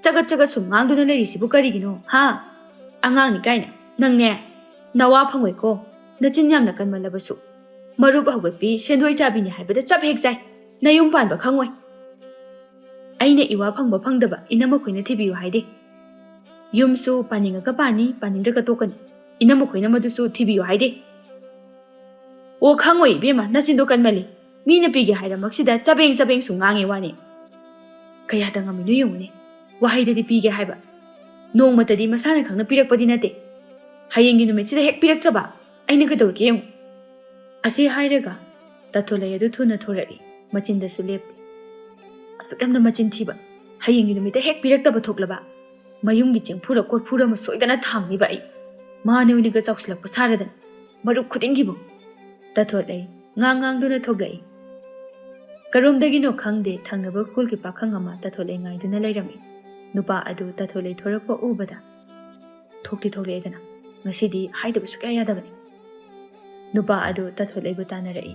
ꯆꯒꯠ ꯆꯒꯠ ꯁꯨꯝ ꯉꯥꯡꯗꯨꯅ ꯂꯩꯔꯤꯁꯤꯕꯨ ꯀꯔꯤꯒꯤꯅꯣ, ꯍꯥ? ꯑꯉꯥꯡꯅꯤ ꯀꯥꯏꯅ꯫ ꯅꯪꯅꯦ, ꯅꯋꯥ ꯐꯪꯉꯣꯏꯀꯣ, ꯅꯆꯤꯟ ꯌꯥꯝꯅ ꯀꯟꯃꯜꯂꯕꯁꯨ꯫ ꯃꯔꯨꯞ ꯍꯧꯒꯠꯄꯤ, ꯁꯦꯟꯗꯣꯏ ꯆꯥꯕꯤꯅꯤ ꯍꯥꯏꯕꯗ ꯆꯞ ꯍꯦꯛ ꯆꯥꯏ꯫ ꯅꯌꯨꯝ ꯄꯥꯟꯕ ꯈꯪꯉꯣꯏ꯫" "ꯑꯩꯅ ꯏꯋꯥ ꯐꯪꯕ ꯐꯪꯗꯕ ꯏꯅꯝꯃꯈꯣꯏꯅ ꯊꯤꯕꯤꯌꯨ ꯍꯥꯏꯗꯦ꯫ ꯌꯨꯝꯁꯨ ꯄꯥꯅꯤꯡꯉꯒ ꯄꯥꯅꯤ, ꯄꯥꯅꯤꯡꯗ꯭ꯔꯒ ꯇꯣꯛꯀꯅꯤ꯫ ꯏꯅꯝꯃꯈꯣꯏꯅ ꯃꯗꯨꯁꯨ ꯊꯤꯕꯤꯌꯨ ꯍꯥꯏꯗꯦ꯫" "ꯑꯣ, ꯈꯪꯉꯣꯏ ꯏꯕꯦꯝꯃ, ꯅꯆꯤꯟꯗꯣ ꯀꯟꯃꯜꯂꯤ꯫ ꯃꯤꯅ ꯄꯤꯒꯦ ꯍꯥꯏꯔꯃꯛꯁꯤꯗ ꯆꯕꯦꯡ ꯆꯕꯦꯡꯁꯨ ꯉꯥꯡꯉꯦ ꯋꯥꯅꯤ꯫ ꯀꯌꯥꯗ ꯉꯝꯃꯤꯅꯣ ꯌꯦꯡꯉꯨꯅꯦ꯫ ꯋꯥꯍꯩꯗꯗꯤ ꯄꯤꯒꯦ ꯍꯥꯏꯕ꯫ ꯅꯣꯡꯃꯇꯗꯤ ꯃꯁꯥꯅ ꯈꯪꯅ ꯄꯤꯔꯛꯄꯗꯤ ꯅꯠꯇꯦ꯫ ꯍꯌꯦꯡꯒꯤ ꯅꯨꯃꯤꯠꯁꯤꯗ ꯍꯦꯛ ꯄꯤꯔꯛꯇ꯭ꯔꯕ ꯑꯩꯅ ꯀꯩꯗꯧꯔꯒꯦ ꯌꯦꯡꯉꯨ꯫" ꯑꯁꯤ ꯍꯥꯏꯔꯒ ꯇꯥꯊꯣꯂꯩ ꯑꯗꯨ ꯊꯨꯅ ꯊꯣꯔꯛꯏ꯫ ꯃꯆꯤꯟꯗꯁꯨ ꯂꯦꯞꯇꯦ꯫ ꯑꯁꯨꯛ ꯌꯥꯝꯅ ꯃꯆꯤꯟ ꯊꯤꯕ꯫ ꯍꯌꯦꯡꯒꯤ ꯅꯨꯃꯤꯠꯇ ꯍꯦꯛ ꯄꯤꯔꯛꯇꯕ ꯊꯣꯛꯂꯕ ꯃꯌꯨꯝꯒꯤ ꯆꯦꯡꯐꯨꯔ ꯀꯣꯔꯐꯨꯔ ꯑꯃ ꯁꯣꯏꯗꯅ ꯊꯥꯡꯅꯤꯕ ꯑꯩ꯫ ꯃꯥꯅ ꯑꯣꯏꯅꯒ ꯆꯥꯎꯁꯤꯜꯂꯛꯄ ꯁꯥꯔꯗꯅ꯫ ꯃꯔꯨꯞ ꯈꯨꯗꯤꯡꯒꯤꯕꯨ꯫ ꯇꯥꯊꯣꯂꯩ ꯉꯥꯡ ꯉꯥꯡꯗꯨꯅ ꯊꯣꯛꯂꯛꯏ꯫ ꯀꯔꯣꯝꯗꯒꯤꯅꯣ ꯈꯪꯗꯦ, ꯊꯪꯅꯕ ꯈꯨꯜꯒꯤ ꯄꯥꯈꯪ ꯑꯃ ꯇꯥꯊꯣꯂꯩ ꯉꯥꯏꯗꯨꯅ ꯂꯩꯔꯝꯃꯤ꯫ ꯅꯨꯄꯥ ꯑꯗꯨ ꯇꯥꯊꯣꯂꯩ ꯊꯣꯔꯛꯄ ꯎꯕꯗ, "ꯊꯣꯛꯇꯤ ꯊꯣꯛꯂꯛꯑꯦꯗꯅ, ꯉꯁꯤꯗꯤ ꯍꯥꯏꯗꯕ ꯁꯨꯛꯌꯥ ꯌꯥꯗꯕꯅꯤ꯫" ꯅꯨꯄꯥ ꯑꯗꯨ ꯇꯥꯊꯣꯂꯩꯕꯨ ꯇꯥꯟꯅꯔꯛꯏ꯫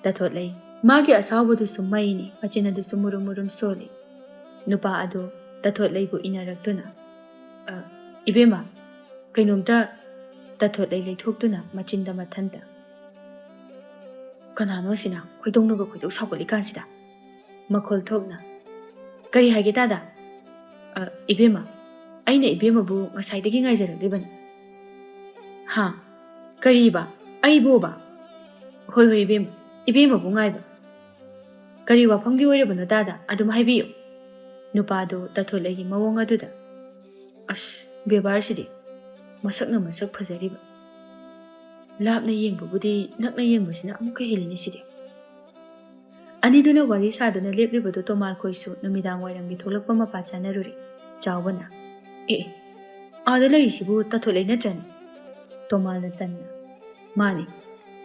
ꯇꯥꯊꯣꯂꯩ, ꯃꯥꯒꯤ ꯑꯁꯥꯎꯕꯗꯨꯁꯨ ꯃꯩꯅꯤ, ꯃꯆꯤꯟ ꯑꯗꯨꯁꯨ ꯃꯨꯔꯨꯝ ꯃꯨꯔꯨꯝ ꯁꯣꯜꯂꯤ꯫ ꯅꯨꯄꯥ ꯑꯗꯨ ꯇꯥꯊꯣꯂꯩꯕꯨ ꯏꯟꯅꯔꯛꯇꯨꯅ, "ꯑ, ꯏꯕꯦꯝꯃ, ꯀꯩꯅꯣꯝꯇ," ꯇꯥꯊꯣꯂꯩ ꯂꯩꯊꯣꯛꯇꯨꯅ ꯃꯆꯤꯟꯗ ꯃꯊꯟꯇ꯫ ꯀꯅꯥꯅꯣ ꯑꯁꯤꯅ ꯈꯣꯏꯗꯧꯅꯒ ꯈꯣꯏꯗꯧ ꯁꯥꯎꯒꯠꯂꯤꯀꯥꯟꯁꯤꯗ? ꯃꯈꯣꯜ ꯊꯣꯛꯅ, "ꯀꯔꯤ ꯍꯥꯏꯒꯦ ꯇꯥꯗ?" "ꯑ, ꯏꯕꯦꯝꯃ, ꯑꯩꯅ ꯏꯕꯦꯝꯃꯕꯨ ꯉꯁꯥꯏꯗꯒꯤ ꯉꯥꯏꯖꯔꯛꯂꯤꯕꯅꯤ꯫" "ꯍꯥ? ꯀꯔꯤꯕ? ꯑꯩꯕꯨꯕ?" "ꯍꯣꯏ, ꯍꯣꯏ, ꯏꯕꯦꯝꯃ, ꯏꯕꯦꯝꯃꯕꯨ ꯉꯥꯏꯕ꯫" "ꯀꯔꯤ ꯋꯥꯐꯝꯒꯤ ꯑꯣꯏꯔꯕꯅꯣ ꯇꯥꯗ? ꯑꯗꯨꯝ ꯍꯥꯏꯕꯤꯌꯨ꯫" ꯅꯨꯄꯥꯗꯨ ꯇꯥꯊꯣꯠꯂꯩꯒꯤ ꯃꯑꯣꯡ ꯑꯗꯨꯗ, ꯑꯁ, ꯕꯦꯕꯥꯔꯁꯤꯗꯤ! ꯃꯁꯛꯅ ꯃꯁꯛ ꯐꯖꯔꯤꯕ, ꯂꯥꯞꯅ ꯌꯦꯡꯕꯕꯨꯗꯤ ꯅꯛꯅ ꯌꯦꯡꯕꯁꯤꯅ ꯑꯃꯨꯛꯀ ꯍꯦꯜꯂꯤꯅꯦ ꯁꯤꯗꯤ꯫ ꯑꯅꯤꯗꯨꯅ ꯋꯥꯔꯤ ꯁꯥꯗꯨꯅ ꯂꯦꯞꯂꯤꯕꯗꯨ ꯇꯣꯃꯥꯜꯈꯣꯏꯁꯨ ꯅꯨꯃꯤꯗꯥꯡ ꯋꯥꯏꯔꯝꯒꯤ ꯊꯣꯛꯂꯛꯄ ꯃꯄꯥ ꯆꯥꯅꯔꯨꯔꯦ꯫ ꯆꯥꯎꯕꯅ, "ꯑꯦ, ꯑꯦ, ꯑꯥꯗ ꯂꯩꯔꯤꯁꯤꯕꯨ ꯇꯥꯊꯣꯠꯂꯩ ꯅꯠꯇ꯭ꯔꯅꯦ?" ꯇꯣꯃꯥꯜꯅ ꯇꯟꯅ, "ꯃꯥꯅꯤ,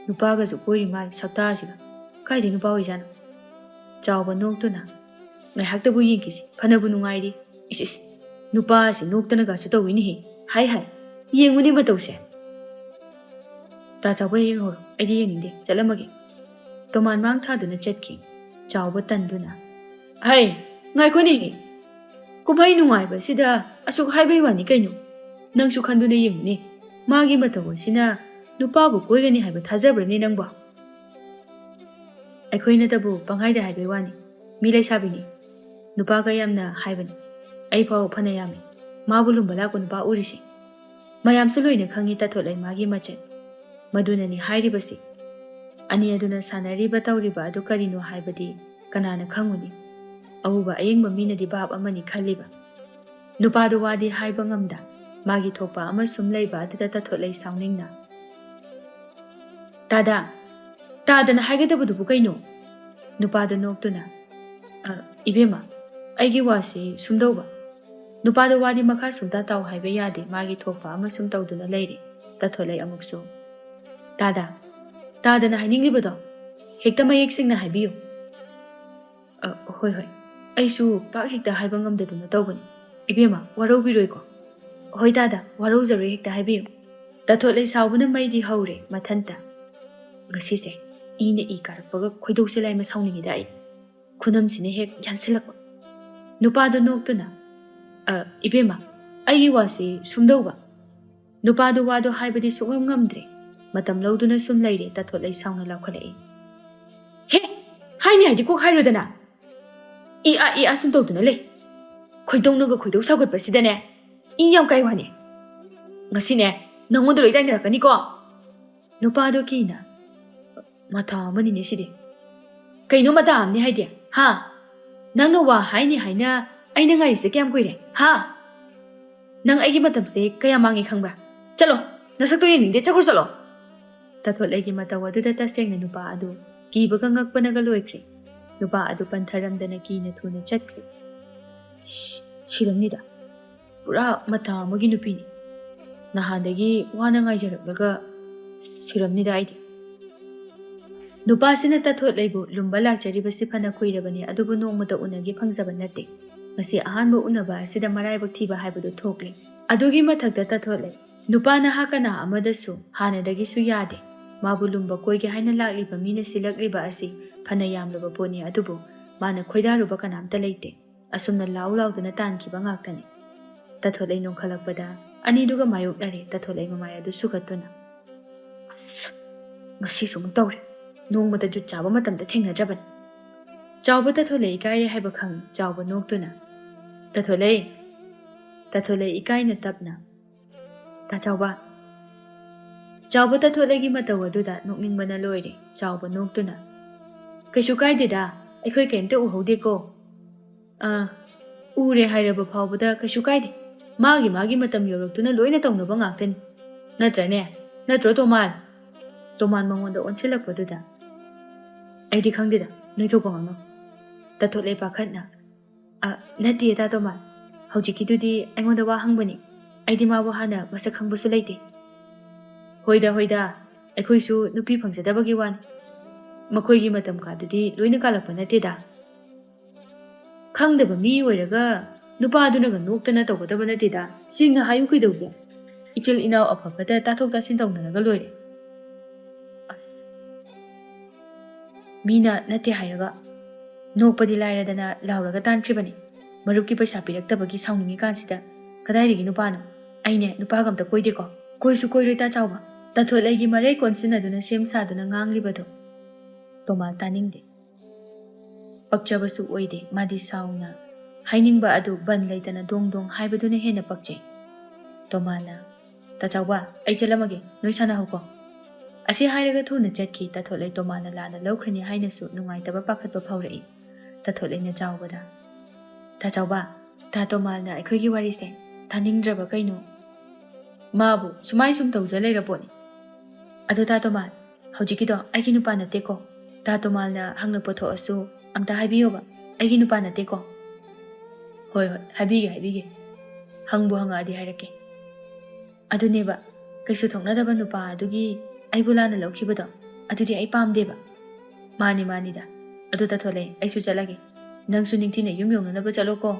ꯅꯨꯄꯥꯒꯁꯨ ꯀꯣꯏꯔꯤ ꯃꯥꯜꯂꯤ ꯁꯛꯇꯥꯁꯤꯒ꯫ ꯀꯥꯏꯗꯩ ꯅꯨꯄꯥ ꯑꯣꯏꯖꯥꯠꯅꯣ?" ꯆꯥꯎꯕ ꯅꯣꯛꯇꯨꯅ, "ꯉꯥꯏꯍꯥꯛꯇꯕꯨ ꯌꯦꯡꯈꯤꯁꯤ, ꯐꯅꯕꯨ ꯅꯨꯡꯉꯥꯏꯔꯤ꯫ ꯏꯁ, ꯏꯁ, ꯅꯨꯄꯥ ꯑꯁꯤ ꯅꯣꯛꯇꯅꯒꯁꯨ ꯇꯧꯏꯅꯦꯍꯦ꯫ ꯍꯥꯏ, ꯍꯥꯏ, ꯌꯦꯡꯉꯨꯅꯦ ꯃꯇꯧꯁꯦ꯫" "ꯇꯥ ꯆꯥꯎꯕ ꯍꯦꯛ ꯌꯦꯡꯍꯧꯔꯣ, ꯑꯩꯗꯤ ꯌꯦꯡꯅꯤꯡꯗꯦ, ꯆꯠꯂꯝꯃꯒꯦ꯫" ꯇꯣꯃꯥꯟ ꯃꯥꯡ ꯊꯥꯗꯨꯅ ꯆꯠꯈꯤ꯫ ꯆꯥꯎꯕ ꯇꯟꯗꯨꯅ, "ꯍꯩ, ꯉꯥꯏꯈꯣꯅꯦꯍꯦ, ꯀꯨꯝꯍꯩ ꯅꯨꯡꯉꯥꯏꯕꯁꯤꯗ ꯑꯁꯨꯛ ꯍꯥꯏꯕꯩ ꯋꯥꯅꯤ ꯀꯩꯅꯣ? ꯅꯪꯁꯨ ꯈꯟꯗꯨꯅ ꯌꯦꯡꯉꯨꯅꯦ, ꯃꯥꯒꯤ ꯃꯇꯧ ꯑꯁꯤꯅ ꯅꯨꯄꯥꯕꯨ ꯀꯣꯏꯒꯅꯤ ꯍꯥꯏꯕ ꯊꯥꯖꯕ꯭ꯔꯅꯦ ꯅꯪꯕꯣ?" "ꯑꯩꯈꯣꯏꯅꯇꯕꯨ ꯄꯪꯍꯥꯏꯗ ꯍꯥꯏꯕꯩ ꯋꯥꯅꯤ, ꯃꯤ ꯂꯩꯁꯥꯕꯤꯅꯤ, ꯅꯨꯄꯥꯒ ꯌꯥꯝꯅ ꯍꯥꯏꯕꯅꯤ꯫ ꯑꯩ ꯐꯥꯎ ꯐꯅ ꯌꯥꯝꯃꯤ ꯃꯥꯕꯨ ꯂꯨꯝꯕ ꯂꯥꯛꯄ ꯅꯨꯄꯥ ꯎꯔꯤꯁꯦ꯫ ꯃꯌꯥꯝꯁꯨ ꯂꯣꯏꯅ ꯈꯪꯉꯤ ꯇꯥꯊꯣꯠꯂꯩ ꯃꯥꯒꯤ ꯃꯆꯠ꯫ ꯃꯗꯨꯅꯅꯤ ꯍꯥꯏꯔꯤꯕꯁꯤ꯫ ꯑꯅꯤ ꯑꯗꯨꯅ ꯁꯥꯟꯅꯔꯤꯕ ꯇꯧꯔꯤꯕ ꯑꯗꯨ ꯀꯔꯤꯅꯣ ꯍꯥꯏꯕꯗꯤ ꯀꯅꯥꯅ ꯈꯪꯉꯨꯅꯤ? ꯑꯎꯕ ꯑꯌꯦꯡꯕ ꯃꯤꯅꯗꯤ ꯚꯥꯞ ꯑꯃꯅꯤ ꯈꯜꯂꯤꯕ꯫ ꯅꯨꯄꯥꯗꯣ ꯋꯥꯗꯤ ꯍꯥꯏꯕ ꯉꯝꯗ, ꯃꯥꯒꯤ ꯊꯣꯛꯄ ꯑꯃ ꯁꯨꯝ ꯂꯩꯕ ꯑꯗꯨꯗ ꯇꯥꯊꯣꯠꯂꯩ ꯁꯥꯎꯅꯤꯡꯅ, "ꯇꯥꯗ, ꯇꯥꯗꯅ ꯍꯥꯏꯒꯗꯕꯗꯨꯕꯨ ꯀꯩꯅꯣ?" ꯅꯨꯄꯥꯗꯣ ꯅꯣꯛꯇꯨꯅ, "ꯑ, ꯏꯕꯦꯝꯃ, ꯑꯩꯒꯤ ꯋꯥꯁꯤ ꯁꯨꯝꯗꯧꯕ꯫" ꯅꯨꯄꯥꯗꯣ ꯋꯥꯗꯤ ꯃꯈꯥ ꯁꯨꯝꯇꯥ ꯇꯥꯎ ꯍꯥꯏꯕ ꯌꯥꯗꯦ, ꯃꯥꯒꯤ ꯊꯣꯛꯄ ꯑꯃ ꯁꯨꯝ ꯇꯧꯗꯨꯅ ꯂꯩꯔꯦ꯫ ꯇꯥꯊꯣꯠꯂꯩ ꯑꯃꯨꯛꯁꯨ, "ꯇꯥꯗ, ꯇꯥꯗꯅ ꯍꯥꯏꯅꯤꯡꯂꯤꯕꯗꯣ ꯍꯦꯛꯇ ꯃꯌꯦꯛ ꯁꯦꯡꯅ ꯍꯥꯏꯕꯤꯌꯨ꯫" "ꯑ, ꯍꯣꯏ, ꯍꯣꯏ, ꯑꯩꯁꯨ ꯄꯥꯛ ꯍꯦꯛꯇ ꯍꯥꯏꯕ ꯉꯝꯗꯗꯨꯅ ꯇꯧꯕꯅꯤ꯫ ꯏꯕꯦꯝꯃ, ꯋꯥꯔꯧꯕꯤꯔꯣꯏꯀꯣ?" "ꯍꯣꯏ ꯇꯥꯗ, ꯋꯥꯔꯧꯖꯔꯣꯏ, ꯍꯦꯛꯇ ꯍꯥꯏꯕꯤꯌꯨ꯫" ꯇꯥꯊꯣꯠꯂꯩ ꯁꯥꯎꯕꯅ ꯃꯩꯗꯤ ꯍꯧꯔꯦ ꯃꯊꯟꯇ꯫ "ꯉꯁꯤꯁꯦ ꯏꯅ ꯏ ꯀꯥꯔꯛꯄꯒ ꯈꯣꯏꯗꯧꯁꯦ ꯂꯥꯏꯃ ꯁꯥꯎꯅꯤꯡꯉꯤꯗ ꯑꯩ꯫ ꯈꯨꯅꯝꯁꯤꯅ ꯍꯦꯛ ꯌꯥꯟꯁꯤꯜꯂꯛꯄ꯫" ꯅꯨꯄꯥꯗꯣ ꯅꯣꯛꯇꯨꯅ, "ꯑ, ꯏꯕꯦꯝꯃ, ꯑꯩꯒꯤ ꯋꯥꯁꯤ ꯁꯨꯝꯗꯧꯕ꯫" ꯅꯨꯄꯥꯗꯣ ꯋꯥꯗꯣ ꯍꯥꯏꯕꯗꯤ ꯁꯨꯛꯉꯝ ꯉꯝꯗ꯭ꯔꯦ꯫ ꯃꯇꯝ ꯂꯧꯗꯨꯅ ꯁꯨꯝ ꯂꯩꯔꯦ ꯇꯥꯊꯣꯠꯂꯩ ꯁꯥꯎꯅ ꯂꯥꯎꯈꯠꯂꯛꯏ꯫ ꯍꯥꯏꯅꯤ ꯍꯥꯏꯗꯤ ꯀꯣꯛ ꯍꯥꯏꯔꯣꯗꯅ꯫ ꯏ ꯑꯥ ꯏ ꯑꯥ ꯁꯨꯝ ꯇꯧꯗꯨꯅ ꯂꯩ꯫ ꯈꯣꯏꯗꯧꯅꯒ ꯈꯣꯏꯗꯧ ꯁꯥꯎꯒꯠꯄꯁꯤꯗꯅꯦ, ꯏ ꯌꯥꯝ ꯀꯥꯏ ꯋꯥꯅꯤ꯫ ꯉꯁꯤꯅꯦ, ꯅꯪꯉꯣꯟꯗ ꯂꯣꯏ ꯇꯥꯏꯅꯔꯛꯀꯅꯤꯀꯣ꯫ ꯅꯨꯄꯥꯗꯣ ꯀꯤꯅ, "ꯃꯇꯥ ꯑꯃꯅꯤꯅꯦ ꯁꯤꯗꯤ꯫ ꯀꯩꯅꯣ ꯃꯇꯥ ꯑꯃꯅꯤ ꯍꯥꯏꯗꯤ? ꯍꯥ? ꯅꯪꯅ ꯋꯥ ꯍꯥꯏꯅꯤ ꯍꯥꯏꯅ ꯑꯩꯅ ꯉꯥꯏꯔꯤꯁꯦ ꯀꯌꯥꯝ ꯀꯨꯏꯔꯦ? ꯍꯥ? ꯅꯪ ꯑꯩꯒꯤ ꯃꯇꯝꯁꯦ ꯀꯌꯥꯝ ꯃꯥꯡꯉꯤ ꯈꯪꯕ꯭ꯔꯥ? ꯆꯠꯂꯣ, ꯅꯁꯛꯇꯣ ꯌꯦꯡꯅꯤꯡꯗꯦ, ꯆꯠꯈ꯭ꯔꯣ ꯆꯠꯂꯣ!" ꯇꯥꯊꯣꯠꯂꯩꯒꯤ ꯃꯇꯧ ꯑꯗꯨꯗ ꯇꯁꯦꯡꯅ ꯅꯨꯄꯥ ꯑꯗꯨ ꯀꯤꯕꯒ ꯉꯛꯄꯅꯒ ꯂꯣꯏꯈ꯭ꯔꯦ꯫ ꯅꯨꯄꯥ ꯑꯗꯨ ꯄꯟꯊꯔꯝꯗꯅ ꯀꯤꯅ ꯊꯨꯅ ꯆꯠꯈ꯭ꯔꯦ꯫ "ꯁꯤ-, ꯁꯤꯔꯝꯅꯤꯗ꯫ ꯄꯨꯔꯥ ꯃꯇꯥ ꯑꯃꯒꯤ ꯅꯨꯄꯤꯅꯤ꯫ ꯅꯍꯥꯟꯗꯒꯤ ꯋꯥꯅ ꯉꯥꯏꯖꯔꯛꯂꯒ ꯁꯤꯔꯝꯅꯤꯗ ꯑꯩꯗꯤ꯫" ꯅꯨꯄꯥꯁꯤꯅ ꯇꯥꯊꯣꯠꯂꯩꯕꯨ ꯂꯨꯝꯕ ꯂꯥꯛꯆꯔꯤꯕꯁꯤ ꯐꯅ ꯀꯨꯏꯔꯕꯅꯤ, ꯑꯗꯨꯕꯨ ꯅꯣꯡꯃꯇ ꯎꯅꯒꯦ ꯐꯪꯖꯕ ꯅꯠꯇꯦ꯫ ꯉꯁꯤ ꯑꯍꯥꯟꯕ ꯎꯅꯕ ꯑꯁꯤꯗ ꯃꯔꯥꯏꯕꯛ ꯊꯤꯕ ꯍꯥꯏꯕꯗꯨ ꯊꯣꯛꯂꯦ꯫ ꯑꯗꯨꯒꯤ ꯃꯊꯛꯇ ꯇꯥꯊꯣꯠꯂꯩ ꯅꯨꯄꯥ ꯅꯍꯥ ꯀꯅꯥ ꯑꯃꯗꯁꯨ ꯍꯥꯟꯅꯗꯒꯤꯁꯨ ꯌꯥꯗꯦ꯫ ꯃꯥꯕꯨ ꯂꯨꯝꯕ ꯀꯣꯏꯒꯦ ꯍꯥꯏꯅ ꯂꯥꯛꯂꯤꯕ ꯃꯤꯅ ꯁꯤꯜꯂꯛꯂꯤꯕ ꯑꯁꯤ ꯐꯅ ꯌꯥꯝꯂꯕ ꯄꯣꯠꯅꯤ, ꯑꯗꯨꯕꯨ ꯃꯥꯅ ꯈꯣꯏꯗꯥꯔꯨꯕ ꯀꯅꯥꯝꯇ ꯂꯩꯇꯦ꯫ ꯑꯁꯨꯝꯅ ꯂꯥꯎ ꯂꯥꯎꯗꯨꯅ ꯇꯥꯟꯈꯤꯕ ꯉꯥꯛꯇꯅꯤ꯫ ꯇꯥꯊꯣꯠꯂꯩ ꯅꯣꯡꯈꯠꯂꯛꯄꯗ ꯑꯅꯤꯗꯨꯒ ꯃꯥꯌꯣꯛꯅꯔꯦ꯫ ꯇꯥꯊꯣꯠꯂꯩ ꯃꯃꯥꯏ ꯑꯗꯨ ꯁꯨꯒꯠꯇꯨꯅ, "ꯑꯁ, ꯉꯁꯤꯁꯨ ꯑꯃꯨꯛ ꯇꯧꯔꯦ꯫ ꯅꯣꯡꯃꯇ ꯖꯨꯠ ꯆꯥꯕ ꯃꯇꯝꯗ ꯊꯦꯡꯅꯗ꯭ꯔꯕꯅꯤ꯫" ꯆꯥꯎꯕ ꯇꯥꯊꯣꯠꯂꯩ ꯏꯀꯥꯏꯔꯦ ꯍꯥꯏꯕ ꯈꯪꯏ꯫ ꯆꯥꯎꯕ ꯅꯣꯛꯇꯨꯅ, "ꯇꯥꯊꯣꯠꯂꯩ, ꯇꯥꯊꯣꯠꯂꯩ ꯏꯀꯥꯏꯅ ꯇꯞꯅ, ꯇꯥ ꯆꯥꯎꯕ꯫" ꯆꯥꯎꯕ ꯇꯥꯊꯣꯠꯂꯩꯒꯤ ꯃꯇꯧ ꯑꯗꯨꯗ ꯅꯣꯛꯅꯤꯡꯕꯅ ꯂꯣꯏꯔꯦ꯫ ꯆꯥꯎꯕ ꯅꯣꯛꯇꯨꯅ, "ꯀꯩꯁꯨ ꯀꯥꯏꯗꯦꯗ, ꯑꯩꯈꯣꯏ ꯀꯩꯝꯇ ꯎꯍꯧꯗꯦꯀꯣ꯫" "ꯑꯥ, ꯎꯔꯦ ꯍꯥꯏꯔꯕ ꯐꯥꯎꯕꯗ ꯀꯩꯁꯨ ꯀꯥꯏꯗꯦ꯫ ꯃꯥꯒꯤ ꯃꯥꯒꯤ ꯃꯇꯝ ꯌꯧꯔꯛꯇꯨꯅ ꯂꯣꯏꯅ ꯇꯧꯅꯕ ꯉꯥꯛꯇꯅꯤ꯫ ꯅꯠꯇ꯭ꯔꯅꯦ? ꯅꯠꯇ꯭ꯔꯣ, ꯇꯣꯃꯥꯟ?" ꯇꯣꯃꯥꯟ ꯃꯉꯣꯟꯗ ꯑꯣꯟꯁꯤꯜꯂꯛꯄꯗꯨꯗ, "ꯑꯩꯗꯤ ꯈꯪꯗꯦꯗ, ꯅꯣꯏ ꯊꯣꯛꯄ ꯉꯥꯡꯅꯧ꯫" ꯇꯥꯊꯣꯠꯂꯩ ꯄꯥꯈꯠꯅ, "ꯑ, ꯅꯠꯇꯦ, ꯇꯥ ꯇꯣꯃꯥꯟ꯫ ꯍꯧꯖꯤꯛꯀꯤꯗꯨꯗꯤ ꯑꯩꯉꯣꯟꯗ ꯋꯥ ꯍꯪꯕꯅꯤ꯫ ꯑꯩꯗꯤ ꯃꯥꯕꯨ ꯍꯥꯟꯅ ꯃꯁꯛ ꯈꯪꯕꯁꯨ ꯂꯩꯇꯦ꯫" "ꯍꯣꯏꯗ, ꯍꯣꯏꯗ, ꯑꯩꯈꯣꯏꯁꯨ ꯅꯨꯄꯤ ꯐꯪꯖꯗꯕꯒꯤ ꯋꯥꯅꯤ꯫ ꯃꯈꯣꯏꯒꯤ ꯃꯇꯝ ꯀꯥꯗꯨꯗꯤ ꯂꯣꯏꯅ ꯀꯥꯜꯂꯛꯄ ꯅꯠꯇꯦꯗ꯫" "ꯈꯪꯗꯕ ꯃꯤ ꯑꯣꯏꯔꯒ ꯅꯨꯄꯥꯗꯨꯅꯒ ꯅꯣꯛꯇꯅ ꯇꯧꯒꯗꯕ ꯅꯠꯇꯦꯗ꯫ ꯁꯦꯡꯅ ꯍꯥꯏꯌꯨ ꯀꯩꯗꯧꯒꯦ? ꯏꯆꯤꯜ ꯏꯅꯥꯎ ꯑꯐꯕꯗ ꯇꯥꯊꯣꯛ ꯇꯥꯁꯤꯟ ꯇꯧꯅꯔꯒ ꯂꯣꯏꯔꯦ꯫" ꯑꯁ, ꯃꯤꯅ ꯅꯠꯇꯦ ꯍꯥꯏꯔꯒ ꯅꯣꯛꯄꯗꯤ ꯂꯥꯏꯔꯗꯅ ꯂꯥꯎꯔꯒ ꯇꯥꯟꯈ꯭ꯔꯤꯕꯅꯤ꯫ ꯃꯔꯨꯞꯀꯤ ꯄꯩꯁꯥ ꯄꯤꯔꯛꯇꯕꯒꯤ ꯁꯥꯎꯅꯤꯡꯉꯤꯀꯥꯟꯁꯤꯗ ꯀꯗꯥꯏꯗꯒꯤ ꯅꯨꯄꯥꯅꯣ? ꯑꯩꯅꯦ ꯅꯨꯄꯥꯒ ꯑꯝꯇ ꯀꯣꯏꯗꯦꯀꯣ꯫ ꯀꯣꯏꯁꯨ ꯀꯣꯏꯔꯣꯏ ꯇꯥ ꯆꯥꯎꯕ꯫ ꯇꯥꯊꯣꯠꯂꯩꯒꯤ ꯃꯔꯩ ꯀꯣꯟꯁꯤꯟꯅꯗꯨꯅ ꯁꯦꯝ ꯁꯥꯗꯨꯅ ꯉꯥꯡꯂꯤꯕꯗꯣ ꯇꯣꯃꯥꯜ ꯇꯥꯅꯤꯡꯗꯦ꯫ ꯄꯛꯆꯕꯁꯨ ꯑꯣꯏꯗꯦ꯫ ꯃꯥꯗꯤ ꯁꯥꯎꯅ ꯍꯥꯏꯅꯤꯡꯕ ꯑꯗꯨ ꯕꯟ ꯂꯩꯇꯅ ꯗꯣꯡ ꯗꯣꯡ ꯍꯥꯏꯕꯗꯨꯅ ꯍꯦꯟꯅ ꯄꯛꯆꯩ꯫ ꯇꯣꯃꯥꯜꯅ, "ꯇꯥ ꯆꯥꯎꯕ, ꯑꯩ ꯆꯠꯂꯝꯃꯒꯦ, ꯅꯣꯏ ꯁꯥꯟꯅꯍꯧꯀꯣ"꯫ ꯑꯁꯤ ꯍꯥꯏꯔꯒ ꯊꯨꯅ ꯆꯠꯈꯤ꯫ ꯇꯥꯊꯣꯠꯂꯩ ꯇꯣꯃꯥꯜꯅ ꯂꯥꯟꯅ ꯂꯧꯈ꯭ꯔꯅꯤ ꯍꯥꯏꯅꯁꯨ ꯅꯨꯡꯉꯥꯏꯇꯕ ꯄꯥꯈꯠꯄ ꯐꯥꯎꯔꯛꯏ꯫ ꯇꯥꯊꯣꯠꯂꯩꯅ ꯆꯥꯎꯕꯗ, "ꯇꯥ ꯆꯥꯎꯕ, ꯇꯥ ꯇꯣꯃꯥꯜꯅ ꯑꯩꯈꯣꯏꯒꯤ ꯋꯥꯔꯤꯁꯦ ꯇꯥꯅꯤꯡꯗ꯭ꯔꯕ ꯀꯩꯅꯣ? ꯃꯥꯕꯨ ꯁꯨꯃꯥꯏ ꯁꯨꯝ ꯇꯧꯖ ꯂꯩꯔ ꯄꯣꯠꯅꯤ꯫ ꯑꯗꯣ ꯇꯥ ꯇꯣꯃꯥꯜ, ꯍꯧꯖꯤꯛꯀꯤꯗꯣ ꯑꯩꯒꯤ ꯅꯨꯄꯥ ꯅꯠꯇꯦꯀꯣ꯫ ꯇꯥ ꯇꯣꯃꯥꯜꯅ ꯍꯪꯂꯛꯄ ꯊꯣꯛꯑꯁꯨ ꯑꯝꯇ ꯍꯥꯏꯕꯤꯌꯣꯕ, ꯑꯩꯒꯤ ꯅꯨꯄꯥ ꯅꯠꯇꯦꯀꯣ"꯫ "ꯍꯣꯏ, ꯍꯣꯏ, ꯍꯥꯏꯕꯤꯒꯦ, ꯍꯥꯏꯕꯤꯒꯦ꯫ ꯍꯪꯕꯨ ꯍꯪꯉꯛꯑꯗꯤ ꯍꯥꯏꯔꯛꯀꯦ"꯫ "ꯑꯗꯨꯅꯦꯕ, ꯀꯩꯁꯨ ꯊꯣꯛꯅꯗꯕ ꯅꯨꯄꯥ ꯑꯗꯨꯒꯤ ꯑꯩꯕꯨ ꯂꯥꯟꯅ ꯂꯧꯈꯤꯕꯗꯣ, ꯑꯗꯨꯗꯤ ꯑꯩ ꯄꯥꯝꯗꯦꯕ"꯫ "ꯃꯥꯅꯤ, ꯃꯥꯅꯤꯗ꯫ ꯑꯗꯨ ꯇꯥꯊꯣꯠꯂꯩ, ꯑꯩꯁꯨ ꯆꯠꯂꯒꯦ꯫ ꯅꯪꯁꯨ ꯅꯤꯡꯊꯤꯅ ꯌꯨꯝ ꯌꯧꯅꯅꯕ ꯆꯠꯂꯣꯀꯣ"꯫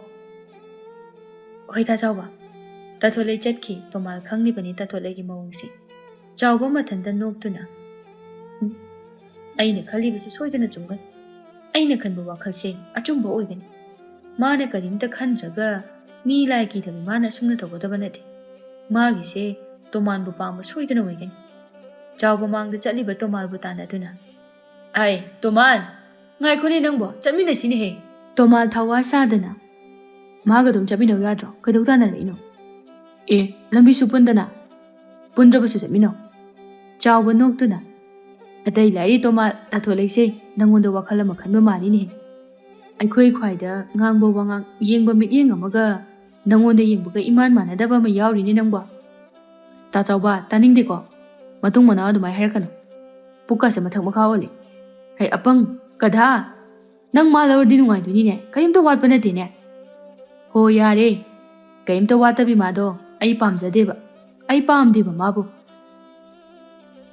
"ꯍꯣꯏ, ꯇꯥ ꯆꯥꯎꯕ"꯫ ꯇꯥꯊꯣꯠꯂꯩ ꯆꯠꯈꯤ꯫ ꯇꯣꯃꯥꯜ ꯈꯪꯂꯤꯕꯅꯤ ꯇꯥꯊꯣꯠꯂꯩꯒꯤ ꯃꯑꯣꯡꯁꯤ꯫ ꯆꯥꯎꯕ ꯃꯊꯟꯇ ꯅꯣꯛꯇꯨꯅ, "ꯎꯝ, ꯑꯩꯅ ꯈꯜꯂꯤꯕꯁꯤ ꯁꯣꯏꯗꯅ ꯆꯨꯝꯒꯅꯤ꯫ ꯑꯩꯅ ꯈꯟꯕ ꯋꯥꯈꯜꯁꯦ ꯑꯆꯨꯝꯕ ꯑꯣꯏꯒꯅꯤ꯫ ꯃꯥꯅ ꯀꯔꯤꯝꯇ ꯈꯟꯗ꯭ꯔꯒ ꯃꯤ ꯂꯥꯏ ꯀꯤꯗꯕ ꯃꯥꯅ ꯑꯁꯨꯝꯅ ꯇꯧꯒꯗꯕ ꯅꯠꯇꯦ꯫ ꯃꯥꯒꯤꯁꯦ ꯇꯣꯃꯥꯟꯕꯨ ꯄꯥꯝꯕ ꯁꯣꯏꯗꯅ ꯑꯣꯏꯒꯅꯤ"꯫ ꯆꯥꯎꯕ ꯃꯥꯡꯗ ꯆꯠꯂꯤꯕ ꯇꯣꯃꯥꯜꯕꯨ ꯇꯥꯟꯅꯗꯨꯅ, "ꯑꯥꯏ, ꯇꯣꯃꯥꯜ, ꯉꯥꯏꯈꯣꯅꯦ ꯅꯪꯕꯣ, ꯆꯠꯃꯤꯟꯅꯁꯤꯅꯦꯍꯦ"꯫ ꯇꯣꯃꯥꯜ ꯊꯋꯥ ꯁꯥꯗꯅ, "ꯃꯥꯒ ꯑꯗꯨꯝ ꯆꯠꯃꯤꯟꯅꯧ ꯌꯥꯗ꯭ꯔꯣ? ꯀꯩꯗꯧ ꯇꯥꯟꯅꯔꯛꯏꯅꯣ?" "ꯑꯦ, ꯂꯝꯕꯤꯁꯨ ꯄꯨꯟꯗꯅ, ꯄꯨꯟꯗ꯭ꯔꯕꯁꯨ ꯆꯠꯃꯤꯟꯅꯧ"꯫ ꯆꯥꯎꯕ ꯅꯣꯛꯇꯨꯅ, "ꯑꯇꯩ ꯂꯥꯏꯔꯤ ꯇꯣꯃꯥꯜ, ꯇꯥꯊꯣꯠꯂꯩꯁꯦ ꯅꯪꯉꯣꯟꯗ ꯋꯥꯈꯜ ꯑꯃ ꯈꯟꯕ ꯃꯥꯜꯂꯤꯅꯦꯍꯦ꯫ ꯑꯩꯈꯣꯏ ꯈ꯭ꯋꯥꯏꯗ ꯉꯥꯡꯕ ꯋꯥꯉꯥꯡ, ꯌꯦꯡꯕ ꯃꯤꯠꯌꯦꯡ ꯑꯃꯒ ꯅꯪꯉꯣꯟꯗ ꯌꯦꯡꯕꯒ ꯏꯃꯥꯟ ꯃꯥꯟꯅꯗꯕ ꯑꯃ ꯌꯥꯎꯔꯤꯅꯦ ꯅꯪꯕꯣ꯫ ꯇꯥ ꯆꯥꯎꯕ, ꯇꯥꯅꯤꯡꯗꯦꯀꯣ꯫ ꯃꯇꯨꯡ ꯃꯅꯥꯎ ꯑꯗꯨꯃꯥꯏꯅ ꯍꯥꯏꯔꯛꯀꯅꯨ꯫ ꯄꯨꯛꯀꯁꯦ ꯃꯊꯛ ꯃꯈꯥ ꯑꯣꯜꯂꯦ꯫ ꯍꯩ ꯑꯄꯪ, ꯀꯗꯥ! ꯅꯪ ꯃꯥ ꯂꯧꯔꯗꯤ ꯅꯨꯡꯉꯥꯏꯗꯣꯏꯅꯤꯅꯦ꯫ ꯀꯔꯤꯝꯇ ꯋꯥꯠꯄ ꯅꯠꯇꯦꯅꯦ"꯫ "ꯍꯣ ꯌꯥꯔꯦ, ꯀꯔꯤꯝꯇ ꯋꯥꯠꯇꯕꯤ ꯃꯥꯗꯣ ꯑꯩ ꯄꯥꯝꯖꯗꯦꯕ꯫ ꯑꯩ ꯄꯥꯝꯗꯦꯕ ꯃꯥꯕꯨ"꯫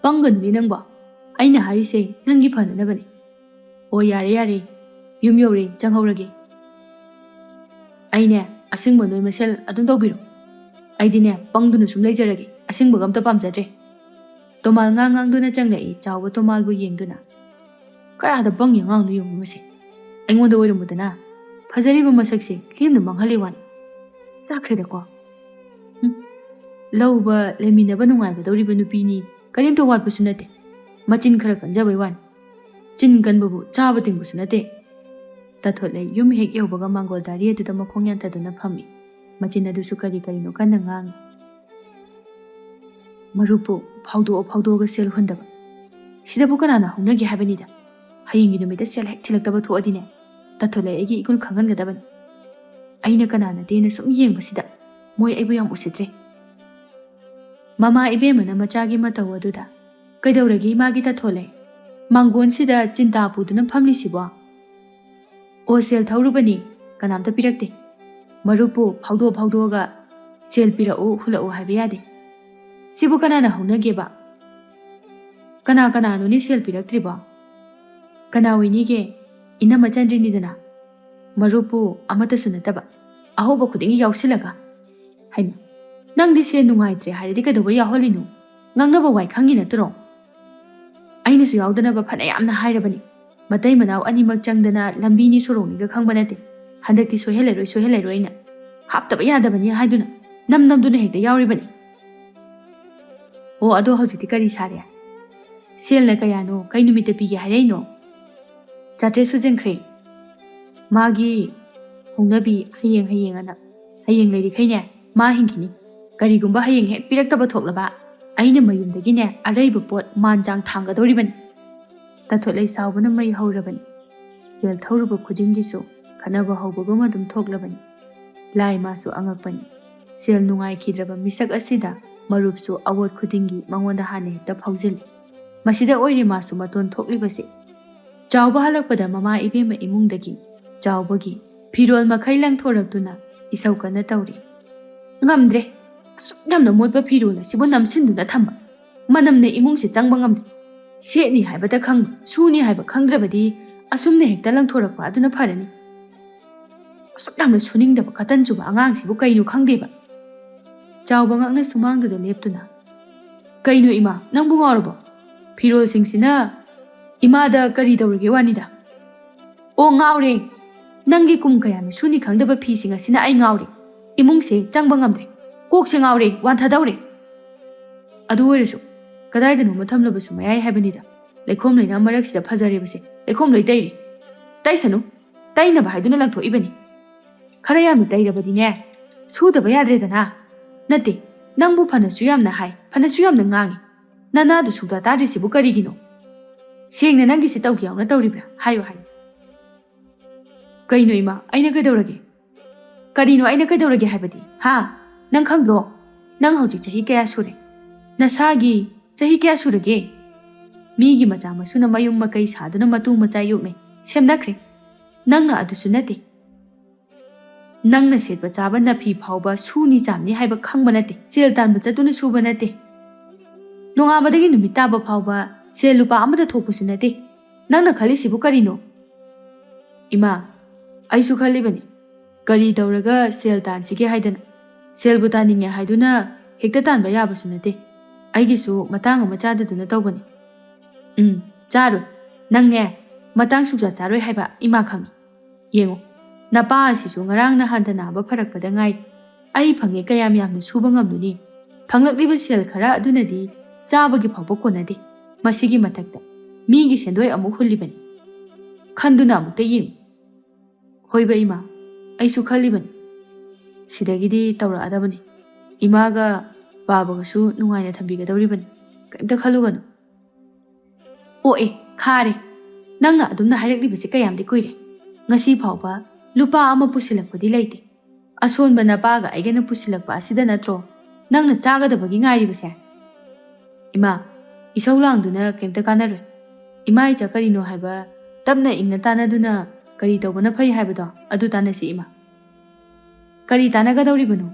"ꯄꯪꯒꯅꯨꯅꯦ ꯅꯪꯕꯣ꯫ ꯑꯩꯅ ꯍꯥꯏꯔꯤꯁꯦ ꯅꯪꯒꯤ ꯐꯅꯅꯕꯅꯦ꯫ ꯑꯣ ꯌꯥꯔꯦ ꯌꯥꯔꯦ, ꯌꯨꯝ ꯌꯧꯔꯦ, ꯆꯪꯍꯧꯔꯒꯦ꯫ ꯑꯩꯅꯦ, ꯑꯁꯦꯡꯕ ꯅꯣꯏ ꯃꯁꯦꯜ ꯑꯗꯨꯝ ꯇꯧꯕꯤꯔꯣ꯫ ꯑꯩꯗꯤꯅꯦ, ꯄꯪꯗꯨꯅ ꯁꯨꯝ ꯂꯩꯖꯔꯒꯦ, ꯑꯁꯦꯡꯕꯒ ꯑꯝꯇ ꯄꯥꯝꯖꯗ꯭ꯔꯦ"꯫ ꯇꯣꯃꯥꯜ ꯉꯥꯡ ꯉꯥꯡꯗꯨꯅ ꯆꯪꯂꯛꯏ, ꯆꯥꯎꯕ ꯇꯣꯃꯥꯜꯕꯨ ꯌꯦꯡꯗꯨꯅ꯫ "ꯀꯌꯥꯗ ꯄꯪꯉꯤ ꯑꯉꯥꯡꯅꯣ ꯌꯦꯡꯉꯨ ꯃꯁꯦ꯫ ꯑꯩꯉꯣꯟꯗ ꯑꯣꯏꯔꯝꯃꯨꯗꯅ꯫ ꯐꯖꯔꯤꯕ ꯃꯁꯛꯁꯦ ꯂꯦꯝꯅ ꯃꯥꯡꯍꯜꯂꯤ ꯋꯥꯅꯤ꯫ ꯆꯥꯈ꯭ꯔꯦꯗꯀꯣ꯫ ꯍꯨꯝ꯫ ꯂꯧꯕ, ꯂꯩꯃꯤꯟꯅꯕ ꯅꯨꯡꯉꯥꯏꯒꯗꯧꯔꯤꯕ ꯅꯨꯄꯤꯅꯤ꯫ ꯀꯔꯤꯝꯇ ꯋꯥꯠꯄꯁꯨ ꯅꯠꯇꯦ꯫ ꯃꯆꯤꯟ ꯈꯔ ꯀꯟꯖꯕꯩ ꯋꯥꯅꯤ꯫ ꯆꯤꯟ ꯀꯟꯕꯕꯨ ꯆꯥꯕ ꯇꯤꯡꯕꯁꯨ ꯅꯠꯇꯦ"꯫ ꯇꯥꯊꯣꯠꯂꯩ ꯌꯨꯝ ꯍꯦꯛ ꯌꯧꯕꯒ ꯃꯥꯡꯒꯣꯜ ꯗꯥꯔꯤ ꯑꯗꯨꯗ ꯃꯈꯣꯡ ꯌꯥꯟꯊꯗꯨꯅ ꯐꯝꯃꯤ꯫ ꯃꯆꯤꯟ ꯑꯗꯨꯁꯨ ꯀꯔꯤ ꯀꯔꯤꯅꯣ ꯀꯟꯅ ꯉꯥꯡꯏ꯫ "ꯃꯔꯨꯞꯄꯨ ꯐꯥꯎꯗꯣꯛꯑ ꯐꯥꯎꯗꯣꯛꯑꯒ ꯁꯦꯜ ꯍꯨꯟꯗꯕ꯫ ꯁꯤꯗꯕꯨ ꯀꯅꯥꯅ ꯍꯧꯅꯒꯦ ꯍꯥꯏꯕꯅꯤꯗ꯫ ꯍꯌꯦꯡꯒꯤ ꯅꯨꯃꯤꯠꯇ ꯁꯦꯜ ꯍꯦꯛ ꯊꯤꯜꯂꯛꯇꯕ ꯊꯣꯛꯑꯗꯤꯅꯦ, ꯇꯥꯊꯣꯠꯂꯩ ꯑꯩꯒꯤ ꯏꯒꯨꯟ ꯈꯪꯍꯟꯒꯗꯕꯅꯤ꯫ ꯑꯩꯅ ꯀꯅꯥ ꯅꯠꯇꯦꯅ ꯁꯨꯝ ꯌꯦꯡꯕꯁꯤꯗ ꯃꯣꯏ ꯑꯩꯕꯨ ꯌꯥꯝ ꯎꯁꯤꯠꯇ꯭ꯔꯦ꯫" ꯃꯃꯥ ꯏꯕꯦꯝꯃꯅ ꯃꯆꯥꯒꯤ ꯃꯇꯧ ꯑꯗꯨꯗ, "ꯀꯩꯗꯧꯔꯒꯦ ꯏꯃꯥꯒꯤ ꯇꯥꯊꯣꯠꯂꯩ? ꯃꯥꯡꯒꯣꯟꯁꯤꯗ ꯆꯤꯟꯇꯥ ꯄꯨꯗꯨꯅ ꯐꯝꯂꯤꯁꯤꯕꯣ?" "ꯑꯣ, ꯁꯦꯜ ꯊꯧꯔꯨꯕꯅꯤ, ꯀꯅꯥꯝꯇ ꯄꯤꯔꯛꯇꯦ꯫ ꯃꯔꯨꯞꯄꯨ ꯐꯥꯎꯗꯣꯛ ꯐꯥꯎꯗꯣꯛꯑꯒ ꯁꯦꯜ ꯄꯤꯔꯛꯎ, ꯍꯨꯜꯂꯛꯎ ꯍꯥꯏꯕ ꯌꯥꯗꯦ꯫ ꯁꯤꯕꯨ ꯀꯅꯥꯅ ꯍꯧꯅꯒꯦꯕ? ꯀꯅꯥ ꯀꯅꯥꯅꯣꯅꯦ ꯁꯦꯜ ꯄꯤꯔꯛꯇ꯭ꯔꯤꯕꯣ? ꯀꯅꯥ ꯑꯣꯏꯅꯤꯒꯦ? ꯏꯅꯝꯃ ꯆꯟꯗ꯭ꯔꯤꯅꯤꯗꯅ꯫ ꯃꯔꯨꯞꯄꯨ ꯑꯃꯠꯇꯁꯨ ꯅꯠꯇꯕ, ꯑꯍꯧꯕ ꯈꯨꯗꯤꯡꯒꯤ ꯌꯥꯎꯁꯤꯜꯂꯒ꯫" "ꯍꯩꯃ, ꯅꯪꯗꯤ ꯁꯦꯜ ꯅꯨꯡꯉꯥꯏꯇ꯭ꯔꯦ ꯍꯥꯏꯔꯗꯤ ꯀꯩꯗꯧꯕ ꯌꯥꯎꯍꯜꯂꯤꯅꯣ? ꯉꯥꯡꯅꯕ ꯋꯥꯏ ꯈꯪꯉꯤ ꯅꯠꯇ꯭ꯔꯣ? ꯑꯩꯅꯁꯨ ꯌꯥꯎꯗꯅꯕ ꯐꯅ ꯌꯥꯝꯅ ꯍꯥꯏꯔꯕꯅꯤ꯫ ꯃꯇꯩ ꯃꯅꯥꯎ ꯑꯅꯤꯃꯛ ꯆꯪꯗꯅ ꯂꯝꯕꯤꯅꯤ ꯁꯣꯔꯣꯛꯅꯤꯒ ꯈꯪꯕ ꯅꯠꯇꯦ꯫ ꯍꯟꯗꯛꯇꯤ ꯁꯣꯏꯍꯜꯂꯔꯣꯏ, ꯁꯣꯏꯍꯜꯂꯔꯣꯏꯅ ꯍꯥꯞꯇꯕ ꯌꯥꯗꯕꯅꯤ ꯍꯥꯏꯗꯨꯅ ꯅꯝ ꯅꯝꯗꯨꯅ ꯍꯦꯛꯇ ꯌꯥꯎꯔꯤꯕꯅꯤ꯫ ꯑꯣ, ꯑꯗꯣ ꯍꯧꯖꯤꯛꯇꯤ ꯀꯔꯤ ꯁꯥꯔꯦ? ꯁꯦꯜꯅ ꯀꯌꯥꯅꯣ? ꯀꯩ ꯅꯨꯃꯤꯠꯇ ꯄꯤꯒꯦ ꯍꯥꯏꯔꯛꯏꯅꯣ?" "ꯆꯥꯇ꯭ꯔꯦꯠ ꯁꯨꯖꯤꯟꯈ꯭ꯔꯦ꯫ ꯃꯥꯒꯤ ꯍꯧꯅꯕꯤ ꯍꯌꯦꯡ ꯍꯌꯦꯡ ꯑꯅ ꯍꯌꯦꯡ ꯂꯩꯔꯤꯈꯩꯅꯦ ꯃꯥ ꯍꯤꯡꯈꯤꯅꯤ꯫ ꯀꯔꯤꯒꯨꯝꯕ ꯍꯌꯦꯡ ꯍꯦꯛ ꯄꯤꯔꯛꯇꯕ ꯊꯣꯛꯂꯕ ꯑꯩꯅ ꯃꯌꯨꯝꯗꯒꯤꯅꯦ ꯑꯔꯩꯕ ꯄꯣꯠ ꯃꯥꯟ ꯆꯥꯡ ꯊꯥꯡꯒꯗꯧꯔꯤꯕꯅꯤ꯫" ꯇꯥꯊꯣꯠꯂꯩ ꯁꯥꯎꯕꯅ ꯃꯩ ꯍꯧꯔꯕꯅꯤ꯫ ꯁꯦꯜ ꯊꯧꯔꯨꯕ ꯈꯨꯗꯤꯡꯒꯤꯁꯨ ꯈꯠꯅꯕ ꯍꯧꯕꯒꯨꯝ ꯑꯗꯨꯝ ꯊꯣꯛꯂꯕꯅꯤ꯫ ꯂꯥꯏ ꯃꯥꯁꯨ ꯑꯉꯛꯄꯅꯤ꯫ ꯁꯦꯜ ꯅꯨꯡꯉꯥꯏꯈꯤꯗ꯭ꯔꯕ ꯃꯤꯁꯛ ꯑꯁꯤꯗ ꯃꯔꯨꯞꯁꯨ ꯑꯋꯣꯠ ꯈꯨꯗꯤꯡꯒꯤ ꯃꯉꯣꯟꯗ ꯍꯥꯟꯅ ꯍꯦꯛꯇ ꯐꯥꯎꯖꯤꯜꯂꯤ꯫ ꯃꯁꯤꯗ ꯑꯣꯏꯔꯦ ꯃꯥꯁꯨ ꯃꯇꯣꯟ ꯊꯣꯛꯂꯤꯕꯁꯦ꯫ ꯆꯥꯎꯕ ꯍꯜꯂꯛꯄꯗ ꯃꯃꯥ ꯏꯕꯦꯝꯃ ꯏꯃꯨꯡꯗꯒꯤ ꯆꯥꯎꯕꯒꯤ ꯐꯤꯔꯣꯜ ꯃꯈꯩ ꯂꯪꯊꯣꯔꯛꯇꯨꯅ ꯏꯁꯧ ꯀꯟꯅ ꯇꯧꯔꯤ꯫ "ꯉꯝꯗ꯭ꯔꯦ꯫ ꯑꯁꯨꯛ ꯌꯥꯝꯅ ꯃꯣꯠꯄ ꯐꯤꯔꯣꯜ ꯑꯁꯤꯕꯨ ꯅꯝꯁꯤꯟꯗꯨꯅ ꯊꯝꯕ꯫ ꯃꯅꯝꯅ ꯏꯃꯨꯡꯁꯤ ꯆꯪꯕ ꯉꯝꯗ꯭ꯔꯦ꯫ ꯁꯦꯠꯅꯤ ꯍꯥꯏꯕꯇ ꯈꯪꯕ, ꯁꯨꯅꯤ ꯍꯥꯏꯕ ꯈꯪꯗ꯭ꯔꯕꯗꯤ ꯑꯁꯨꯝꯅ ꯍꯦꯛꯇ ꯂꯪꯊꯣꯔꯛꯄ ꯑꯗꯨꯅ ꯐꯔꯅꯤ꯫ ꯑꯁꯨꯛ ꯌꯥꯝꯅ ꯁꯨꯅꯤꯡꯗꯕ ꯀꯇꯟ ꯆꯨꯕ ꯑꯉꯥꯡꯁꯤꯕꯨ ꯀꯩꯅꯣ ꯈꯪꯗꯦꯕ꯫" ꯆꯥꯎꯕ ꯉꯛꯅ ꯁꯨꯃꯥꯡꯗꯨꯗ ꯂꯦꯞꯇꯨꯅ, "ꯀꯩꯅꯣ ꯏꯃꯥ, ꯅꯪꯕꯨ ꯉꯥꯎꯔꯕꯣ? ꯐꯤꯔꯣꯜꯁꯤꯡꯁꯤꯅ ꯏꯃꯥꯗ ꯀꯔꯤ ꯇꯧꯔꯒꯦ ꯋꯥꯅꯤꯗ?" "ꯑꯣ, ꯉꯥꯎꯔꯦ꯫ ꯅꯪꯒꯤ ꯀꯨꯝ ꯀꯌꯥꯅꯤ ꯁꯨꯅꯤ ꯈꯪꯗꯕ ꯐꯤꯁꯤꯡ ꯑꯁꯤꯅ ꯑꯩ ꯉꯥꯎꯔꯦ꯫ ꯏꯃꯨꯡꯁꯦ ꯆꯪꯕ ꯉꯝꯗ꯭ꯔꯦ꯫ ꯀꯣꯛꯁꯦ ꯉꯥꯎꯔꯦ, ꯋꯥꯟꯊꯗꯧꯔꯦ꯫ ꯑꯗꯨ ꯑꯣꯏꯔꯁꯨ ꯀꯗꯥꯏꯗꯅꯣꯃ ꯊꯝꯂꯕꯁꯨ ꯃꯌꯥꯏ ꯍꯥꯏꯕꯅꯤꯗ꯫ ꯂꯩꯈꯣꯝ ꯂꯩꯅꯥꯡ ꯃꯔꯛꯁꯤꯗ ꯐꯖꯔꯦꯕꯁꯦ ꯂꯩꯈꯣꯝ ꯂꯣꯏ ꯇꯩꯔꯦ꯫ ꯇꯩꯁꯅꯨ꯫ ꯇꯩꯅꯕ ꯍꯥꯏꯗꯨꯅ ꯂꯪꯊꯣꯛꯏꯕꯅꯤ꯫ ꯈꯔ ꯌꯥꯝꯅ ꯇꯩꯔꯕꯗꯤꯅꯦ, ꯁꯨꯗꯕ ꯌꯥꯗ꯭ꯔꯦꯗꯅ꯫ ꯅꯠꯇꯦ, ꯅꯪꯕꯨ ꯐꯅꯁꯨ ꯌꯥꯝꯅ ꯍꯥꯏ, ꯐꯅꯁꯨ ꯌꯥꯝꯅ ꯉꯥꯡꯉꯤ꯫ ꯅꯅꯥꯗꯨ ꯁꯨꯛꯇꯥ ꯇꯥꯗ꯭ꯔꯤꯁꯤꯕꯨ ꯀꯔꯤꯒꯤꯅꯣ? ꯁꯦꯡꯅ ꯅꯪꯒꯤꯁꯤ ꯇꯧꯒꯦ ꯌꯥꯎꯅ ꯇꯧꯔꯤꯕ꯭ꯔꯥ? ꯍꯥꯏꯌꯨ, ꯍꯥꯏꯌꯨ꯫ ꯀꯩꯅꯣ ꯏꯃꯥ, ꯑꯩꯅ ꯀꯩꯗꯧꯔꯒꯦ? ꯀꯔꯤꯅꯣ ꯑꯩꯅ ꯀꯩꯗꯧꯔꯒꯦ ꯍꯥꯏꯕꯗꯤ? ꯍꯥ? ꯅꯪ ꯈꯪꯗ꯭ꯔꯣ? ꯅꯪ ꯍꯧꯖꯤꯛ ꯆꯍꯤ ꯀꯌꯥ ꯁꯨꯔꯦ? ꯅꯁꯥꯒꯤ ꯆꯍꯤ ꯀꯌꯥ ꯁꯨꯔꯒꯦ? ꯃꯤꯒꯤ ꯃꯆꯥ ꯃꯁꯨꯅ ꯃꯌꯨꯝ ꯃꯀꯩ ꯁꯥꯗꯨꯅ ꯃꯇꯨ ꯃꯆꯥ ꯌꯣꯛꯅꯩ, ꯁꯦꯝꯅꯈ꯭ꯔꯦ꯫ ꯅꯪꯅ ꯑꯗꯨꯁꯨ ꯅꯠꯇꯦ꯫ ꯅꯪꯅ ꯁꯦꯠꯄ ꯆꯥꯕ ꯅꯐꯤ ꯐꯥꯎꯕ ꯁꯨꯅꯤ ꯆꯥꯝꯅꯤ ꯍꯥꯏꯕ ꯈꯪꯕ ꯅꯠꯇꯦ꯫ ꯁꯦꯜ ꯇꯥꯟꯕ ꯆꯠꯇꯨꯅ ꯁꯨꯕ ꯅꯠꯇꯦ꯫ ꯅꯣꯡꯉꯥꯟꯕꯗꯒꯤ ꯅꯨꯃꯤꯠ ꯇꯥꯕ ꯐꯥꯎꯕ ꯁꯦꯜ ꯂꯨꯄꯥ ꯑꯃꯠꯇ ꯊꯣꯛꯄꯁꯨ ꯅꯠꯇꯦ꯫ ꯅꯪꯅ ꯈꯜꯂꯤꯁꯤꯕꯨ ꯀꯔꯤꯅꯣ? ꯏꯃꯥ, ꯑꯩꯁꯨ ꯈꯜꯂꯤꯕꯅꯤ꯫ ꯀꯔꯤ ꯇꯧꯔꯒ ꯁꯦꯜ ꯇꯥꯟꯁꯤꯒꯦ ꯍꯥꯏꯗꯅ꯫ ꯁꯦꯜꯕꯨ ꯇꯥꯅꯤꯡꯉꯦ ꯍꯥꯏꯗꯨꯅ ꯍꯦꯛꯇ ꯇꯥꯟꯕ ꯌꯥꯕꯁꯨ ꯅꯠꯇꯦ꯫ ꯑꯩꯒꯤꯁꯨ ꯃꯇꯥꯡ ꯑꯃ ꯆꯥꯗꯗꯨꯅ ꯇꯧꯕꯅꯤ꯫ ꯎꯝ, ꯆꯥꯔꯣꯏ꯫ ꯅꯪꯅꯦ, ꯃꯇꯥꯡ ꯁꯨꯛꯆꯥ ꯆꯥꯔꯣꯏ ꯍꯥꯏꯕ ꯏꯃꯥ ꯈꯪꯉꯤ꯫ ꯌꯦꯡꯉꯨ, ꯅꯄꯥ ꯑꯁꯤꯁꯨ ꯉꯔꯥꯡ ꯅꯍꯥꯟꯗ ꯅꯥꯕ ꯐꯔꯛꯄꯗ ꯉꯥꯏꯔꯤ꯫ ꯑꯩ ꯐꯪꯉꯦ ꯀꯌꯥꯝ ꯌꯥꯝꯅ ꯁꯨꯕ ꯉꯝꯂꯨꯅꯤ? ꯐꯪꯂꯛꯂꯤꯕ ꯁꯦꯜ ꯈꯔ ꯑꯗꯨꯅꯗꯤ ꯆꯥꯕꯒꯤ ꯐꯥꯎꯕ ꯀꯣꯟꯅꯗꯦ꯫ ꯃꯁꯤꯒꯤ ꯃꯊꯛꯇ ꯃꯤꯒꯤ ꯁꯦꯟꯗꯣꯏ ꯑꯃꯨꯛ ꯍꯨꯜꯂꯤꯕꯅꯤ꯫ ꯈꯟꯗꯨꯅ ꯑꯃꯨꯛꯇ ꯌꯦꯡꯉꯨ꯫ ꯍꯣꯏꯕ ꯏꯃꯥ, ꯑꯩꯁꯨ ꯈꯜꯂꯤꯕꯅꯤ꯫ ꯁꯤꯗꯒꯤꯗꯤ ꯇꯧꯔꯛꯑꯗꯕꯅꯤ꯫ ꯏꯃꯥꯒ ꯕꯥꯕꯒꯁꯨ ꯅꯨꯡꯉꯥꯏꯅ ꯊꯝꯕꯤꯒꯗꯧꯔꯤꯕꯅꯤ꯫ ꯀꯔꯤꯝꯇ ꯈꯜꯂꯨꯒꯅꯨ꯫ ꯑꯣ ꯑꯦ, ꯈꯥꯔꯦ꯫ ꯅꯪꯅ ꯑꯗꯨꯝꯅ ꯍꯥꯏꯔꯛꯂꯤꯕꯁꯦ ꯀꯌꯥꯝꯗꯤ ꯀꯨꯏꯔꯦ꯫ ꯉꯁꯤ ꯐꯥꯎꯕ ꯂꯨꯄꯥ ꯑꯃ ꯄꯨꯁꯤꯜꯂꯛꯄꯗꯤ ꯂꯩꯇꯦ꯫ ꯑꯁꯣꯟꯕ ꯅꯄꯥꯒ ꯑꯩꯒꯅ ꯄꯨꯁꯤꯜꯂꯛꯄ ꯑꯁꯤꯗ ꯅꯠꯇ꯭ꯔꯣ ꯅꯪꯅ ꯆꯥꯒꯗꯕꯒꯤ ꯉꯥꯏꯔꯤꯕꯁꯦ? ꯏꯃꯥ, ꯏꯁꯧ ꯂꯥꯡꯗꯨꯅ ꯀꯩꯝꯇ ꯀꯥꯟꯅꯔꯣꯏ꯫ ꯏꯃꯥ ꯏꯆꯥ ꯀꯔꯤꯅꯣ ꯍꯥꯏꯕ ꯇꯞꯅ ꯏꯪꯅ ꯇꯥꯟꯅꯗꯨꯅ ꯀꯔꯤ ꯇꯧꯕꯅ ꯐꯩ ꯍꯥꯏꯕꯗꯣ ꯑꯗꯨ ꯇꯥꯟꯅꯁꯤ ꯏꯃꯥ꯫ ꯀꯔꯤ ꯇꯥꯟꯅꯒꯗꯧꯔꯤꯕꯅꯣ?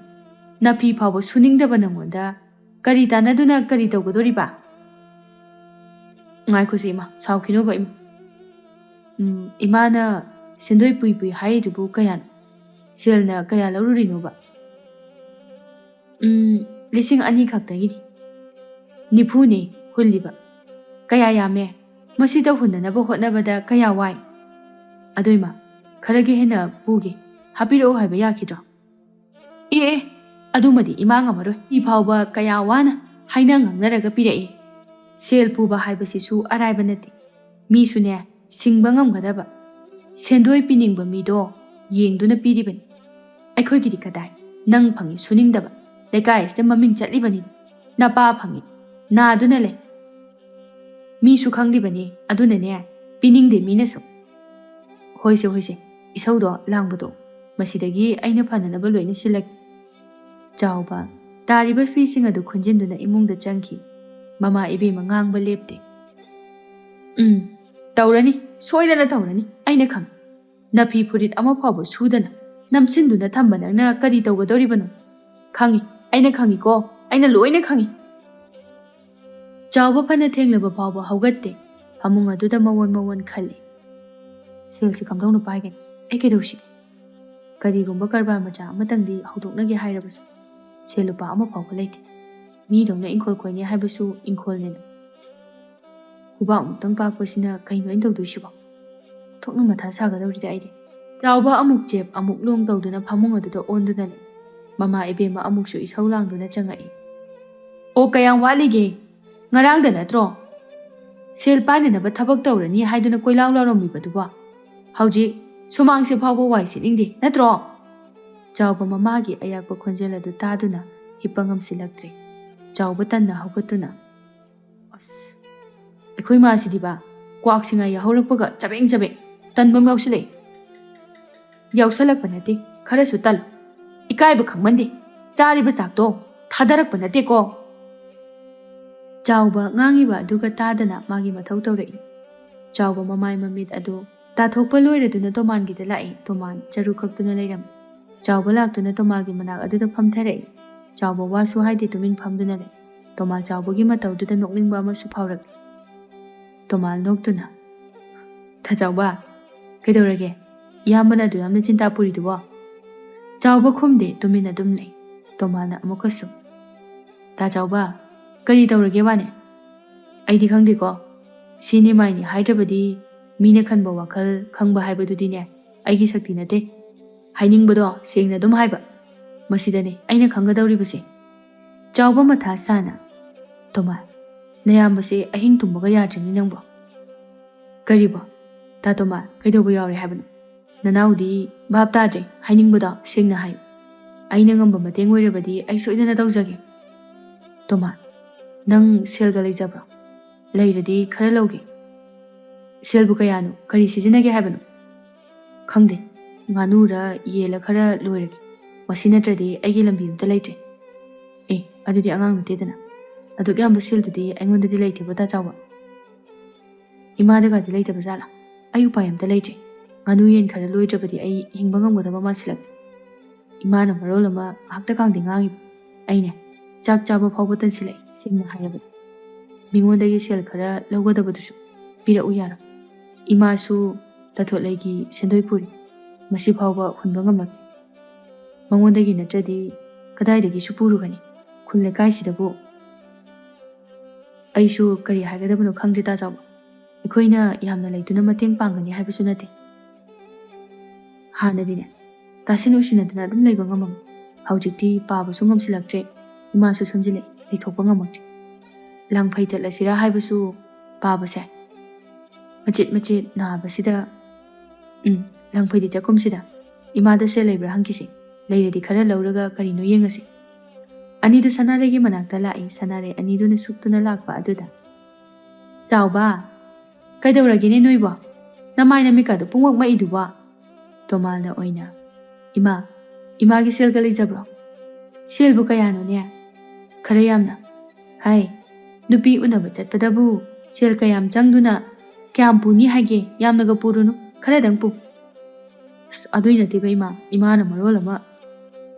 ꯅꯐꯤ ꯐꯥꯎꯕ ꯁꯨꯅꯤꯡꯗꯕ ꯅꯪꯉꯣꯟꯗ ꯀꯔꯤ ꯇꯥꯟꯅꯗꯨꯅ ꯀꯔꯤ ꯇꯧꯒꯗꯧꯔꯤꯕ? ꯉꯥꯏꯈꯣꯁꯦ ꯏꯃꯥ, ꯁꯥꯎꯈꯤꯅꯣꯕ ꯏꯃꯥ꯫ ꯎꯝ, ꯏꯃꯥꯅ ꯁꯦꯟꯗꯣꯏ ꯄꯨꯏ ꯄꯨꯏ ꯍꯥꯏꯔꯤꯗꯨꯕꯨ ꯀꯌꯥꯅꯣ? ꯁꯦꯜꯅ ꯀꯌꯥ ꯂꯧꯔꯨꯔꯤꯅꯣꯕ? ꯎꯝ, ꯂꯤꯁꯤꯡ ꯑꯅꯤ ꯈꯛꯇꯒꯤꯅꯤ꯫ ꯅꯤꯐꯨꯅꯦ ꯍꯨꯜꯂꯤꯕ꯫ ꯀꯌꯥ ꯌꯥꯝꯃꯦ꯫ ꯃꯁꯤꯗ ꯍꯨꯟꯅꯅꯕ ꯍꯣꯠꯅꯕꯗ ꯀꯌꯥ ꯋꯥꯏ꯫ ꯑꯗꯣ ꯏꯃꯥ, ꯈꯔꯒꯤ ꯍꯦꯟꯅ ꯄꯨꯒꯦ꯫ ꯍꯥꯞꯄꯤꯔꯛꯑꯣ ꯍꯥꯏꯕ ꯌꯥꯈꯤꯗ꯭ꯔꯣ? ꯑꯦ, ꯑꯦ, ꯑꯗꯨꯃꯗꯤ ꯏꯃꯥ ꯉꯝꯃꯔꯣꯏ꯫ ꯐꯤ ꯐꯥꯎꯕ ꯀꯌꯥ ꯋꯥꯅ ꯍꯥꯏꯅ ꯉꯥꯡꯅꯔꯒ ꯄꯤꯔꯛꯏ꯫ ꯁꯦꯜ ꯄꯨꯕ ꯍꯥꯏꯕꯁꯤꯁꯨ ꯑꯔꯥꯏꯕ ꯅꯠꯇꯦ꯫ ꯃꯤꯁꯨꯅꯦ, ꯁꯤꯡꯕ ꯉꯝꯒꯗꯕ꯫ ꯁꯦꯟꯗꯣꯏ ꯄꯤꯅꯤꯡꯕ ꯃꯤꯗꯣ ꯌꯦꯡꯗꯨꯅ ꯄꯤꯔꯤꯕꯅꯤ꯫ ꯑꯩꯈꯣꯏꯒꯤꯗꯤ ꯀꯗꯥꯏ? ꯅꯪ ꯐꯪꯉꯤ ꯁꯨꯅꯤꯡꯗꯕ, ꯂꯩꯀꯥꯏ ꯑꯁꯤꯗ ꯃꯃꯤꯡ ꯆꯠꯂꯤꯕꯅꯤ꯫ ꯅꯄꯥ ꯐꯪꯉꯤ, ꯅꯥꯗꯨꯅ ꯂꯩ꯫ ꯃꯤꯁꯨ ꯈꯪꯂꯤꯕꯅꯤ, ꯑꯗꯨꯅꯅꯦ ꯄꯤꯅꯤꯡꯗꯦ ꯃꯤꯅꯁꯨ꯫ ꯍꯣꯏꯁꯦ, ꯍꯣꯏꯁꯦ, ꯏꯁꯧꯗꯣ ꯂꯥꯡꯕꯗꯣ ꯃꯁꯤꯗꯒꯤ ꯑꯩꯅ ꯐꯅꯅꯕ ꯂꯣꯏꯅ ꯁꯤꯜꯂꯒꯦ꯫ ꯆꯥꯎꯕ ꯇꯥꯔꯤꯕ ꯐꯤꯁꯤꯡ ꯑꯗꯨ ꯈꯨꯟꯖꯤꯟꯗꯨꯅ ꯏꯃꯨꯡꯗ ꯆꯪꯈꯤ꯫ ꯃꯃꯥ ꯏꯕꯦꯝꯃ ꯉꯥꯡꯕ ꯂꯦꯞꯇꯦ꯫ "ꯎꯝ, ꯇꯧꯔꯅꯤ, ꯁꯣꯏꯗꯅ ꯇꯧꯔꯅꯤ, ꯑꯩꯅ ꯈꯪꯉꯤ꯫ ꯅꯐꯤ ꯐꯨꯔꯤꯠ ꯑꯃ ꯐꯥꯎꯕ ꯁꯨꯗꯅ ꯅꯝꯁꯤꯟꯗꯨꯅ ꯊꯝꯕ ꯅꯪꯅ ꯀꯔꯤ ꯇꯧꯒꯗꯧꯔꯤꯕꯅꯣ? ꯈꯪꯉꯤ, ꯑꯩꯅ ꯈꯪꯉꯤꯀꯣ, ꯑꯩꯅ ꯂꯣꯏꯅ ꯈꯪꯉꯤ꯫" ꯆꯥꯎꯕ ꯐꯅ ꯊꯦꯡꯂꯕ ꯐꯥꯎꯕ ꯍꯧꯒꯠꯇꯦ꯫ ꯐꯃꯨꯡ ꯑꯗꯨꯗ ꯃꯋꯣꯟ ꯃꯋꯣꯟ ꯈꯜꯂꯤ꯫ "ꯁꯦꯜꯁꯤ ꯀꯝꯗꯧꯅ ꯄꯥꯏꯒꯅꯤ? ꯑꯩ ꯀꯩꯗꯧꯁꯤꯒꯦ? ꯀꯔꯤꯒꯨꯝꯕ ꯀꯔꯕꯥꯔ ꯃꯆꯥ ꯑꯃꯇꯪꯗꯤ ꯍꯧꯗꯣꯛꯅꯒꯦ ꯍꯥꯏꯔꯕꯁꯨ ꯁꯦꯜ ꯂꯨꯄꯥ ꯑꯃ ꯐꯥꯎꯕ ꯂꯩꯇꯦ꯫ ꯃꯤꯗꯧꯅ ꯏꯪꯈꯣꯜ ꯀꯣꯏꯅꯤ ꯍꯥꯏꯕꯁꯨ ꯏꯪꯈꯣꯜꯅꯦꯅ꯫ ꯈꯨꯕꯥꯛꯃꯨꯛꯇꯪ ꯄꯥꯛꯄꯁꯤꯅ ꯀꯩꯅꯣ ꯑꯩꯅ ꯇꯧꯗꯣꯏꯁꯤꯕꯣ? ꯊꯣꯛꯅ ꯃꯊꯥ ꯁꯥꯒꯗꯧꯔꯤꯗ ꯑꯩꯗꯤ꯫" ꯆꯥꯎꯕ ꯑꯃꯨꯛ ꯆꯦꯞ ꯑꯃꯨꯛ ꯂꯣꯡ ꯇꯧꯗꯨꯅ ꯐꯃꯨꯡ ꯑꯗꯨꯗ ꯑꯣꯟꯗꯨꯅ ꯂꯩ꯫ ꯃꯃꯥ ꯏꯕꯦꯝꯃ ꯑꯃꯨꯛꯁꯨ ꯏꯁꯧ ꯂꯥꯡꯗꯨꯅ ꯆꯪꯉꯛꯏ꯫ "ꯑꯣ, ꯀꯌꯥꯝ ꯋꯥꯠꯂꯤꯒꯦ? ꯉꯔꯥꯡꯗ ꯅꯠꯇ꯭ꯔꯣ ꯁꯦꯜ ꯄꯥꯏꯅꯅꯕ ꯊꯕꯛ ꯇꯧꯔꯅꯤ ꯍꯥꯏꯗꯨꯅ ꯀꯣꯏꯂꯥꯎ ꯂꯥꯎꯔꯝꯃꯤꯕꯗꯨꯕꯣ? ꯍꯧꯖꯤꯛ ꯁꯨꯃꯥꯡꯁꯦ ꯐꯥꯎꯕ ꯋꯥꯏ ꯁꯤꯠꯅꯤꯡꯗꯦ ꯅꯠꯇ꯭ꯔꯣ?" ꯆꯥꯎꯕ ꯃꯃꯥꯒꯤ ꯑꯌꯥꯛꯄ ꯈꯣꯟꯖꯦꯜ ꯑꯗꯨ ꯇꯥꯗꯨꯅ ꯍꯤꯞꯄ ꯉꯝꯁꯤꯜꯂꯛꯇ꯭ꯔꯦ꯫ ꯆꯥꯎꯕ ꯇꯟꯅ ꯍꯧꯒꯠꯇꯨꯅ, "ꯑꯁ, ꯑꯩꯈꯣꯏ ꯃꯥꯁꯤꯗꯤꯕ ꯀ꯭ꯋꯥꯛꯁꯤꯡ ꯉꯥꯏ ꯌꯥꯍꯧꯔꯛꯄꯒ ꯆꯕꯦꯡ ꯆꯕꯦꯡ ꯇꯟꯕ ꯑꯃ ꯌꯥꯎꯁꯤꯜꯂꯛꯏ꯫" "ꯌꯥꯎꯁꯜꯂꯛꯄ ꯅꯠꯇꯦ, ꯈꯔꯁꯨ ꯇꯜ꯫ ꯏꯀꯥꯏꯕ ꯈꯪꯃꯟꯗꯦ꯫ ꯆꯥꯔꯤꯕ ꯆꯥꯛꯇꯣ ꯊꯥꯗꯔꯛꯄ ꯅꯠꯇꯦꯀꯣ꯫" ꯆꯥꯎꯕ ꯉꯥꯡꯉꯤꯕ ꯑꯗꯨꯒ ꯇꯥꯗꯅ ꯃꯥꯒꯤ ꯃꯊꯧ ꯇꯧꯔꯛꯏ꯫ ꯆꯥꯎꯕ ꯃꯃꯥꯏ ꯃꯃꯤꯠ ꯑꯗꯨ ꯇꯥꯊꯣꯛꯄ ꯂꯣꯏꯔꯗꯨꯅ ꯇꯣꯃꯥꯟꯒꯤꯗ ꯂꯥꯛꯏ꯫ ꯇꯣꯃꯥꯟ ꯆꯔꯨ ꯀꯛꯇꯨꯅ ꯂꯩꯔꯝꯃꯤ꯫ ꯆꯥꯎꯕ ꯂꯥꯛꯇꯨꯅ ꯇꯣꯃꯥꯟꯒꯤ ꯃꯅꯥꯛ ꯑꯗꯨꯗ ꯐꯝꯊꯔꯛꯏ꯫ ꯆꯥꯎꯕ ꯋꯥꯁꯨ ꯍꯥꯏꯗꯦ, ꯇꯨꯃꯤꯟ ꯐꯝꯗꯨꯅ ꯂꯩ꯫ ꯇꯣꯃꯥꯟ ꯆꯥꯎꯕꯒꯤ ꯃꯇꯧꯗꯨꯗ ꯅꯣꯛꯅꯤꯡꯕ ꯑꯃꯁꯨ ꯐꯥꯎꯔꯛꯏ꯫ ꯇꯣꯃꯥꯟ ꯅꯣꯛꯇꯨꯅ, "ꯊ ꯆꯥꯎꯕ, ꯀꯩꯗꯧꯔꯒꯦ? ꯏꯌꯥꯝꯕꯅ ꯑꯗꯨ ꯌꯥꯝꯅ ꯆꯤꯟꯇꯥ ꯄꯨꯔꯤꯗꯨꯕꯣ?" ꯆꯥꯎꯕ ꯈꯨꯝꯗꯦ, ꯇꯨꯃꯤꯟ ꯑꯗꯨꯝ ꯂꯩ꯫ ꯇꯣꯃꯥꯟꯅ ꯑꯃꯨꯛꯀꯁꯨ, "ꯇꯥ ꯆꯥꯎꯕ, ꯀꯔꯤ ꯇꯧꯔꯒꯦ ꯋꯥꯅꯦ? ꯑꯩꯗꯤ ꯈꯪꯗꯦꯀꯣ꯫ ꯁꯤꯅꯤ ꯃꯥꯏꯅꯤ ꯍꯥꯏꯗ꯭ꯔꯕꯗꯤ ꯃꯤꯅ ꯈꯟꯕ ꯋꯥꯈꯜ ꯈꯪꯕ ꯍꯥꯏꯕꯗꯨꯗꯤꯅꯦ ꯑꯩꯒꯤ ꯁꯛꯇꯤ ꯅꯠꯇꯦ꯫ ꯍꯥꯏꯅꯤꯡꯕꯗꯣ ꯁꯦꯡꯅ ꯑꯗꯨꯝ ꯍꯥꯏꯕ꯫ ꯃꯁꯤꯗꯅꯦ ꯑꯩꯅ ꯈꯪꯒꯗꯧꯔꯤꯕꯁꯦ꯫" ꯆꯥꯎꯕ ꯃꯊꯥ ꯁꯥꯅ, "ꯇꯣꯃꯥꯟ, ꯅꯌꯥꯝꯕꯁꯦ ꯑꯍꯤꯡ ꯇꯨꯝꯕꯒ ꯌꯥꯗ꯭ꯔꯤꯅꯤ ꯅꯪꯕꯣ꯫" "ꯀꯔꯤꯕꯣ?" "ꯇꯥ ꯇꯣꯃꯥ, ꯀꯩꯗꯧꯕ ꯌꯥꯎꯔꯦ ꯍꯥꯏꯕꯅꯣ? ꯅꯅꯥꯎꯗꯤ ꯚꯥꯞ ꯇꯥꯗ꯭ꯔꯦ, ꯍꯥꯏꯅꯤꯡꯕꯗꯣ ꯁꯦꯡꯅ ꯍꯥꯏꯌꯨ꯫ ꯑꯩꯅ ꯉꯝꯕ ꯃꯇꯦꯡ ꯑꯣꯏꯔꯕꯗꯤ ꯑꯩ ꯁꯣꯏꯗꯅ ꯇꯧꯖꯒꯦ꯫ ꯇꯣꯃꯥ, ꯅꯪ ꯁꯦꯜꯒ ꯂꯩꯖꯕ꯭ꯔꯣ? ꯂꯩꯔꯗꯤ ꯈꯔ ꯂꯧꯒꯦ꯫" "ꯁꯦꯜꯕꯨ ꯀꯌꯥꯅꯣ? ꯀꯔꯤ ꯁꯤꯖꯤꯟꯅꯒꯦ ꯍꯥꯏꯕꯅꯣ?" "ꯈꯪꯗꯦ, ꯉꯥꯅꯨꯔ ꯌꯦꯜꯂ ꯈꯔ ꯂꯣꯏꯔꯒꯦ꯫ ꯃꯁꯤ ꯅꯠꯇ꯭ꯔꯗꯤ ꯑꯩꯒꯤ ꯂꯝꯕꯤ ꯑꯝꯇ ꯂꯩꯇ꯭ꯔꯦ꯫" "ꯑꯦ, ꯑꯗꯨꯗꯤ ꯑꯉꯥꯡ ꯅꯠꯇꯦꯗꯅ꯫ ꯑꯗꯨꯛ ꯌꯥꯝꯕ ꯁꯦꯜꯗꯨꯗꯤ ꯑꯩꯉꯣꯟꯗꯗꯤ ꯂꯩꯇꯦꯕꯣ, ꯇꯥ ꯆꯥꯎꯕ꯫ ꯏꯃꯥꯗꯒꯗꯤ ꯂꯩꯇꯕ ꯖꯥꯠꯂꯥ? ꯑꯩ ꯎꯄꯥꯏ ꯑꯝꯇ ꯂꯩꯇ꯭ꯔꯦ꯫ ꯉꯥꯅꯨ ꯌꯦꯟ ꯈꯔ ꯂꯣꯏꯗ꯭ꯔꯕꯗꯤ ꯑꯩ ꯍꯤꯡꯕ ꯉꯝꯒꯗꯕ ꯃꯥꯟꯁꯤꯜꯂꯛꯇꯦ꯫" ꯏꯃꯥꯅ ꯃꯔꯣꯜ ꯑꯃ ꯉꯥꯏꯍꯥꯛꯇ ꯀꯥꯡꯗꯤ ꯉꯥꯡꯉꯤꯕ꯫ ꯑꯩꯅꯦ, ꯆꯥꯛ ꯆꯥꯕ ꯐꯥꯎꯕ ꯇꯟꯁꯤꯜꯂꯛꯏ, ꯁꯦꯡꯅ ꯍꯥꯏꯔꯕꯗ꯫ ꯃꯤꯉꯣꯟꯗꯒꯤ ꯁꯦꯜ ꯈꯔ ꯂꯧꯒꯗꯕꯗꯨꯁꯨ ꯄꯤꯔꯛꯎ ꯌꯥꯔꯣꯏ꯫ ꯏꯃꯥꯁꯨ ꯇꯥꯊꯣꯠꯂꯩꯒꯤ ꯁꯦꯟꯗꯣꯏ ꯄꯨꯔꯤ꯫ ꯃꯁꯤ ꯐꯥꯎꯕ ꯍꯨꯟꯕ ꯉꯝꯂꯛꯇꯦ꯫ ꯃꯉꯣꯟꯗꯒꯤ ꯅꯠꯇ꯭ꯔꯗꯤ ꯀꯗꯥꯏꯗꯒꯤꯁꯨ ꯄꯨꯔꯨꯒꯅꯤ? ꯈꯨꯜ ꯂꯩꯀꯥꯏꯁꯤꯗꯕꯨ ꯑꯩꯁꯨ ꯀꯔꯤ ꯍꯥꯏꯒꯗꯕꯅꯣ ꯈꯪꯗ꯭ꯔꯦ, ꯇꯥ ꯆꯥꯎꯕ꯫ ꯑꯩꯈꯣꯏꯅ ꯌꯥꯝꯅ ꯂꯩꯗꯨꯅ ꯃꯇꯦꯡ ꯄꯥꯡꯒꯅꯤ ꯍꯥꯏꯕꯁꯨ ꯅꯠꯇꯦ꯫ ꯍꯥꯟꯅꯗꯤꯅꯦ, ꯇꯥꯁꯤꯟ ꯎꯁꯤꯟꯅꯗꯅ ꯑꯗꯨꯝ ꯂꯩꯕ ꯉꯝꯃꯝꯃꯤ꯫ ꯍꯧꯖꯤꯛꯇꯤ ꯄꯥꯕꯁꯨ ꯉꯝꯁꯤꯜꯂꯛꯇ꯭ꯔꯦ, ꯏꯃꯥꯁꯨ ꯁꯣꯟꯖꯤꯜꯂꯛꯑꯦ, ꯂꯩꯊꯣꯛꯄ ꯉꯝꯃꯛꯇ꯭ꯔꯦ꯫ ꯂꯥꯡꯐꯩ ꯆꯠꯂꯁꯤꯔꯥ ꯍꯥꯏꯕꯁꯨ ꯄꯥꯕꯁꯦ ꯃꯆꯦꯠ ꯃꯆꯦꯠ ꯅꯥꯕꯁꯤꯗ, ꯎꯝ, ꯂꯥꯡꯐꯩꯗꯤ ꯆꯠꯀꯨꯝꯁꯤꯗ꯫ ꯏꯃꯥꯗ ꯁꯦꯜ ꯂꯩꯕ꯭ꯔꯥ ꯍꯪꯈꯤꯁꯦ꯫ ꯂꯩꯔꯗꯤ ꯈꯔ ꯂꯧꯔꯒ ꯀꯔꯤꯅꯣ ꯌꯦꯡꯉꯁꯤ꯫ ꯑꯅꯤꯗꯨ ꯁꯅꯥꯔꯩꯒꯤ ꯃꯅꯥꯛꯇ ꯂꯥꯛꯏ꯫ ꯁꯅꯥꯔꯩ ꯑꯅꯤꯗꯨꯅ ꯁꯨꯛꯇꯨꯅ ꯂꯥꯛꯄ ꯑꯗꯨꯗ, "ꯆꯥꯎꯕ, ꯀꯩꯗꯧꯔꯒꯦꯅꯦ ꯅꯣꯏꯕꯣ? ꯅꯃꯥꯏ ꯅꯃꯤꯠꯀꯗꯣ ꯄꯨꯡꯃꯛ ꯃꯛꯏꯗꯨꯕꯣ?" ꯇꯣꯃꯥꯜꯅ ꯑꯣꯏꯅ, "ꯏꯃꯥ, ꯏꯃꯥꯒꯤ ꯁꯦꯜꯒ ꯂꯩꯖꯕ꯭ꯔꯣ?" "ꯁꯦꯜꯕꯨ ꯀꯌꯥꯅꯣꯅꯦ? ꯈꯔ ꯌꯥꯝꯅ꯫ ꯍꯥꯏ, ꯅꯨꯄꯤ ꯎꯅꯕ ꯆꯠꯄꯗꯕꯨ ꯁꯦꯜ ꯀꯌꯥꯝ ꯆꯪꯗꯨꯅ ꯀꯌꯥꯝ ꯄꯨꯅꯤ ꯍꯥꯏꯒꯦ? ꯌꯥꯝꯅꯒ ꯄꯨꯔꯨꯅꯨ, ꯈꯔꯗꯪ ꯄꯨ꯫" "ꯑꯁ, ꯑꯗꯨꯏ ꯅꯠꯇꯦꯕ ꯏꯃꯥ, ꯏꯃꯥꯅ ꯃꯔꯣꯜ ꯑꯃ꯫"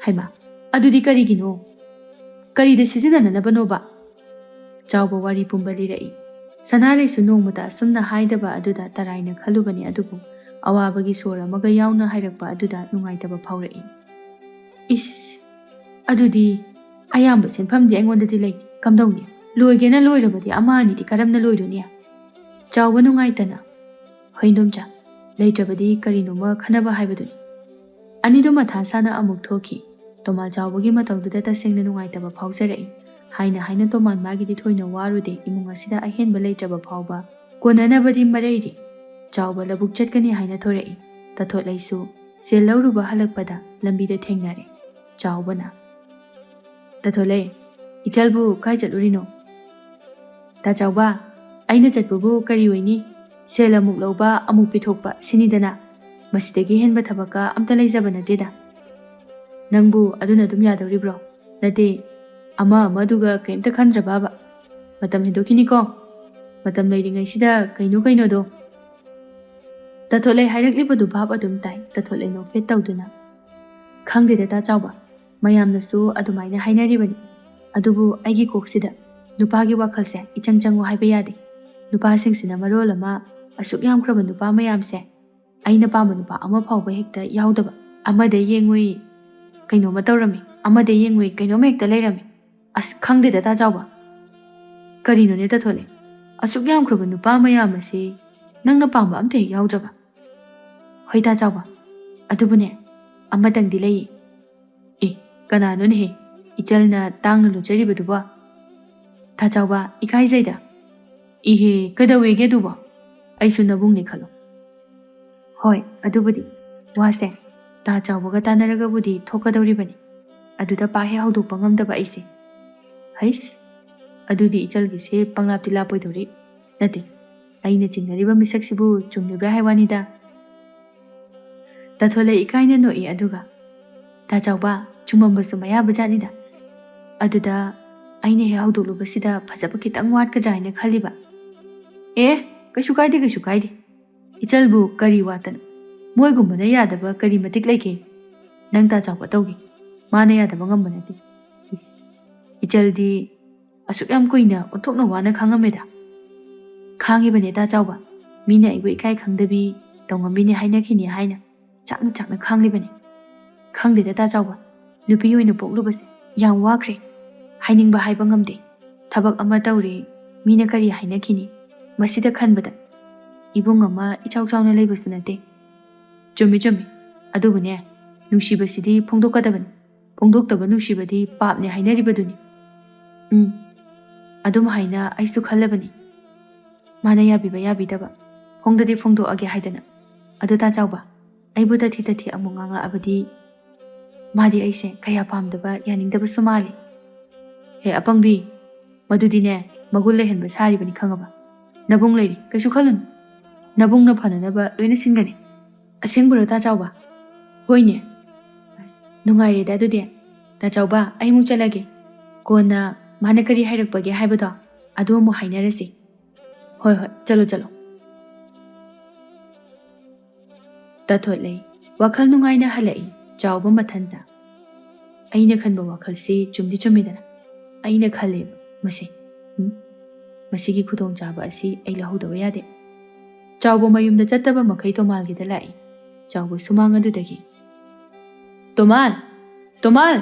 "ꯍꯩꯃꯥ, ꯑꯗꯨꯗꯤ ꯀꯔꯤꯒꯤꯅꯣ? ꯀꯔꯤꯗ ꯁꯤꯖꯤꯟꯅꯅꯅꯕꯅꯣꯕ?" ꯆꯥꯎꯕ ꯋꯥꯔꯤ ꯄꯨꯝꯕ ꯂꯤꯔꯛꯏ꯫ ꯁꯅꯥꯔꯩꯁꯨ ꯅꯣꯡꯃꯇ ꯑꯁꯨꯝꯅ ꯍꯥꯏꯗꯕ ꯑꯗꯨꯗ ꯇꯔꯥꯏꯅ ꯈꯜꯂꯨꯕꯅꯤ, ꯑꯗꯨꯕꯨ ꯑꯋꯥꯕꯒꯤ ꯁꯣꯔ ꯑꯃꯒ ꯌꯥꯎꯅ ꯍꯥꯏꯔꯛꯄ ꯑꯗꯨꯗ ꯅꯨꯡꯉꯥꯏꯇꯕ ꯐꯥꯎꯔꯛꯏ꯫ "ꯏꯁ, ꯑꯗꯨꯗꯤ ꯑꯌꯥꯝꯕ ꯁꯦꯟꯐꯝꯗꯤ ꯑꯩꯉꯣꯟꯗꯗꯤ ꯂꯩ꯫ ꯀꯝꯗꯧꯅꯤ? ꯂꯣꯏꯒꯦꯅ ꯂꯣꯏꯔꯕꯗꯤ ꯑꯃ ꯑꯅꯤꯗꯤ ꯀꯔꯝꯅ ꯂꯣꯏꯔꯨꯅꯤ?" ꯆꯥꯎꯕ ꯅꯨꯡꯉꯥꯏꯇꯅ, "ꯍꯣꯏ ꯏꯟꯗꯣꯝꯆꯥ, ꯂꯩꯇ꯭ꯔꯕꯗꯤ ꯀꯔꯤꯅꯣꯃ ꯈꯟꯅꯕ ꯍꯥꯏꯕꯗꯨꯅꯤ꯫" ꯑꯅꯤꯗꯨ ꯃꯊꯥ ꯁꯥꯅ ꯑꯃꯨꯛ ꯊꯣꯛꯈꯤ꯫ ꯇꯣꯃꯥꯜ ꯆꯥꯎꯕꯒꯤ ꯃꯇꯧꯗꯨꯗ ꯇꯁꯦꯡꯅ ꯅꯨꯡꯉꯥꯏꯇꯕ ꯐꯥꯎꯖꯔꯛꯏ꯫ ꯍꯥꯏꯅ ꯍꯥꯏꯅ ꯇꯣꯃꯥꯜ ꯃꯥꯒꯤꯗꯤ ꯊꯣꯏꯅ ꯋꯥꯔꯨꯗꯦ, ꯏꯃꯨꯡ ꯑꯁꯤꯗ ꯑꯍꯦꯟꯕ ꯂꯩꯇ꯭ꯔꯕ ꯐꯥꯎꯕ ꯀꯣꯟꯅꯅꯕꯗꯤ ꯃꯔꯩꯔꯤ꯫ ꯆꯥꯎꯕ ꯂꯧꯕꯨꯛ ꯆꯠꯀꯅꯤ ꯍꯥꯏꯅ ꯊꯣꯔꯛꯏ꯫ ꯇꯥꯊꯣꯠꯂꯩꯁꯨ ꯁꯦꯜ ꯂꯧꯔꯨꯕ ꯍꯜꯂꯛꯄꯗ ꯂꯝꯕꯤꯗ ꯊꯦꯡꯅꯔꯦ꯫ ꯆꯥꯎꯕꯅ, "ꯇꯥꯊꯣꯠꯂꯩ, ꯏꯆꯜꯕꯨ ꯀꯥꯏ ꯆꯠꯂꯨꯔꯤꯅꯣ?" "ꯇꯥ ꯆꯥꯎꯕ, ꯑꯩꯅ ꯆꯠꯄꯕꯨ ꯀꯔꯤ ꯑꯣꯏꯅꯤ? ꯁꯦꯜ ꯑꯃꯨꯛ ꯂꯧꯕ ꯑꯃꯨꯛ ꯄꯤꯊꯣꯛꯄ ꯁꯤꯅꯤꯗꯅ꯫ ꯃꯁꯤꯗꯒꯤ ꯍꯦꯟꯕ ꯊꯕꯛꯀ ꯑꯝꯇ ꯂꯩꯖꯕ ꯅꯠꯇꯦꯗ꯫ ꯅꯪꯕꯨ ꯑꯗꯨꯅ ꯑꯗꯨꯝ ꯌꯥꯗꯧꯔꯤꯕ꯭ꯔꯣ? ꯅꯠꯇꯦ, ꯑꯃ ꯑꯃꯗꯨꯒ ꯀꯩꯝꯇ ꯈꯟꯗ꯭ꯔꯕꯕ? ꯃꯇꯝ ꯍꯦꯟꯗꯣꯛꯈꯤꯅꯤꯀꯣ꯫ ꯃꯇꯝ ꯂꯩꯔꯤꯉꯩꯁꯤꯗ ꯀꯩꯅꯣ ꯀꯩꯅꯣꯗꯣ꯫" ꯇꯥꯊꯣꯠꯂꯩ ꯍꯥꯏꯔꯛꯂꯤꯕꯗꯨ ꯚꯥꯞ ꯑꯗꯨꯝ ꯇꯥꯏ꯫ ꯇꯥꯊꯣꯠꯂꯩ ꯅꯣꯛꯐꯦꯠ ꯇꯧꯗꯨꯅ, "ꯈꯪꯗꯦꯗ ꯇꯥ ꯆꯥꯎꯕ, ꯃꯌꯥꯝꯅꯁꯨ ꯑꯗꯨꯃꯥꯏꯅ ꯍꯥꯏꯅꯔꯤꯕꯅꯤ꯫ ꯑꯗꯨꯕꯨ ꯑꯩꯒꯤ ꯀꯣꯛꯁꯤꯗ ꯅꯨꯄꯥꯒꯤ ꯋꯥꯈꯜꯁꯦ ꯏꯆꯪ ꯆꯪꯉꯨ ꯍꯥꯏꯕ ꯌꯥꯗꯦ꯫ ꯅꯨꯄꯥꯁꯤꯡꯁꯤꯅ ꯃꯔꯣꯜ ꯑꯃ ꯑꯁꯨꯛ ꯌꯥꯝꯈ꯭ꯔꯕ ꯅꯨꯄꯥ ꯃꯌꯥꯝꯁꯦ ꯑꯩꯅ ꯄꯥꯝꯕ ꯅꯨꯄꯥ ꯑꯃ ꯐꯥꯎꯕ ꯍꯦꯛꯇ ꯌꯥꯎꯗꯕ꯫ ꯑꯃꯗ ꯌꯦꯡꯉꯨꯏ ꯀꯩꯅꯣꯝꯃ ꯇꯧꯔꯝꯃꯤ, ꯑꯃꯗ ꯌꯦꯡꯉꯨꯏ ꯀꯩꯅꯣꯝꯃ ꯍꯦꯛꯇ ꯂꯩꯔꯝꯃꯤ꯫ ꯑꯁ ꯈꯪꯗꯦꯗ ꯇꯥ ꯆꯥꯎꯕ꯫ ꯀꯔꯤꯅꯣꯅꯦ ꯇꯥꯊꯣꯠꯂꯩ? ꯑꯁꯨꯛ ꯌꯥꯝꯈ꯭ꯔꯕ ꯅꯨꯄꯥ ꯃꯌꯥꯝ ꯑꯁꯤ ꯅꯪꯅ ꯄꯥꯝꯕ ꯑꯝꯇ ꯍꯦꯛ ꯌꯥꯎꯗ꯭ꯔꯕ?" "ꯍꯣꯏ ꯇꯥ ꯆꯥꯎꯕ, ꯑꯗꯨꯕꯨꯅꯦ ꯑꯃꯇꯪꯗꯤ ꯂꯩꯌꯦ꯫" "ꯑꯦ, ꯀꯅꯥꯅꯣꯅꯦꯍꯦ ꯏꯆꯜꯅ ꯇꯥꯡꯅ ꯂꯣꯠꯆꯔꯤꯕꯗꯨꯕꯣ?" "ꯇꯥ ꯆꯥꯎꯕ, ꯏꯀꯥꯏꯖꯩꯗ꯫" "ꯏꯍꯦ, ꯀꯩꯗꯧꯋꯦꯒꯦ ꯑꯗꯨꯕꯣ? ꯑꯩꯁꯨ ꯅꯕꯨꯡꯅꯦ ꯈꯜꯂꯣ꯫" "ꯍꯣꯏ, ꯑꯗꯨꯕꯨꯗꯤ ꯋꯥꯁꯦ ꯇꯥ ꯆꯥꯎꯕꯒ ꯇꯥꯟꯅꯔꯒꯕꯨꯗꯤ ꯊꯣꯛꯀꯗꯧꯔꯤꯕꯅꯤ꯫ ꯑꯗꯨꯗ ꯄꯥꯛ ꯍꯦꯛ ꯍꯧꯗꯣꯛꯄ ꯉꯝꯗꯕ ꯑꯩꯁꯦ꯫" "ꯍꯩꯁ, ꯑꯗꯨꯗꯤ ꯏꯆꯜꯒꯤꯁꯦ ꯄꯪꯂꯥꯞꯇꯤ ꯂꯥꯞꯄꯣꯏꯗꯧꯔꯤ꯫ ꯅꯠꯇꯦ, ꯑꯩꯅ ꯆꯤꯡꯅꯔꯤꯕ ꯃꯤꯁꯛꯁꯤꯕꯨ ꯆꯨꯝꯂꯤꯕ꯭ꯔꯥ ꯍꯥꯏ ꯋꯥꯅꯤꯗ꯫" ꯇꯥꯊꯣꯠꯂꯩ ꯏꯀꯥꯏꯅ ꯅꯣꯛꯏ, ꯑꯗꯨꯒ, "ꯇꯥ ꯆꯥꯎꯕ, ꯆꯨꯝꯃꯝꯕꯁꯨ ꯃꯌꯥꯕ ꯖꯥꯠꯅꯤꯗ꯫ ꯑꯗꯨꯗ ꯑꯩꯅ ꯍꯦꯛ ꯍꯧꯗꯣꯛꯂꯨꯕꯁꯤꯗ ꯐꯖꯕ ꯈꯤꯇꯪ ꯋꯥꯠꯀꯗ꯭ꯔꯥ ꯍꯥꯏꯅ ꯈꯜꯂꯤꯕ꯫" "ꯑꯦ, ꯀꯩꯁꯨ ꯀꯥꯏꯗꯦ, ꯀꯩꯁꯨ ꯀꯥꯏꯗꯦ꯫ ꯏꯆꯜꯕꯨ ꯀꯔꯤ ꯋꯥꯠꯇꯅ? ꯃꯣꯏꯒꯨꯝꯕꯅ ꯌꯥꯗꯕ ꯀꯔꯤ ꯃꯇꯤꯛ ꯂꯩꯒꯦ? ꯅꯪ ꯇꯥ ꯆꯥꯎꯕ ꯇꯧꯒꯦ꯫ ꯃꯥꯅ ꯌꯥꯗꯕ ꯉꯝꯕ ꯅꯠꯇꯦ꯫" "ꯏꯁ, ꯏꯆꯜꯗꯤ ꯑꯁꯨꯛ ꯌꯥꯝ ꯀꯨꯏꯅ ꯑꯣꯟꯊꯣꯛꯅ ꯋꯥꯅ ꯈꯥꯡꯉꯝꯃꯦꯗ꯫" "ꯈꯥꯡꯉꯤꯕꯅꯦ ꯇꯥ ꯆꯥꯎꯕ꯫ ꯃꯤꯅ ꯑꯩꯕꯨ ꯏꯀꯥꯏ ꯈꯪꯗꯕꯤ ꯇꯧꯉꯝꯃꯤꯅꯦ ꯍꯥꯏꯅꯈꯤꯅꯤ ꯍꯥꯏꯅ ꯆꯥꯛꯅ ꯆꯥꯛꯅ ꯈꯥꯡꯂꯤꯕꯅꯤ꯫ ꯈꯪꯗꯦꯗ ꯇꯥ ꯆꯥꯎꯕ, ꯅꯨꯄꯤ ꯑꯣꯏꯅ ꯄꯣꯛꯂꯨꯕꯁꯦ ꯌꯥꯝ ꯋꯥꯈ꯭ꯔꯦ꯫ ꯍꯥꯏꯅꯤꯡꯕ ꯍꯥꯏꯕ ꯉꯝꯗꯦ꯫ ꯊꯕꯛ ꯑꯃ ꯇꯧꯔꯦ, ꯃꯤꯅ ꯀꯔꯤ ꯍꯥꯏꯅꯈꯤꯅꯤ? ꯃꯁꯤꯗ ꯈꯟꯕꯗ ꯏꯕꯨꯡ ꯑꯃ ꯏꯆꯥꯎ ꯆꯥꯎꯅ ꯂꯩꯕꯁꯨ ꯅꯠꯇꯦ꯫" "ꯆꯨꯝꯃꯤ, ꯆꯨꯝꯃꯤ꯫ ꯑꯗꯨꯕꯨꯅꯦ, ꯅꯨꯡꯁꯤꯕꯁꯤꯗꯤ ꯐꯣꯡꯗꯣꯛꯀꯗꯕꯅꯤ꯫ ꯐꯣꯡꯗꯣꯛꯇꯕ ꯅꯨꯡꯁꯤꯕꯗꯤ ꯄꯥꯞꯅꯦ ꯍꯥꯏꯅꯔꯤꯕꯗꯨꯅꯤ꯫" "ꯎꯝ, ꯑꯗꯨꯝ ꯍꯥꯏꯅ ꯑꯩꯁꯨ ꯈꯜꯂꯕꯅꯤ꯫ ꯃꯥꯅ ꯌꯥꯕꯤꯕ ꯌꯥꯕꯤꯗꯕ, ꯐꯣꯡꯗꯗꯤ ꯐꯣꯡꯗꯣꯛꯑꯒꯦ ꯍꯥꯏꯗꯅ꯫ ꯑꯗꯨ ꯇꯥ ꯆꯥꯎꯕ, ꯑꯩꯕꯨ ꯇꯊꯤ ꯇꯊꯤ ꯑꯃꯨꯛ ꯉꯥꯡꯉꯛꯑꯕꯗꯤ ꯃꯥꯗꯤ ꯑꯩꯁꯦ ꯀꯌꯥ ꯄꯥꯝꯗꯕ, ꯌꯥꯅꯤꯡꯗꯕꯁꯨ ꯃꯥꯜꯂꯤ꯫ ꯍꯦ ꯑꯄꯪꯕꯤ, ꯃꯗꯨꯗꯤꯅꯦ, ꯃꯒꯨꯟ ꯂꯩꯍꯟꯕ ꯁꯥꯔꯤꯕꯅꯤ ꯈꯪꯉꯕ? ꯅꯕꯨꯡ ꯂꯩꯔꯤ, ꯀꯩꯁꯨ ꯈꯜꯂꯨꯅꯨ꯫ ꯅꯕꯨꯡꯅ ꯐꯅꯅꯕ ꯂꯣꯏꯅ ꯁꯤꯟꯒꯅꯤ꯫ ꯑꯁꯦꯡꯕꯔꯣ ꯇꯥ ꯆꯥꯎꯕ? ꯍꯣꯏꯅꯦ꯫ ꯑꯁ, ꯅꯨꯡꯉꯥꯏꯔꯦꯗ ꯑꯗꯨꯗꯤ꯫ ꯇꯥ ꯆꯥꯎꯕ, ꯑꯩ ꯑꯃꯨꯛ ꯆꯠꯂꯒꯦ꯫ ꯀꯣꯟꯅ ꯃꯥꯅ ꯀꯔꯤ ꯍꯥꯏꯔꯛꯄꯒꯦ ꯍꯥꯏꯕꯗꯣ ꯑꯗꯨ ꯑꯃꯨꯛ ꯍꯥꯏꯅꯔꯁꯤ꯫ ꯍꯣꯏ ꯍꯣꯏ, ꯆꯠꯂꯣ ꯆꯠꯂꯣ꯫ ꯇꯥꯊꯣꯠꯂꯩ ꯋꯥꯈꯜ ꯅꯨꯡꯉꯥꯏꯅ ꯍꯜꯂꯛꯏ ꯆꯥꯎꯕ ꯃꯊꯟꯇ꯫ ꯑꯩꯅ ꯈꯟꯕ ꯋꯥꯈꯜꯁꯤ ꯆꯨꯝꯗꯤ ꯆꯨꯝꯃꯤꯗꯅ꯫ ꯑꯩꯅ ꯈꯜꯂꯦꯕ ꯃꯁꯦ꯫ ꯎꯝ? ꯃꯁꯤꯒꯤ ꯈꯨꯗꯣꯡꯆꯥꯕ ꯑꯁꯤ ꯑꯩ ꯂꯧꯍꯧꯗꯕ ꯌꯥꯗꯦ꯫ ꯆꯥꯎꯕ ꯃꯌꯨꯝꯗ ꯆꯠꯇꯕ ꯃꯈꯩ ꯇꯣꯃꯥꯜꯒꯤꯗ ꯂꯥꯛꯏ꯫ ꯆꯥꯎꯕ ꯁꯨꯃꯥꯡ ꯑꯗꯨꯗꯒꯤ, "ꯇꯣꯃꯥꯜ! ꯇꯣꯃꯥꯜ!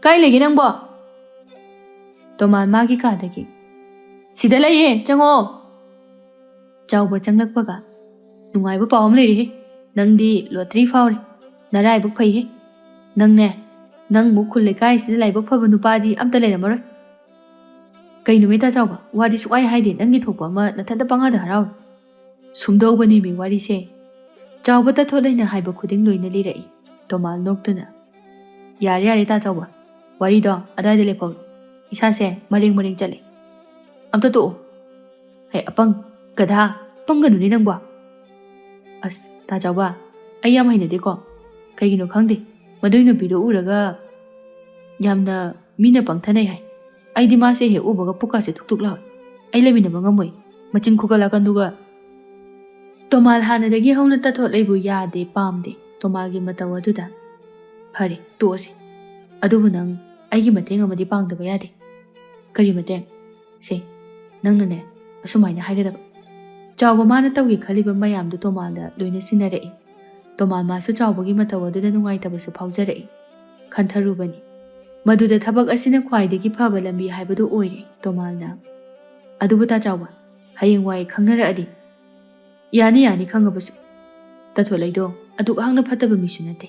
ꯀꯥꯏ ꯂꯩꯒꯦ ꯅꯪꯕꯣ?" ꯇꯣꯃꯥꯜ ꯃꯥꯒꯤ ꯀꯥꯗꯒꯤ, "ꯁꯤꯗ ꯂꯩꯌꯦ, ꯆꯪꯉꯛꯑꯣ!" ꯆꯥꯎꯕ ꯆꯪꯂꯛꯄꯒ, "ꯅꯨꯡꯉꯥꯏꯕ ꯄꯥꯎ ꯑꯃ ꯂꯩꯔꯦꯍꯦ꯫ ꯅꯪꯗꯤ ꯂꯣꯇ꯭ꯔꯤ ꯐꯥꯎꯔꯦ꯫ ꯅꯔꯥꯏꯕꯛ ꯐꯩꯍꯦ꯫ ꯅꯪꯅꯦ, ꯅꯪ ꯃꯨꯛ ꯈꯨꯜ ꯂꯩꯀꯥꯏꯁꯤꯗ ꯂꯥꯏꯕꯛ ꯐꯕ ꯅꯨꯄꯥꯗꯤ ꯑꯝꯇ ꯂꯩꯔꯝꯃꯔꯣꯏ꯫ ꯀꯩꯅꯣ ꯃꯦꯇꯥ ꯆꯥꯎꯕ, ꯋꯥꯗꯤ ꯁꯨꯛꯍꯥꯏ ꯍꯥꯏꯗꯦ, ꯅꯪꯒꯤ ꯊꯣꯛꯄ ꯑꯃ ꯅꯊꯟꯇ ꯄꯪꯉꯥꯗ ꯍꯔꯥꯎ꯫" ꯁꯨꯝꯗꯧꯕꯅꯦꯃꯤ ꯋꯥꯔꯤꯁꯦ꯫ ꯆꯥꯎꯕ ꯇꯥꯊꯣꯠꯂꯩꯅ ꯍꯥꯏꯕ ꯈꯨꯗꯤꯡ ꯂꯣꯏꯅ ꯂꯤꯔꯛꯏ꯫ ꯇꯣꯃꯥꯜ ꯅꯣꯛꯇꯨꯅ, "ꯌꯥꯔꯦ, ꯌꯥꯔꯦ, ꯇꯥ ꯆꯥꯎꯕ꯫ ꯋꯥꯔꯤꯗꯣ ꯑꯗꯥꯏꯗ ꯂꯦꯞꯍꯧꯔꯣ꯫ ꯏꯁꯥꯁꯦ ꯃꯔꯦꯡ ꯃꯔꯦꯡ ꯆꯠꯂꯦ꯫ ꯑꯝꯇ ꯇꯣꯛꯑꯣ꯫ ꯍꯦ, ꯑꯄꯪ, ꯒꯙꯥ, ꯄꯪꯒꯅꯨꯅꯦ ꯅꯪꯕꯣ꯫" ꯑꯁ, ꯇꯥ ꯆꯥꯎꯕ, ꯑꯩ ꯌꯥꯝ ꯍꯩꯅꯗꯦꯀꯣ꯫ ꯀꯩꯒꯤꯅꯣ ꯈꯪꯗꯦ꯫ ꯃꯗꯨꯏ ꯅꯨꯄꯤꯗꯣ ꯎꯔꯒ ꯌꯥꯝꯅ ꯃꯤꯅ ꯄꯪꯊꯅꯩ ꯍꯥꯏ꯫ ꯑꯩꯗꯤ ꯃꯥꯁꯦ ꯍꯦꯛ ꯎꯕꯒ ꯄꯨꯛꯀꯥꯁꯦ ꯊꯨꯛ ꯊꯨꯛ ꯂꯥꯎꯏ꯫ ꯑꯩ ꯂꯩꯃꯤꯟꯅꯕ ꯉꯝꯃꯣꯏ꯫ ꯃꯆꯤꯟ ꯈꯨꯀꯟ ꯂꯥꯀꯟꯗꯨꯒ꯫ ꯇꯣꯃꯥꯜ ꯍꯥꯟꯅꯗꯒꯤ ꯍꯧꯅ ꯇꯥꯊꯣꯠꯂꯩꯕꯨ ꯌꯥꯗꯦ, ꯄꯥꯝꯗꯦ꯫ ꯇꯣꯃꯥꯜꯒꯤ ꯃꯇꯧ ꯑꯗꯨꯗ꯫ "ꯐꯔꯦ, ꯇꯣꯛꯑꯁꯤ꯫ ꯑꯗꯨꯕꯨ ꯅꯪ ꯑꯩꯒꯤ ꯃꯇꯦꯡ ꯑꯃꯗꯤ ꯄꯥꯡꯗꯕ ꯌꯥꯗꯦ꯫" "ꯀꯔꯤ ꯃꯇꯦꯡ?" "ꯁꯦ, ꯅꯪꯅꯅꯦ ꯑꯁꯨꯃꯥꯏꯅ ꯍꯥꯏꯒꯗꯕ꯫" ꯆꯥꯎꯕ ꯃꯥꯅ ꯇꯧꯒꯦ ꯈꯜꯂꯤꯕ ꯃꯌꯥꯝꯗꯨ ꯇꯣꯃꯥꯜꯗ ꯂꯣꯏꯅ ꯁꯤꯟꯅꯔꯛꯏ꯫ ꯇꯣꯃꯥꯜ ꯃꯥꯁꯨ ꯆꯥꯎꯕꯒꯤ ꯃꯇꯧ ꯑꯗꯨꯗ ꯅꯨꯡꯉꯥꯏꯇꯕꯁꯨ ꯐꯥꯎꯖꯔꯛꯏ꯫ ꯈꯟꯊꯔꯨꯕꯅꯤ꯫ ꯃꯗꯨꯗ ꯊꯕꯛ ꯑꯁꯤꯅ ꯈ꯭ꯋꯥꯏꯗꯒꯤ ꯐꯕ ꯂꯝꯕꯤ ꯍꯥꯏꯕꯗꯨ ꯑꯣꯏꯔꯦ ꯇꯣꯃꯥꯜꯅ꯫ "ꯑꯗꯨꯕꯨ ꯇꯥ ꯆꯥꯎꯕ, ꯍꯌꯦꯡꯋꯥꯏ ꯈꯪꯅꯔꯛꯑꯗꯤ?" "ꯌꯥꯅꯤ, ꯌꯥꯅꯤ, ꯈꯪꯉꯕꯁꯨ꯫ ꯇꯥꯊꯣꯠꯂꯩꯗꯣ ꯑꯗꯨꯛ ꯍꯥꯛꯅ ꯐꯠꯇꯕ ꯃꯤꯁꯨ ꯅꯠꯇꯦ꯫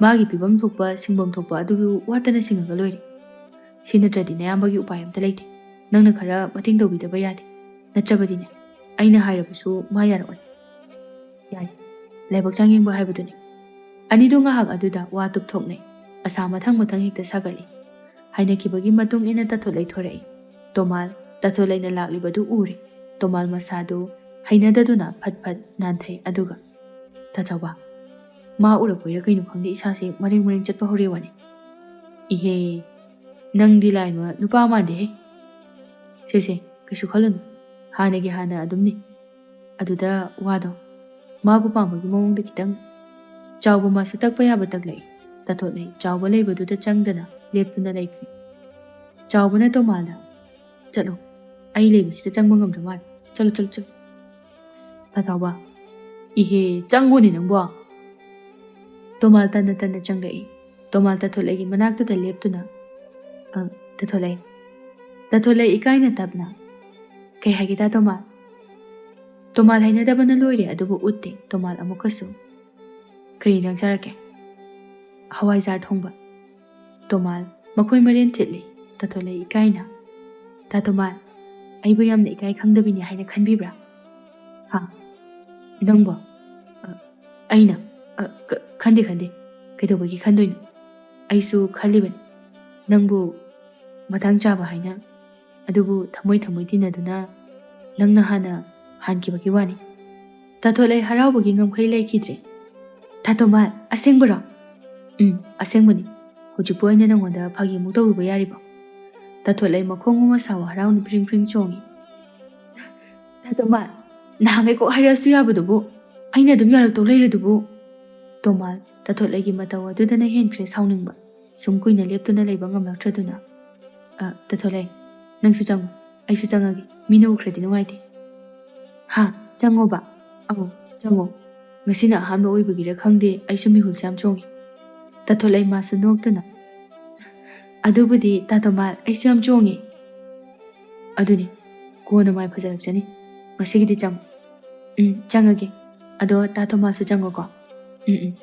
ꯃꯥꯒꯤ ꯄꯤꯐꯝ ꯊꯣꯛꯄ, ꯁꯤꯡꯐꯝ ꯊꯣꯛꯄ ꯑꯗꯨꯕꯨ ꯋꯥꯠꯇꯅ ꯁꯤꯡꯉꯒ ꯂꯣꯏꯔꯦ꯫ ꯁꯤ ꯅꯠꯇ꯭ꯔꯗꯤ ꯅꯌꯥꯝꯕꯒꯤ ꯎꯄꯥꯏ ꯑꯝꯇ ꯂꯩꯇꯦ꯫ ꯅꯪꯅ ꯈꯔ ꯃꯇꯦꯡ ꯇꯧꯕꯤꯗꯕ ꯌꯥꯗꯦ꯫ ꯅꯠꯇ꯭ꯔꯕꯗꯤꯅꯦ, ꯑꯩꯅ ꯍꯥꯏꯔꯕꯁꯨ ꯃꯥ ꯌꯥꯔꯛꯑꯣꯏ꯫ ꯌꯥꯔꯦ, ꯂꯥꯏꯕꯛ ꯆꯥꯡꯌꯦꯡꯕ ꯍꯥꯏꯕꯗꯨꯅꯤ꯫ ꯑꯅꯤꯗꯣ ꯉꯥꯏꯍꯥꯛ ꯑꯗꯨꯗ ꯋꯥ ꯇꯨꯞꯊꯣꯛꯅꯩ꯫ ꯑꯁꯥ ꯃꯊꯪ ꯃꯊꯪ ꯍꯦꯛꯇ ꯁꯥꯒꯠꯂꯤ꯫ ꯍꯥꯏꯅꯈꯤꯕꯒꯤ ꯃꯇꯨꯡ ꯏꯟꯅ ꯇꯥꯊꯣꯠꯂꯩ ꯊꯣꯔꯛꯏ꯫ ꯇꯣꯃꯥꯜ, ꯇꯥꯊꯣꯠꯂꯩꯅ ꯂꯥꯛꯂꯤꯕꯗꯨ ꯎꯔꯦ꯫ ꯇꯣꯃꯥꯜ ꯃꯁꯥꯗꯨ ꯍꯩꯅꯗꯗꯨꯅ ꯐꯠ ꯐꯠ ꯅꯥꯟꯊꯩ꯫ ꯑꯗꯨꯒ, "ꯇꯥ ꯆꯥꯎꯕ, ꯃꯥ ꯎꯔꯛꯄꯩꯔꯥ ꯀꯩꯅꯣ ꯈꯪꯗꯦ, ꯏꯁꯥꯁꯦ ꯃꯔꯦꯡ ꯃꯔꯦꯡ ꯆꯠꯄ ꯍꯧꯔꯦ ꯋꯥꯅꯤ꯫ ꯏꯍꯦ, ꯅꯪꯗꯤ ꯂꯥꯏꯃ ꯅꯨꯄꯥ ꯃꯥꯟꯗꯦꯍꯦ꯫ ꯁꯦ ꯁꯦ, ꯀꯩꯁꯨ ꯈꯜꯂꯨꯅꯨ, ꯍꯥꯟꯅꯒꯤ ꯍꯥꯟꯅ ꯑꯗꯨꯝꯅꯤ꯫ ꯑꯗꯨꯗ ꯋꯥꯗꯣ ꯃꯥꯕꯨ ꯄꯥꯝꯕꯒꯤ ꯃꯑꯣꯡꯗ ꯈꯤꯇꯪ"꯫ ꯆꯥꯎꯕ ꯃꯥꯁꯨ ꯇꯛꯄ ꯌꯥꯕ ꯇꯛꯂꯛꯏ꯫ ꯇꯥꯊꯣꯠꯂꯩ ꯆꯥꯎꯕ ꯂꯩꯕꯗꯨꯗ ꯆꯪꯗꯅ ꯂꯦꯞꯇꯨꯅ ꯂꯩꯈ꯭ꯔꯦ꯫ ꯆꯥꯎꯕꯅ ꯇꯣꯃꯥꯜꯗ, "ꯆꯠꯂꯣ, ꯑꯩ ꯂꯩꯕꯁꯤꯗ ꯆꯪꯕ ꯉꯝꯗ꯭ꯔ ꯃꯥꯜꯂꯦ, ꯆꯠꯂꯣ, ꯆꯠꯂꯣ, ꯆꯠꯂꯣ"꯫ ꯇꯥ ꯆꯥꯎꯕ, "ꯏꯍꯦ, ꯆꯪꯉꯣꯅꯦ ꯅꯪꯕꯣ"꯫ ꯇꯣꯃꯥꯜ ꯇꯟꯅ ꯇꯟꯅ ꯆꯪꯂꯛꯏ꯫ ꯇꯣꯃꯥꯜ ꯇꯥꯊꯣꯠꯂꯩꯒꯤ ꯃꯅꯥꯛꯇꯨꯗ ꯂꯦꯞꯇꯨꯅ, "ꯑ, ꯇꯥꯊꯣꯠꯂꯩ"꯫ ꯇꯥꯊꯣꯠꯂꯩ ꯏꯀꯥꯏꯅ ꯇꯞꯅ, "ꯀꯩ ꯍꯥꯏꯒꯦ ꯇꯥ ꯇꯣꯃꯥꯜ?" ꯇꯣꯃꯥꯜ ꯍꯩꯅꯗꯕꯅ ꯂꯣꯏꯔꯦ, ꯑꯗꯨꯕꯨ ꯎꯠꯇꯦ꯫ ꯇꯣꯃꯥꯜ ꯑꯃꯨꯛꯀꯁꯨ, "ꯀꯔꯤ ꯏꯟꯖꯥꯡ ꯆꯥꯔꯛꯀꯦ?" "ꯍꯋꯥꯏꯖꯥꯔ ꯊꯣꯡꯕ"꯫ ꯇꯣꯃꯥꯜ ꯃꯈꯣꯏ ꯃꯔꯦꯟ ꯊꯤꯠꯂꯤ꯫ ꯇꯥꯊꯣꯠꯂꯩ ꯏꯀꯥꯏꯅ, "ꯇꯥ ꯇꯣꯃꯥꯜ, ꯑꯩꯕꯨ ꯌꯥꯝꯅ ꯏꯀꯥꯏ ꯈꯪꯗꯕꯤꯅꯤ ꯍꯥꯏꯅ ꯈꯟꯕꯤꯕ꯭ꯔꯥ?" "ꯍꯥ? ꯅꯪꯕꯣ?" "ꯑ, ꯑꯩꯅ? ꯑ, ꯈ-, ꯈꯟꯗꯦ, ꯈꯟꯗꯦ꯫ ꯀꯩꯗꯧꯕꯒꯤ ꯈꯟꯗꯣꯏꯅꯣ? ꯑꯩꯁꯨ ꯈꯜꯂꯤꯕꯅꯤ, ꯅꯪꯕꯨ ꯃꯇꯥꯡ ꯆꯥꯕ ꯍꯥꯏꯅ꯫ ꯑꯗꯨꯕꯨ ꯊꯃꯣꯏ ꯊꯃꯣꯏ ꯇꯤꯟꯅꯗꯨꯅ ꯅꯪꯅ ꯍꯥꯟꯅ ꯍꯥꯟꯈꯤꯕꯒꯤ ꯋꯥꯅꯤ"꯫ ꯇꯥꯊꯣꯠꯂꯩ ꯍꯔꯥꯎꯕꯒꯤ ꯉꯝꯈꯩ ꯂꯩꯈꯤꯗ꯭ꯔꯦ꯫ "ꯇꯥ ꯇꯣꯃꯥꯜ, ꯑꯁꯦꯡꯕꯔꯣ?" "ꯎꯝ, ꯑꯁꯦꯡꯕꯅꯤ꯫ ꯍꯧꯖꯤꯛꯄꯨ ꯑꯩꯅ ꯅꯪꯉꯣꯟꯗ ꯐꯥꯒꯤ ꯑꯃꯨꯛ ꯇꯧꯔꯨꯕ ꯌꯥꯔꯤꯕꯣ?" ꯇꯥꯊꯣꯠꯂꯩ ꯃꯈꯣꯡ ꯑꯃ ꯁꯥꯎ ꯍꯔꯥꯎꯅ ꯐ꯭ꯔꯤꯡ ꯐ꯭ꯔꯤꯡ ꯆꯣꯡꯉꯤ꯫ "ꯇꯥ ꯇꯣꯃꯥꯜ, ꯅꯍꯥꯟꯈꯩ ꯀꯣꯛ ꯍꯥꯏꯔꯛꯑꯁꯨ ꯌꯥꯕꯗꯨꯕꯨ, ꯑꯩꯅ ꯑꯗꯨꯝ ꯌꯥꯔꯛꯇꯧ ꯂꯩꯔꯗꯨꯕꯨ"꯫ ꯇꯣꯃꯥꯜ ꯇꯥꯊꯣꯠꯂꯩꯒꯤ ꯃꯇꯧ ꯑꯗꯨꯗꯅ ꯍꯦꯟꯈ꯭ꯔꯦ ꯁꯥꯎꯅꯤꯡꯕ꯫ ꯁꯨꯝ ꯀꯨꯏꯅ ꯂꯦꯞꯇꯨꯅ ꯂꯩꯕ ꯉꯝꯂꯛꯇ꯭ꯔꯗꯨꯅ, "ꯑ, ꯇꯥꯊꯣꯠꯂꯩ, ꯅꯪꯁꯨ ꯆꯪꯉꯨ, ꯑꯩꯁꯨ ꯆꯪꯉꯒꯦ, ꯃꯤꯅ ꯎꯈ꯭ꯔꯗꯤ ꯅꯨꯡꯉꯥꯏꯇꯦ"꯫ "ꯍꯥ? ꯆꯪꯉꯣꯕ?" "ꯑꯧ, ꯆꯪꯉꯣ꯫ ꯉꯁꯤꯅ ꯑꯍꯥꯟꯕ ꯑꯣꯏꯕꯒꯤꯔ ꯈꯪꯗꯦ, ꯑꯩꯁꯨ ꯃꯤꯍꯨꯜꯁꯦ ꯌꯥꯝ ꯆꯣꯡꯉꯤ"꯫ ꯇꯥꯊꯣꯠꯂꯩ ꯃꯥꯁꯨ ꯅꯣꯛꯇꯨꯅ, "ꯑꯗꯨꯕꯨꯗꯤ ꯇꯥ ꯇꯣꯃꯥꯜ, ꯑꯩꯁꯨ ꯌꯥꯝ ꯆꯣꯡꯉꯤ"꯫ "ꯑꯗꯨꯅꯤ, ꯀꯣꯟꯅ ꯃꯥꯏ ꯐꯖꯔꯛꯆꯅꯤ꯫ ꯉꯁꯤꯒꯤꯗꯤ ꯆꯪꯉꯨ"꯫ "ꯎꯝ, ꯆꯪꯉꯒꯦ꯫ ꯑꯗꯣ ꯇꯥ ꯇꯣꯃꯥꯜꯁꯨ ꯆꯪꯉꯣꯀꯣ"꯫ "ꯎꯝ, ꯎꯝ"꯫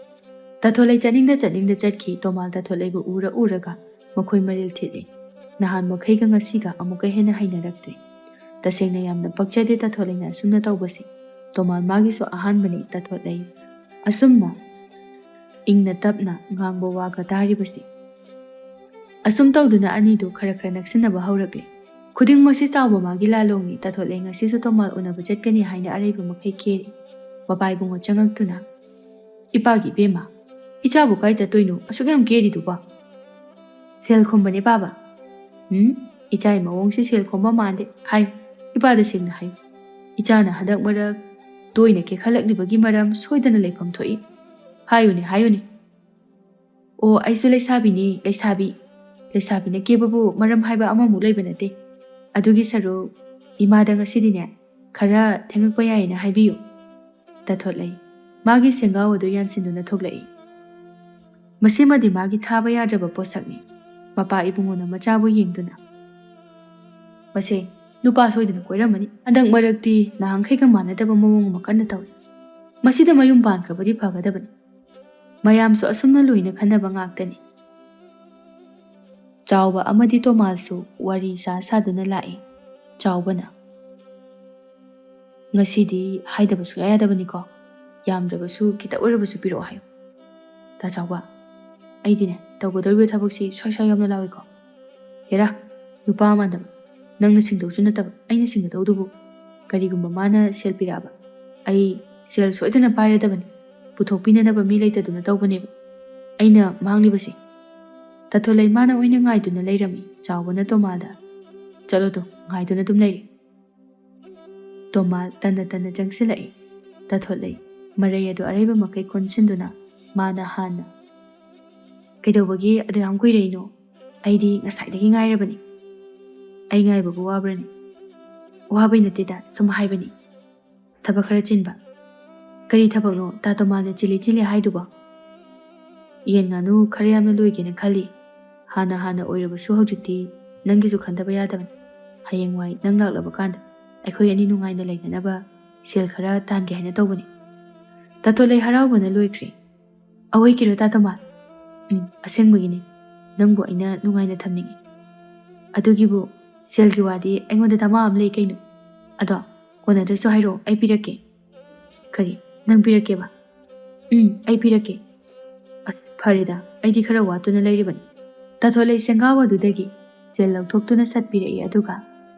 ꯇꯥꯊꯣꯠꯂꯩ ꯆꯠꯅꯤꯡꯗ ꯆꯠꯅꯤꯡꯗ ꯆꯠꯈꯤ꯫ ꯇꯣꯃꯥꯜ ꯇꯥꯊꯣꯠꯂꯩꯕꯨ ꯎꯔ ꯎꯔꯒ ꯃꯈꯣꯏ ꯃꯔꯦꯜ ꯊꯤꯠꯂꯤ꯫ ꯅꯍꯥꯟ ꯃꯈꯩꯒ ꯉꯁꯤꯒ ꯑꯃꯨꯛꯀ ꯍꯦꯟꯅ ꯍꯩꯅꯔꯛꯇ꯭ꯔꯦ꯫ "ꯇꯁꯦꯡꯅ ꯌꯥꯝꯅ ꯄꯛꯆꯗꯦ ꯇꯥꯊꯣꯠꯂꯩꯅ ꯑꯁꯨꯝꯅ ꯇꯧꯕꯁꯤ꯫ ꯇꯣꯃꯥꯜ ꯃꯥꯒꯤꯁꯨ ꯑꯍꯥꯟꯕꯅꯤ ꯇꯥꯊꯣꯠꯂꯩ ꯑꯁꯨꯝꯅ ꯏꯪꯅ ꯇꯞꯅ ꯉꯥꯡꯕ ꯋꯥꯒ ꯇꯥꯔꯤꯕꯁꯤ꯫ ꯑꯁꯨꯝ ꯇꯧꯗꯨꯅ ꯑꯅꯤꯗꯨ ꯈꯔ ꯈꯔ ꯅꯛꯁꯤꯟꯅꯕ ꯍꯧꯔꯛꯂꯦ꯫ ꯈꯨꯗꯤꯡꯃꯛꯁꯤ ꯆꯥꯎꯕ ꯃꯥꯒꯤ ꯂꯥꯂꯣꯡꯅꯤ ꯇꯥꯊꯣꯠꯂꯩ ꯉꯁꯤꯁꯨ ꯇꯣꯃꯥꯜ ꯎꯅꯕ ꯆꯠꯀꯅꯤ ꯍꯥꯏꯅ ꯑꯔꯩꯕ ꯃꯈꯩ ꯀꯦꯔꯤ꯫ ꯃꯄꯥ ꯏꯕꯨꯡꯉꯣ ꯆꯪꯉꯛꯇꯨꯅ, "ꯏꯄꯥꯒꯤ ꯏꯕꯦꯝꯃ, ꯏꯆꯥꯕꯨ ꯀꯥꯏ ꯆꯠꯇꯣꯏꯅꯣ ꯑꯁꯨꯛ ꯌꯥꯝ ꯀꯦꯔꯤꯗꯨꯕꯣ?" "ꯁꯦꯜ ꯈꯣꯝꯕꯅꯦ ꯄꯥꯕ꯫" "ꯎꯝ, ꯏꯆꯥꯒꯤ ꯃꯑꯣꯡꯁꯤ ꯁꯦꯜ ꯈꯣꯝꯕ ꯃꯥꯟꯗꯦ꯫ ꯍꯥꯏꯌꯨ, ꯏꯄꯥꯗ ꯁꯦꯡꯅ ꯍꯥꯏꯌꯨ꯫ ꯏꯆꯥꯅ ꯍꯟꯗꯛ ꯃꯔꯛ ꯇꯣꯏꯅ ꯀꯦꯈꯠꯂꯛꯂꯤꯕꯒꯤ ꯃꯔꯝ ꯁꯣꯏꯗꯅ ꯂꯩꯐꯝ ꯊꯣꯛꯏ꯫ ꯍꯥꯏꯌꯨꯅꯦ, ꯍꯥꯏꯌꯨꯅꯦ꯫" "ꯑꯣ, ꯑꯩꯁꯨ ꯂꯩꯁꯥꯕꯤꯅꯤ, ꯂꯩꯁꯥꯕꯤ꯫ ꯂꯩꯁꯥꯕꯤꯅ ꯀꯦꯕꯕꯨ ꯃꯔꯝ ꯍꯥꯏꯕ ꯑꯃꯃꯨꯛ ꯂꯩꯕ ꯅꯠꯇꯦ꯫ ꯑꯗꯨꯒꯤ ꯁꯔꯨꯛ ꯏꯃꯥꯗ ꯉꯁꯤꯗꯤꯅꯦ ꯈꯔ ꯊꯦꯡꯉꯛꯄ ꯌꯥꯏꯌꯦꯅ ꯍꯥꯏꯕꯤꯌꯨ꯫" ꯇꯥꯊꯣꯠꯂꯩ ꯃꯥꯒꯤ ꯁꯦꯡꯒꯥꯎ ꯑꯗꯨ ꯌꯥꯟꯁꯤꯟꯗꯨꯅ ꯊꯣꯛꯂꯛꯏ꯫ ꯃꯁꯤꯃꯗꯤ ꯃꯥꯒꯤ ꯊꯥꯕ ꯌꯥꯗ꯭ꯔꯕ ꯄꯣꯠꯁꯛꯅꯤ꯫ ꯃꯄꯥ ꯏꯕꯨꯡꯉꯣꯅ ꯃꯆꯥꯕꯨ ꯌꯦꯡꯗꯨꯅ, "ꯃꯁꯦ ꯅꯨꯄꯥ ꯁꯣꯏꯗꯅ ꯀꯣꯏꯔꯝꯃꯅꯤ꯫ ꯍꯟꯗꯛ ꯃꯔꯛꯇꯤ ꯅꯍꯥꯟꯈꯩꯒ ꯃꯥꯟꯅꯗꯕ ꯃꯑꯣꯡ ꯑꯃ ꯀꯟꯅ ꯇꯧꯏ꯫ ꯃꯁꯤꯗ ꯃꯌꯨꯝ ꯄꯥꯟꯈ꯭ꯔꯕꯗꯤ ꯐꯒꯗꯕꯅꯤ꯫" ꯃꯌꯥꯝꯁꯨ ꯑꯁꯨꯝꯅ ꯂꯣꯏꯅ ꯈꯟꯅꯕ ꯉꯥꯛꯇꯅꯤ꯫ ꯆꯥꯎꯕ ꯑꯃꯗꯤ ꯇꯣꯃꯥꯜꯁꯨ ꯋꯥꯔꯤ ꯁꯥ ꯁꯥꯗꯨꯅ ꯂꯥꯛꯏ꯫ ꯆꯥꯎꯕꯅ, "ꯉꯁꯤꯗꯤ ꯍꯥꯏꯗꯕ ꯁꯨꯡꯌꯥ ꯌꯥꯗꯕꯅꯤꯀꯣ꯫ ꯌꯥꯝꯗ꯭ꯔꯕꯁꯨ ꯈꯤꯇ ꯑꯣꯏꯔꯕꯁꯨ ꯄꯤꯔꯛꯑꯣ ꯍꯥꯏꯌꯨ꯫" "ꯇꯥ ꯆꯥꯎꯕ, ꯑꯩꯗꯤꯅꯦ ꯇꯧꯒꯗꯧꯔꯤꯕ ꯊꯕꯛꯁꯤ ꯁ꯭ꯋꯥꯏ ꯁ꯭ꯋꯥꯏ ꯌꯥꯝꯅ ꯂꯥꯎꯏꯀꯣ꯫ ꯍꯦꯔꯥ, ꯅꯨꯄꯥ ꯃꯥꯟꯗꯕ, ꯅꯪꯅ ꯁꯤꯡꯗꯧꯁꯨ ꯅꯠꯇꯕ ꯑꯩꯅ ꯁꯤꯡꯒꯗꯧꯗꯨꯕꯨ꯫ ꯀꯔꯤꯒꯨꯝꯕ ꯃꯥꯅ ꯁꯦꯜ ꯄꯤꯔꯛꯑꯕ, ꯑꯩ ꯁꯦꯜ ꯁꯣꯏꯗꯅ ꯄꯥꯏꯔꯗꯕꯅꯤ꯫ ꯄꯨꯊꯣꯛꯄꯤꯅꯅꯕ ꯃꯤ ꯂꯩꯇꯗꯨꯅ ꯇꯧꯕꯅꯦꯕ ꯑꯩꯅ ꯃꯥꯡꯂꯤꯕꯁꯤ꯫" ꯇꯥꯊꯣꯠꯂꯩ ꯃꯥꯅ ꯑꯣꯏꯅ ꯉꯥꯏꯗꯨꯅ ꯂꯩꯔꯝꯃꯤ꯫ ꯆꯥꯎꯕꯅ ꯇꯣꯃꯥꯜꯗ, "ꯆꯠꯂꯣꯗꯣ, ꯉꯥꯏꯗꯨꯅ ꯑꯗꯨꯝ ꯂꯩꯔꯦ꯫" ꯇꯣꯃꯥꯜ ꯇꯟꯅ ꯇꯟꯅ ꯆꯪꯁꯤꯜꯂꯛꯏ꯫ ꯇꯥꯊꯣꯠꯂꯩ ꯃꯔꯩ ꯑꯗꯨ ꯑꯔꯩꯕ ꯃꯈꯩ ꯀꯣꯟꯁꯤꯟꯗꯨꯅ ꯃꯥꯅ ꯍꯥꯟꯅ, "ꯀꯩꯗꯧꯕꯒꯤ ꯑꯗꯨ ꯌꯥꯝ ꯀꯨꯏꯔꯛꯏꯅꯣ? ꯑꯩꯗꯤ ꯉꯁꯥꯏꯗꯒꯤ ꯉꯥꯏꯔꯕꯅꯤ꯫" "ꯑꯩ ꯉꯥꯏꯕꯕꯨ ꯋꯥꯕ꯭ꯔꯅꯦ?" "ꯋꯥꯕꯩ ꯅꯠꯇꯦꯗ, ꯁꯨꯝ ꯍꯥꯏꯕꯅꯤ꯫ ꯊꯕꯛ ꯈꯔ ꯆꯤꯟꯕ꯫" "ꯀꯔꯤ ꯊꯕꯛꯅꯣ ꯇꯥ ꯇꯣꯃꯥꯜꯅ ꯆꯤꯜꯂꯤ ꯆꯤꯜꯂꯤ ꯍꯥꯏꯗꯨꯕꯣ?" "ꯌꯦꯟ ꯉꯥꯅꯨ ꯈꯔ ꯌꯥꯝꯅ ꯂꯣꯏꯒꯦꯅ ꯈꯜꯂꯤ꯫ ꯍꯥꯟꯅ ꯍꯥꯟꯅ ꯑꯣꯏꯔꯕꯁꯨ ꯍꯧꯖꯤꯛꯇꯤ ꯅꯪꯒꯤꯁꯨ ꯈꯟꯗꯕ ꯌꯥꯗꯕꯅꯤ꯫ ꯍꯌꯦꯡꯋꯥꯏ ꯅꯪ ꯂꯥꯛꯂꯕ ꯀꯥꯟꯗ ꯑꯩꯈꯣꯏ ꯑꯅꯤ ꯅꯨꯡꯉꯥꯏꯅ ꯂꯩꯅꯅꯕ ꯁꯦꯜ ꯈꯔ ꯇꯥꯟꯒꯦ ꯍꯥꯏꯅ ꯇꯧꯕꯅꯤ꯫" ꯇꯥꯊꯣꯠꯂꯩ ꯍꯔꯥꯎꯕꯅ ꯂꯣꯏꯈ꯭ꯔꯦ꯫ "ꯑꯑꯣꯏꯀꯤꯔꯣ ꯇꯥ ꯇꯣꯃꯥꯜ?" "ꯎꯝ, ꯑꯁꯦꯡꯕꯒꯤꯅꯤ꯫ ꯅꯪꯕꯨ ꯑꯩꯅ ꯅꯨꯡꯉꯥꯏꯅ ꯊꯝꯅꯤꯡꯏ꯫" "ꯑꯗꯨꯒꯤꯕꯨ "ꯁꯦꯜꯒꯤ ꯋꯥꯗꯤ ꯑꯩꯉꯣꯟꯗ ꯗꯃꯥ ꯑꯃ ꯂꯩ ꯀꯩꯅꯣ꯫ ꯑꯗꯣ ꯀꯣꯟꯅꯗ꯭ꯔꯁꯨ ꯍꯥꯏꯔꯛꯑꯣ, ꯑꯩ ꯄꯤꯔꯛꯀꯦ"꯫ "ꯀꯔꯤ? ꯅꯪ ꯄꯤꯔꯛꯀꯦꯕ?" "ꯎꯝ, ꯑꯩ ꯄꯤꯔꯛꯀꯦ"꯫ "ꯑꯁ, ꯐꯔꯦꯗ, ꯑꯩꯗꯤ ꯈꯔ ꯋꯥꯠꯇꯨꯅ ꯂꯩꯔꯤꯕꯅꯤ"꯫ ꯇꯥꯊꯣꯠꯂꯩ ꯁꯦꯡꯒꯥꯎ ꯑꯗꯨꯗꯒꯤ ꯁꯦꯜ ꯂꯧꯊꯣꯛꯇꯨꯅ ꯁꯠ ꯄꯤꯔꯛꯏ, ꯑꯗꯨꯒ,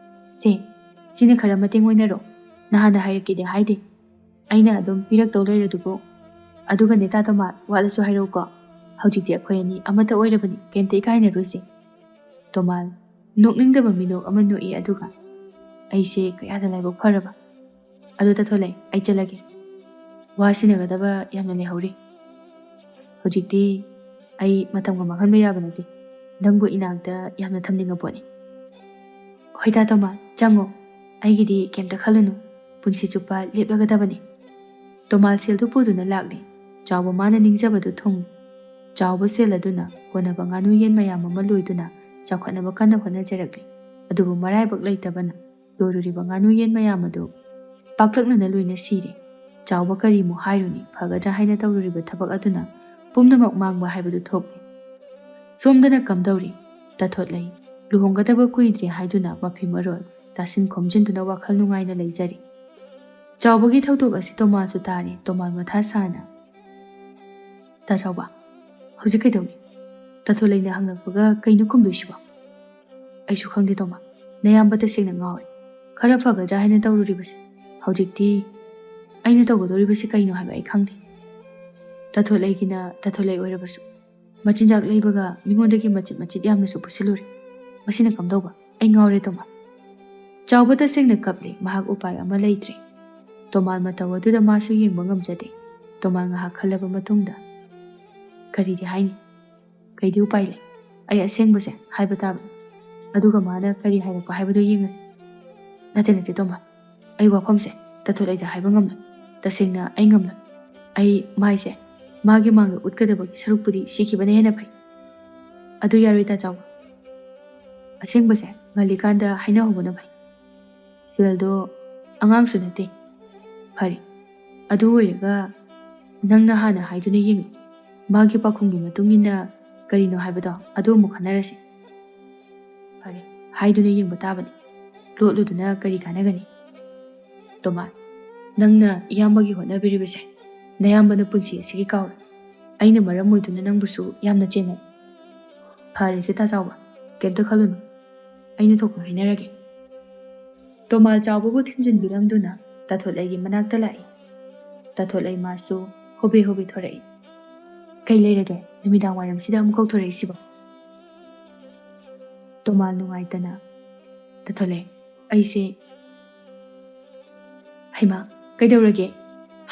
"ꯁꯦ, ꯁꯤꯅ ꯈꯔ ꯃꯇꯦꯡ ꯑꯣꯏꯅꯔꯣ꯫ ꯅꯍꯥꯟꯅ ꯍꯥꯏꯔꯛꯀꯦꯗꯤ ꯍꯥꯏꯗꯦ꯫ ꯑꯩꯅ ꯑꯗꯨꯝ ꯄꯤꯔꯛꯇꯧ ꯂꯩꯔꯗꯨꯕꯨ꯫ ꯑꯗꯨꯒꯅꯦ ꯇꯥ ꯇꯣꯃꯥ, ꯋꯥꯠꯂꯁꯨ ꯍꯥꯏꯔꯛꯎꯀꯣ꯫ ꯍꯧꯖꯤꯛꯇꯤ ꯑꯩꯈꯣꯏ ꯑꯅꯤ ꯑꯃꯠꯇ ꯑꯣꯏꯔꯕꯅꯤ, ꯀꯩꯝꯇ ꯏꯀꯥꯏꯅꯔꯣꯏꯁꯦ"꯫ ꯇꯣꯃꯥꯜ ꯅꯣꯛꯅꯤꯡꯗꯕ ꯃꯤꯅꯣꯛ ꯑꯃ ꯅꯣꯛꯏ, ꯑꯗꯨꯒ, "ꯑꯩꯁꯦ ꯀꯌꯥꯗ ꯂꯥꯏꯕꯛ ꯐꯔꯕ꯫ ꯑꯗꯣ ꯇꯥꯊꯣꯠꯂꯩ, ꯑꯩ ꯆꯠꯂꯒꯦ꯫ ꯋꯥ ꯁꯤꯟꯅꯒꯗꯕ ꯌꯥꯝꯅ ꯂꯩꯍꯧꯔꯤ꯫ ꯍꯧꯖꯤꯛꯇꯤ ꯑꯩ ꯃꯇꯝꯒ ꯃꯥꯡꯍꯟꯕ ꯌꯥꯕ ꯅꯠꯇꯦ꯫ ꯅꯪꯕꯨ ꯏꯅꯥꯛꯇ ꯌꯥꯝꯅ ꯊꯝꯅꯤꯡꯉ ꯄꯣꯠꯅꯤ"꯫ "ꯍꯣꯏ ꯇꯥ ꯇꯣꯃꯥ, ꯆꯪꯉꯣ꯫ ꯑꯩꯒꯤꯗꯤ ꯀꯩꯝꯇ ꯈꯜꯂꯨꯅꯨ꯫ ꯄꯨꯟꯁꯤ ꯆꯨꯞꯄ ꯂꯦꯞꯂꯒꯗꯕꯅꯤ"꯫ ꯇꯣꯃꯥꯜ ꯁꯦꯜꯗꯨ ꯄꯨꯗꯨꯅ ꯂꯥꯛꯂꯦ꯫ ꯆꯥꯎꯕ ꯃꯥꯅ ꯅꯤꯡꯖꯕꯗꯨ ꯊꯨꯡꯂꯦ꯫ ꯆꯥꯎꯕ ꯁꯦꯜ ꯑꯗꯨꯅ ꯀꯣꯟꯅꯕ ꯉꯥꯅꯨ ꯌꯦꯟ ꯃꯌꯥꯝ ꯑꯃ ꯂꯣꯏꯗꯨꯅ ꯆꯥꯎꯈꯠꯅꯕ ꯀꯟꯅ ꯍꯣꯠꯅꯖꯔꯛꯂꯤ꯫ ꯑꯗꯨꯕꯨ ꯃꯔꯥꯏꯕꯛ ꯂꯩꯇꯕꯅ ꯂꯣꯏꯔꯨꯔꯤꯕ ꯉꯥꯅꯨ ꯌꯦꯟ ꯃꯌꯥꯝ ꯑꯗꯨ ꯄꯥꯛꯇꯛꯅꯅ ꯂꯣꯏꯅ ꯁꯤꯔꯦ꯫ ꯆꯥꯎꯕ ꯀꯔꯤꯃꯨꯛ ꯍꯥꯏꯔꯨꯅꯤ, ꯐꯒꯗ꯭ꯔꯥ ꯍꯥꯏꯅ ꯇꯧꯔꯨꯔꯤꯕ ꯊꯕꯛ ꯑꯗꯨꯅ ꯄꯨꯝꯅꯃꯛ ꯃꯥꯡꯕ ꯍꯥꯏꯕꯗꯨ ꯊꯣꯛꯂꯦ꯫ ꯁꯣꯝꯗꯅ ꯀꯝꯗꯧꯔꯤ? ꯇꯥꯊꯣꯠꯂꯩ ꯂꯨꯍꯣꯡꯒꯗꯕ ꯀꯨꯏꯗ꯭ꯔꯦ ꯍꯥꯏꯗꯨꯅ ꯃꯐꯤ ꯃꯔꯣꯜ ꯇꯥꯁꯤꯟ ꯈꯣꯝꯖꯤꯟꯗꯨꯅ ꯋꯥꯈꯜ ꯅꯨꯡꯉꯥꯏꯅ ꯂꯩꯖꯔꯤ꯫ ꯆꯥꯎꯕꯒꯤ ꯊꯧꯗꯣꯛ ꯑꯁꯤ ꯇꯣꯃꯥꯜꯁꯨ ꯇꯥꯔꯦ꯫ ꯇꯣꯃꯥꯜ ꯃꯊꯥ ꯁꯥꯅ, "ꯇꯥ ꯆꯥꯎꯕ, ꯍꯧꯖꯤꯛ ꯀꯩꯗꯧꯔꯤ?" ꯇꯥꯊꯣꯠꯂꯩꯅ ꯍꯪꯂꯛꯄꯒ ꯀꯩꯅꯣ ꯈꯨꯝꯗꯣꯏꯁꯤꯕꯣ? "ꯑꯩꯁꯨ ꯈꯪꯗꯦ ꯇꯣꯃꯥ, ꯅꯌꯥꯝꯕ ꯇꯁꯦꯡꯅ ꯉꯥꯎꯔꯦ꯫ ꯈꯔ ꯐꯒꯗ꯭ꯔꯥ ꯍꯥꯏꯅ ꯇꯧꯔꯨꯔꯤꯕꯁꯦ, ꯍꯧꯖꯤꯛꯇꯤ ꯑꯩꯅ ꯇꯧꯒꯗꯧꯔꯤꯕꯁꯤ ꯀꯩꯅꯣ ꯍꯥꯏꯕ ꯑꯩ ꯈꯪꯗꯦ"꯫ ꯇꯥꯊꯣꯠꯂꯩꯒꯤꯅ ꯇꯥꯊꯣꯠꯂꯩ ꯑꯣꯏꯔꯕꯁꯨ, ꯃꯆꯤꯟꯖꯥꯛ ꯂꯩꯕꯒ ꯃꯤꯉꯣꯟꯗꯒꯤ ꯃꯆꯤꯠ ꯃꯆꯤꯠ ꯌꯥꯝꯅꯁꯨ ꯄꯨꯁꯤꯜꯂꯨꯔꯦ꯫ ꯃꯁꯤꯅ ꯀꯝꯗꯧꯕ? ꯑꯩ ꯉꯥꯎꯔꯦ ꯇꯣꯃꯥ꯫ ꯆꯥꯎꯕ ꯇꯁꯦꯡꯅ ꯀꯞꯂꯦ, ꯃꯍꯥꯛ ꯎꯄꯥꯏ ꯑꯃ ꯂꯩꯇ꯭ꯔꯦ꯫ ꯇꯣꯃꯥꯜ ꯃꯇꯧ ꯑꯗꯨꯗ ꯃꯥꯁꯨ ꯌꯦꯡꯕ ꯉꯝꯖꯗꯦ꯫ ꯇꯣꯃꯥꯜ ꯉꯥꯏꯍꯥꯛ ꯈꯜꯂꯕ ꯃꯇꯨꯡꯗ, "ꯀꯔꯤꯗꯤ ꯍꯥꯏꯅꯤ? ꯀꯩꯗꯤ ꯎꯄꯥꯏ ꯂꯩ? ꯑꯩ ꯑꯁꯦꯡꯕꯁꯦ ꯍꯥꯏꯕ ꯇꯥꯕꯅꯤ"꯫ ꯑꯗꯨꯒ ꯃꯥꯅ ꯀꯔꯤ ꯍꯥꯏꯔꯛꯄ ꯍꯥꯏꯕꯗꯨ ꯌꯦꯡꯉꯁꯤ꯫ "ꯅꯠꯇꯦ, ꯅꯠꯇꯦ ꯇꯣꯃꯥꯜ, ꯑꯩ ꯋꯥꯐꯝꯁꯦ ꯇꯥꯊꯣꯠꯂꯩꯗ ꯍꯥꯏꯕ ꯉꯝꯂꯣꯏ꯫ ꯇꯁꯦꯡꯅ ꯑꯩ ꯉꯝꯂꯣꯏ꯫ ꯑꯩ ꯃꯥꯏꯁꯦ ꯃꯥꯒꯤ ꯃꯥꯡꯗ ꯎꯠꯀꯗꯕꯒꯤ ꯁꯔꯨꯛꯄꯨꯗꯤ ꯁꯤꯈꯤꯕꯅ ꯍꯦꯟꯅ ꯐꯩ"꯫ "ꯑꯗꯨ ꯌꯥꯔꯣꯏ ꯇꯥ ꯆꯥꯎꯕ꯫ ꯑꯁꯦꯡꯕꯁꯦ ꯉꯜꯂꯤꯀꯥꯟꯗ ꯍꯥꯏꯅꯍꯧꯕꯅ ꯐꯩ꯫ ꯁꯦꯜꯗꯣ ꯑꯉꯥꯡꯁꯨ ꯅꯠꯇꯦ"꯫ "ꯐꯔꯦ, ꯑꯗꯨ ꯑꯣꯏꯔꯒ ꯅꯪꯅ ꯍꯥꯟꯅ ꯍꯥꯏꯗꯨꯅ ꯌꯦꯡꯉꯨ꯫ ꯃꯥꯒꯤ ꯄꯥꯎꯈꯨꯝꯒꯤ ꯃꯇꯨꯡ ꯏꯟꯅ ꯀꯔꯤꯅꯣ ꯍꯥꯏꯕꯗꯣ ꯑꯗꯨ ꯑꯃꯨꯛ ꯈꯟꯅꯔꯁꯤ"꯫ "ꯐꯔꯦ"꯫ ꯍꯥꯏꯗꯨꯅ ꯌꯦꯡꯕ ꯇꯥꯕꯅꯤ꯫ ꯂꯣꯠꯂꯨꯗꯨꯅ ꯀꯔꯤ ꯀꯥꯟꯅꯒꯅꯤ? ꯇꯣꯃꯥ, ꯅꯪꯅ ꯏꯌꯥꯝꯕꯒꯤ ꯍꯣꯠꯅꯕꯤꯔꯤꯕꯁꯦ ꯅꯌꯥꯝꯕꯅ ꯄꯨꯟꯁꯤ ꯑꯁꯤꯒꯤ ꯀꯥꯎꯔꯣꯏ꯫ ꯑꯩꯅ ꯃꯔꯝ ꯑꯣꯏꯗꯨꯅ ꯅꯪꯕꯨꯁꯨ ꯌꯥꯝꯅ ꯆꯦꯟꯅꯩ꯫ ꯐꯔꯦꯁꯦ ꯇꯥ ꯆꯥꯎꯕ, ꯀꯩꯝꯇ ꯈꯜꯂꯨꯅꯨ꯫ ꯑꯩꯅ ꯊꯣꯛꯄ ꯍꯥꯏꯅꯔꯒꯦ꯫ ꯇꯣꯃꯥꯜ ꯆꯥꯎꯕꯕꯨ ꯊꯦꯝꯖꯤꯟꯕꯤꯔꯝꯗꯨꯅ ꯇꯥꯊꯣꯠꯂꯩꯒꯤ ꯃꯅꯥꯛꯇ ꯂꯥꯛꯏ꯫ ꯇꯥꯊꯣꯠꯂꯩ ꯃꯥꯁꯨ ꯍꯣꯕꯦ ꯍꯣꯕꯦ ꯊꯣꯔꯛꯏ꯫ "ꯀꯩ ꯂꯩꯔꯒꯦ ꯅꯨꯃꯤꯗꯥꯡ ꯋꯥꯏꯔꯝꯁꯤꯗ ꯑꯃꯨꯛ ꯀꯧꯊꯣꯔꯛꯏꯁꯤꯕꯣ?" ꯇꯣꯃꯥꯜ ꯅꯨꯡꯉꯥꯏꯇꯅ, "ꯇꯥꯊꯣꯠꯂꯩ, ꯑꯩꯁꯦ..." "ꯍꯩꯃꯥ, ꯀꯩꯗꯧꯔꯒꯦ?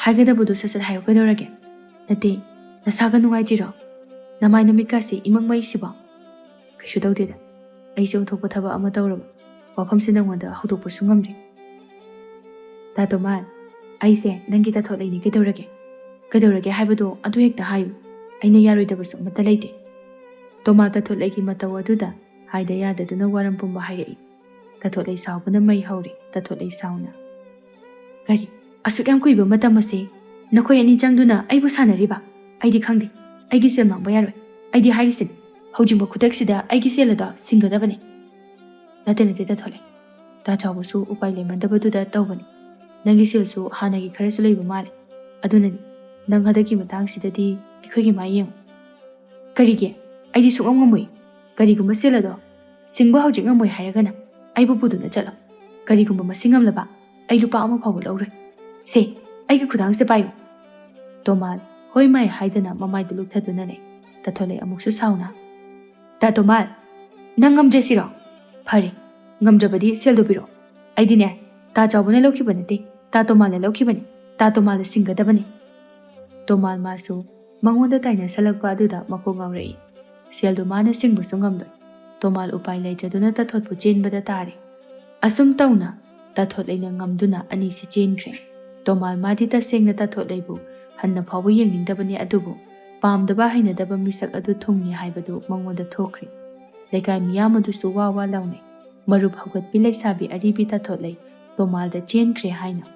ꯍꯥꯏꯒꯗꯕꯗꯣ ꯁꯠ ꯁꯠ ꯍꯥꯏꯌꯨ, ꯀꯩꯗꯧꯔꯒꯦ? ꯅꯠꯇꯦ, ꯅꯁꯥꯒ ꯅꯨꯡꯉꯥꯏꯇ꯭ꯔꯤꯔꯣ? ꯅꯃꯥꯏ ꯅꯃꯤꯠꯀꯥꯁꯦ ꯏꯃꯪ ꯃꯩꯁꯤꯕꯣ?" "ꯀꯩꯁꯨ ꯇꯧꯗꯦꯗ, ꯑꯩꯁꯦ ꯑꯣꯟꯊꯣꯛꯄ ꯊꯕꯛ ꯑꯃ ꯇꯧꯔꯕ ꯋꯥꯐꯝꯁꯦ ꯅꯪꯉꯣꯟꯗ ꯍꯧꯗꯣꯛꯄꯁꯨ ꯉꯝꯗ꯭ꯔꯤ꯫ ꯇꯥ ꯇꯣꯃꯥꯜ, ꯑꯩꯁꯦ ꯅꯪꯒꯤ ꯇꯥꯊꯣꯠꯂꯩꯅꯤ, ꯀꯩꯗꯧꯔꯒꯦ? ꯀꯩꯗꯧꯔꯒꯦ ꯍꯥꯏꯕꯗꯣ ꯑꯗꯨ ꯍꯦꯛꯇ ꯍꯥꯏꯌꯨ, ꯑꯩꯅ ꯌꯥꯔꯣꯏꯗꯕꯁꯨ ꯑꯃꯠꯇ ꯂꯩꯇꯦ꯫" ꯇꯣꯃꯥꯜ ꯇꯥꯊꯣꯠꯂꯩꯒꯤ ꯃꯇꯧ ꯑꯗꯨꯗ ꯍꯥꯏꯗ ꯌꯥꯗꯗꯨꯅ ꯋꯥꯔꯝ ꯄꯨꯝꯕ ꯍꯥꯏꯔꯛꯏ꯫ ꯇꯥꯊꯣꯠꯂꯩ ꯁꯥꯎꯕꯅ ꯃꯩ ꯍꯧꯔꯦ꯫ ꯇꯥꯊꯣꯠꯂꯩ ꯁꯥꯎꯅ, "ꯀꯔꯤ? ꯑꯁꯨꯛ ꯌꯥꯝ ꯀꯨꯏꯕ ꯃꯇꯝ ꯑꯁꯤ ꯅꯈꯣꯏ ꯑꯅꯤ ꯆꯪꯗꯨꯅ ꯑꯩꯕꯨ ꯁꯥꯟꯅꯔꯤꯕ? ꯑꯩꯗꯤ ꯈꯪꯗꯦ꯫ ꯑꯩꯒꯤ ꯁꯦꯜ ꯃꯥꯡꯕ ꯌꯥꯔꯣꯏ꯫ ꯑꯩꯗꯤ ꯍꯥꯏꯔꯤꯁꯤꯅꯤ, ꯍꯧꯖꯤꯛꯃꯛ ꯈꯨꯗꯛꯁꯤꯗ ꯑꯩꯒꯤ ꯁꯦꯜ ꯑꯗꯣ ꯁꯤꯡꯒꯗꯕꯅꯤ꯫" "ꯅꯠꯇꯦ, ꯅꯠꯇꯦ ꯇꯥꯊꯣꯠꯂꯩ, ꯇꯥ ꯆꯥꯎꯕꯁꯨ ꯎꯄꯥꯏ ꯂꯩꯃꯟꯗꯕꯗꯨꯗ ꯇꯧꯕꯅꯤ꯫ ꯅꯪꯒꯤ ꯁꯦꯜꯁꯨ ꯍꯥꯟꯅꯒꯤ ꯈꯔꯁꯨ ꯂꯩꯕ ꯃꯥꯜꯂꯦ꯫ ꯑꯗꯨꯅꯅꯤ, ꯅꯪ ꯍꯟꯗꯛꯀꯤ ꯃꯇꯥꯡꯁꯤꯗꯗꯤ ꯑꯩꯈꯣꯏꯒꯤ ꯃꯥꯏ ꯌꯦꯡꯉꯨ꯫" "ꯀꯔꯤꯒꯤ? ꯑꯩꯗꯤ ꯁꯨꯡꯉꯝ ꯉꯝꯃꯣꯏ꯫ ꯀꯔꯤꯒꯨꯝꯕ ꯁꯦꯜ ꯑꯗꯣ ꯁꯤꯡꯕ ꯍꯧꯖꯤꯛ ꯉꯝꯃꯣꯏ ꯍꯥꯏꯔꯒꯅ ꯑꯩꯕꯨ ꯄꯨꯗꯨꯅ ꯆꯠꯂꯣ꯫ ꯀꯔꯤꯒꯨꯝꯕ ꯃꯁꯤꯡ ꯉꯝꯂꯕ ꯑꯩ ꯂꯨꯄꯥ ꯑꯃ ꯐꯥꯎꯕ ꯂꯧꯔꯣꯏ꯫ ꯁꯦ, ꯑꯩꯒꯤ ꯈꯨꯗꯥꯡꯁꯦ ꯄꯥꯏꯌꯨ꯫" ꯇꯣꯃꯥꯜ ꯍꯣꯏ ꯃꯥꯏ ꯍꯥꯏꯗꯅ ꯃꯃꯥꯏꯗꯨ ꯂꯨꯞꯊꯗꯨꯅ ꯂꯩ꯫ ꯇꯥꯊꯣꯠꯂꯩ ꯑꯃꯨꯛꯁꯨ ꯁꯥꯎꯅ, "ꯇꯥ ꯇꯣꯃꯥꯜ, ꯅꯪ ꯉꯝꯗ꯭ꯔꯦ ꯁꯤꯔꯣ? ꯐꯔꯦ, ꯉꯝꯗ꯭ꯔꯕꯗꯤ ꯁꯦꯜꯗꯣ ꯄꯤꯔꯣ꯫ ꯑꯩꯗꯤꯅꯦ, ꯇꯥ ꯆꯥꯎꯕꯅ ꯂꯧꯈꯤꯕ ꯅꯠꯇꯦ, ꯇꯥ ꯇꯣꯃꯥꯜꯅ ꯂꯧꯈꯤꯕꯅꯤ꯫ ꯇꯥ ꯇꯣꯃꯥꯜꯅ ꯁꯤꯡꯒꯗꯕꯅꯤ꯫" ꯇꯣꯃꯥꯜ ꯃꯥꯁꯨ ꯃꯉꯣꯟꯗ ꯇꯥꯏꯅꯁꯜꯂꯛꯄ ꯑꯗꯨꯗ ꯃꯀꯣꯛ ꯉꯥꯎꯔꯛꯏ꯫ ꯁꯦꯜꯗꯨ ꯃꯥꯅ ꯁꯤꯡꯕꯁꯨ ꯉꯝꯂꯣꯏ꯫ ꯇꯣꯃꯥꯜ ꯎꯄꯥꯏ ꯂꯩꯇ꯭ꯔꯗꯨꯅ ꯇꯥꯊꯣꯠꯄꯨ ꯆꯦꯟꯕꯗ ꯇꯥꯔꯦ꯫ ꯑꯁꯨꯝ ꯇꯧꯅ ꯇꯥꯊꯣꯠꯂꯩꯅ ꯉꯝꯗꯨꯅ ꯑꯅꯤꯁꯤ ꯆꯦꯟꯈ꯭ꯔꯦ꯫ ꯇꯣꯃꯥꯜ ꯃꯥꯗꯤ ꯇꯁꯦꯡꯅ ꯇꯥꯊꯣꯠꯂꯩꯕꯨ ꯍꯟꯅ ꯐꯥꯎꯕ ꯌꯦꯡꯅꯤꯡꯗꯕꯅꯤ, ꯑꯗꯨꯕꯨ ꯄꯥꯝꯗꯕ ꯍꯩꯅꯗꯕ ꯃꯤꯁꯛ ꯑꯗꯨ ꯊꯨꯡꯉꯤ ꯍꯥꯏꯕꯗꯨ ꯃꯉꯣꯟꯗ ꯊꯣꯛꯈ꯭ꯔꯦ꯫ ꯂꯩꯀꯥꯏ ꯃꯤꯌꯥꯝ ꯑꯗꯨꯁꯨ ꯋꯥ ꯋꯥ ꯂꯥꯎꯅꯩ꯫ ꯃꯔꯨꯞ ꯍꯧꯒꯠꯄꯤ ꯂꯩꯁꯥꯕꯤ ꯑꯔꯤꯕꯤ ꯇꯥꯊꯣꯠꯂꯩ ꯇꯣꯃꯥꯜꯗ ꯆꯦꯟꯈ꯭ꯔꯦ ꯍꯥꯏꯅ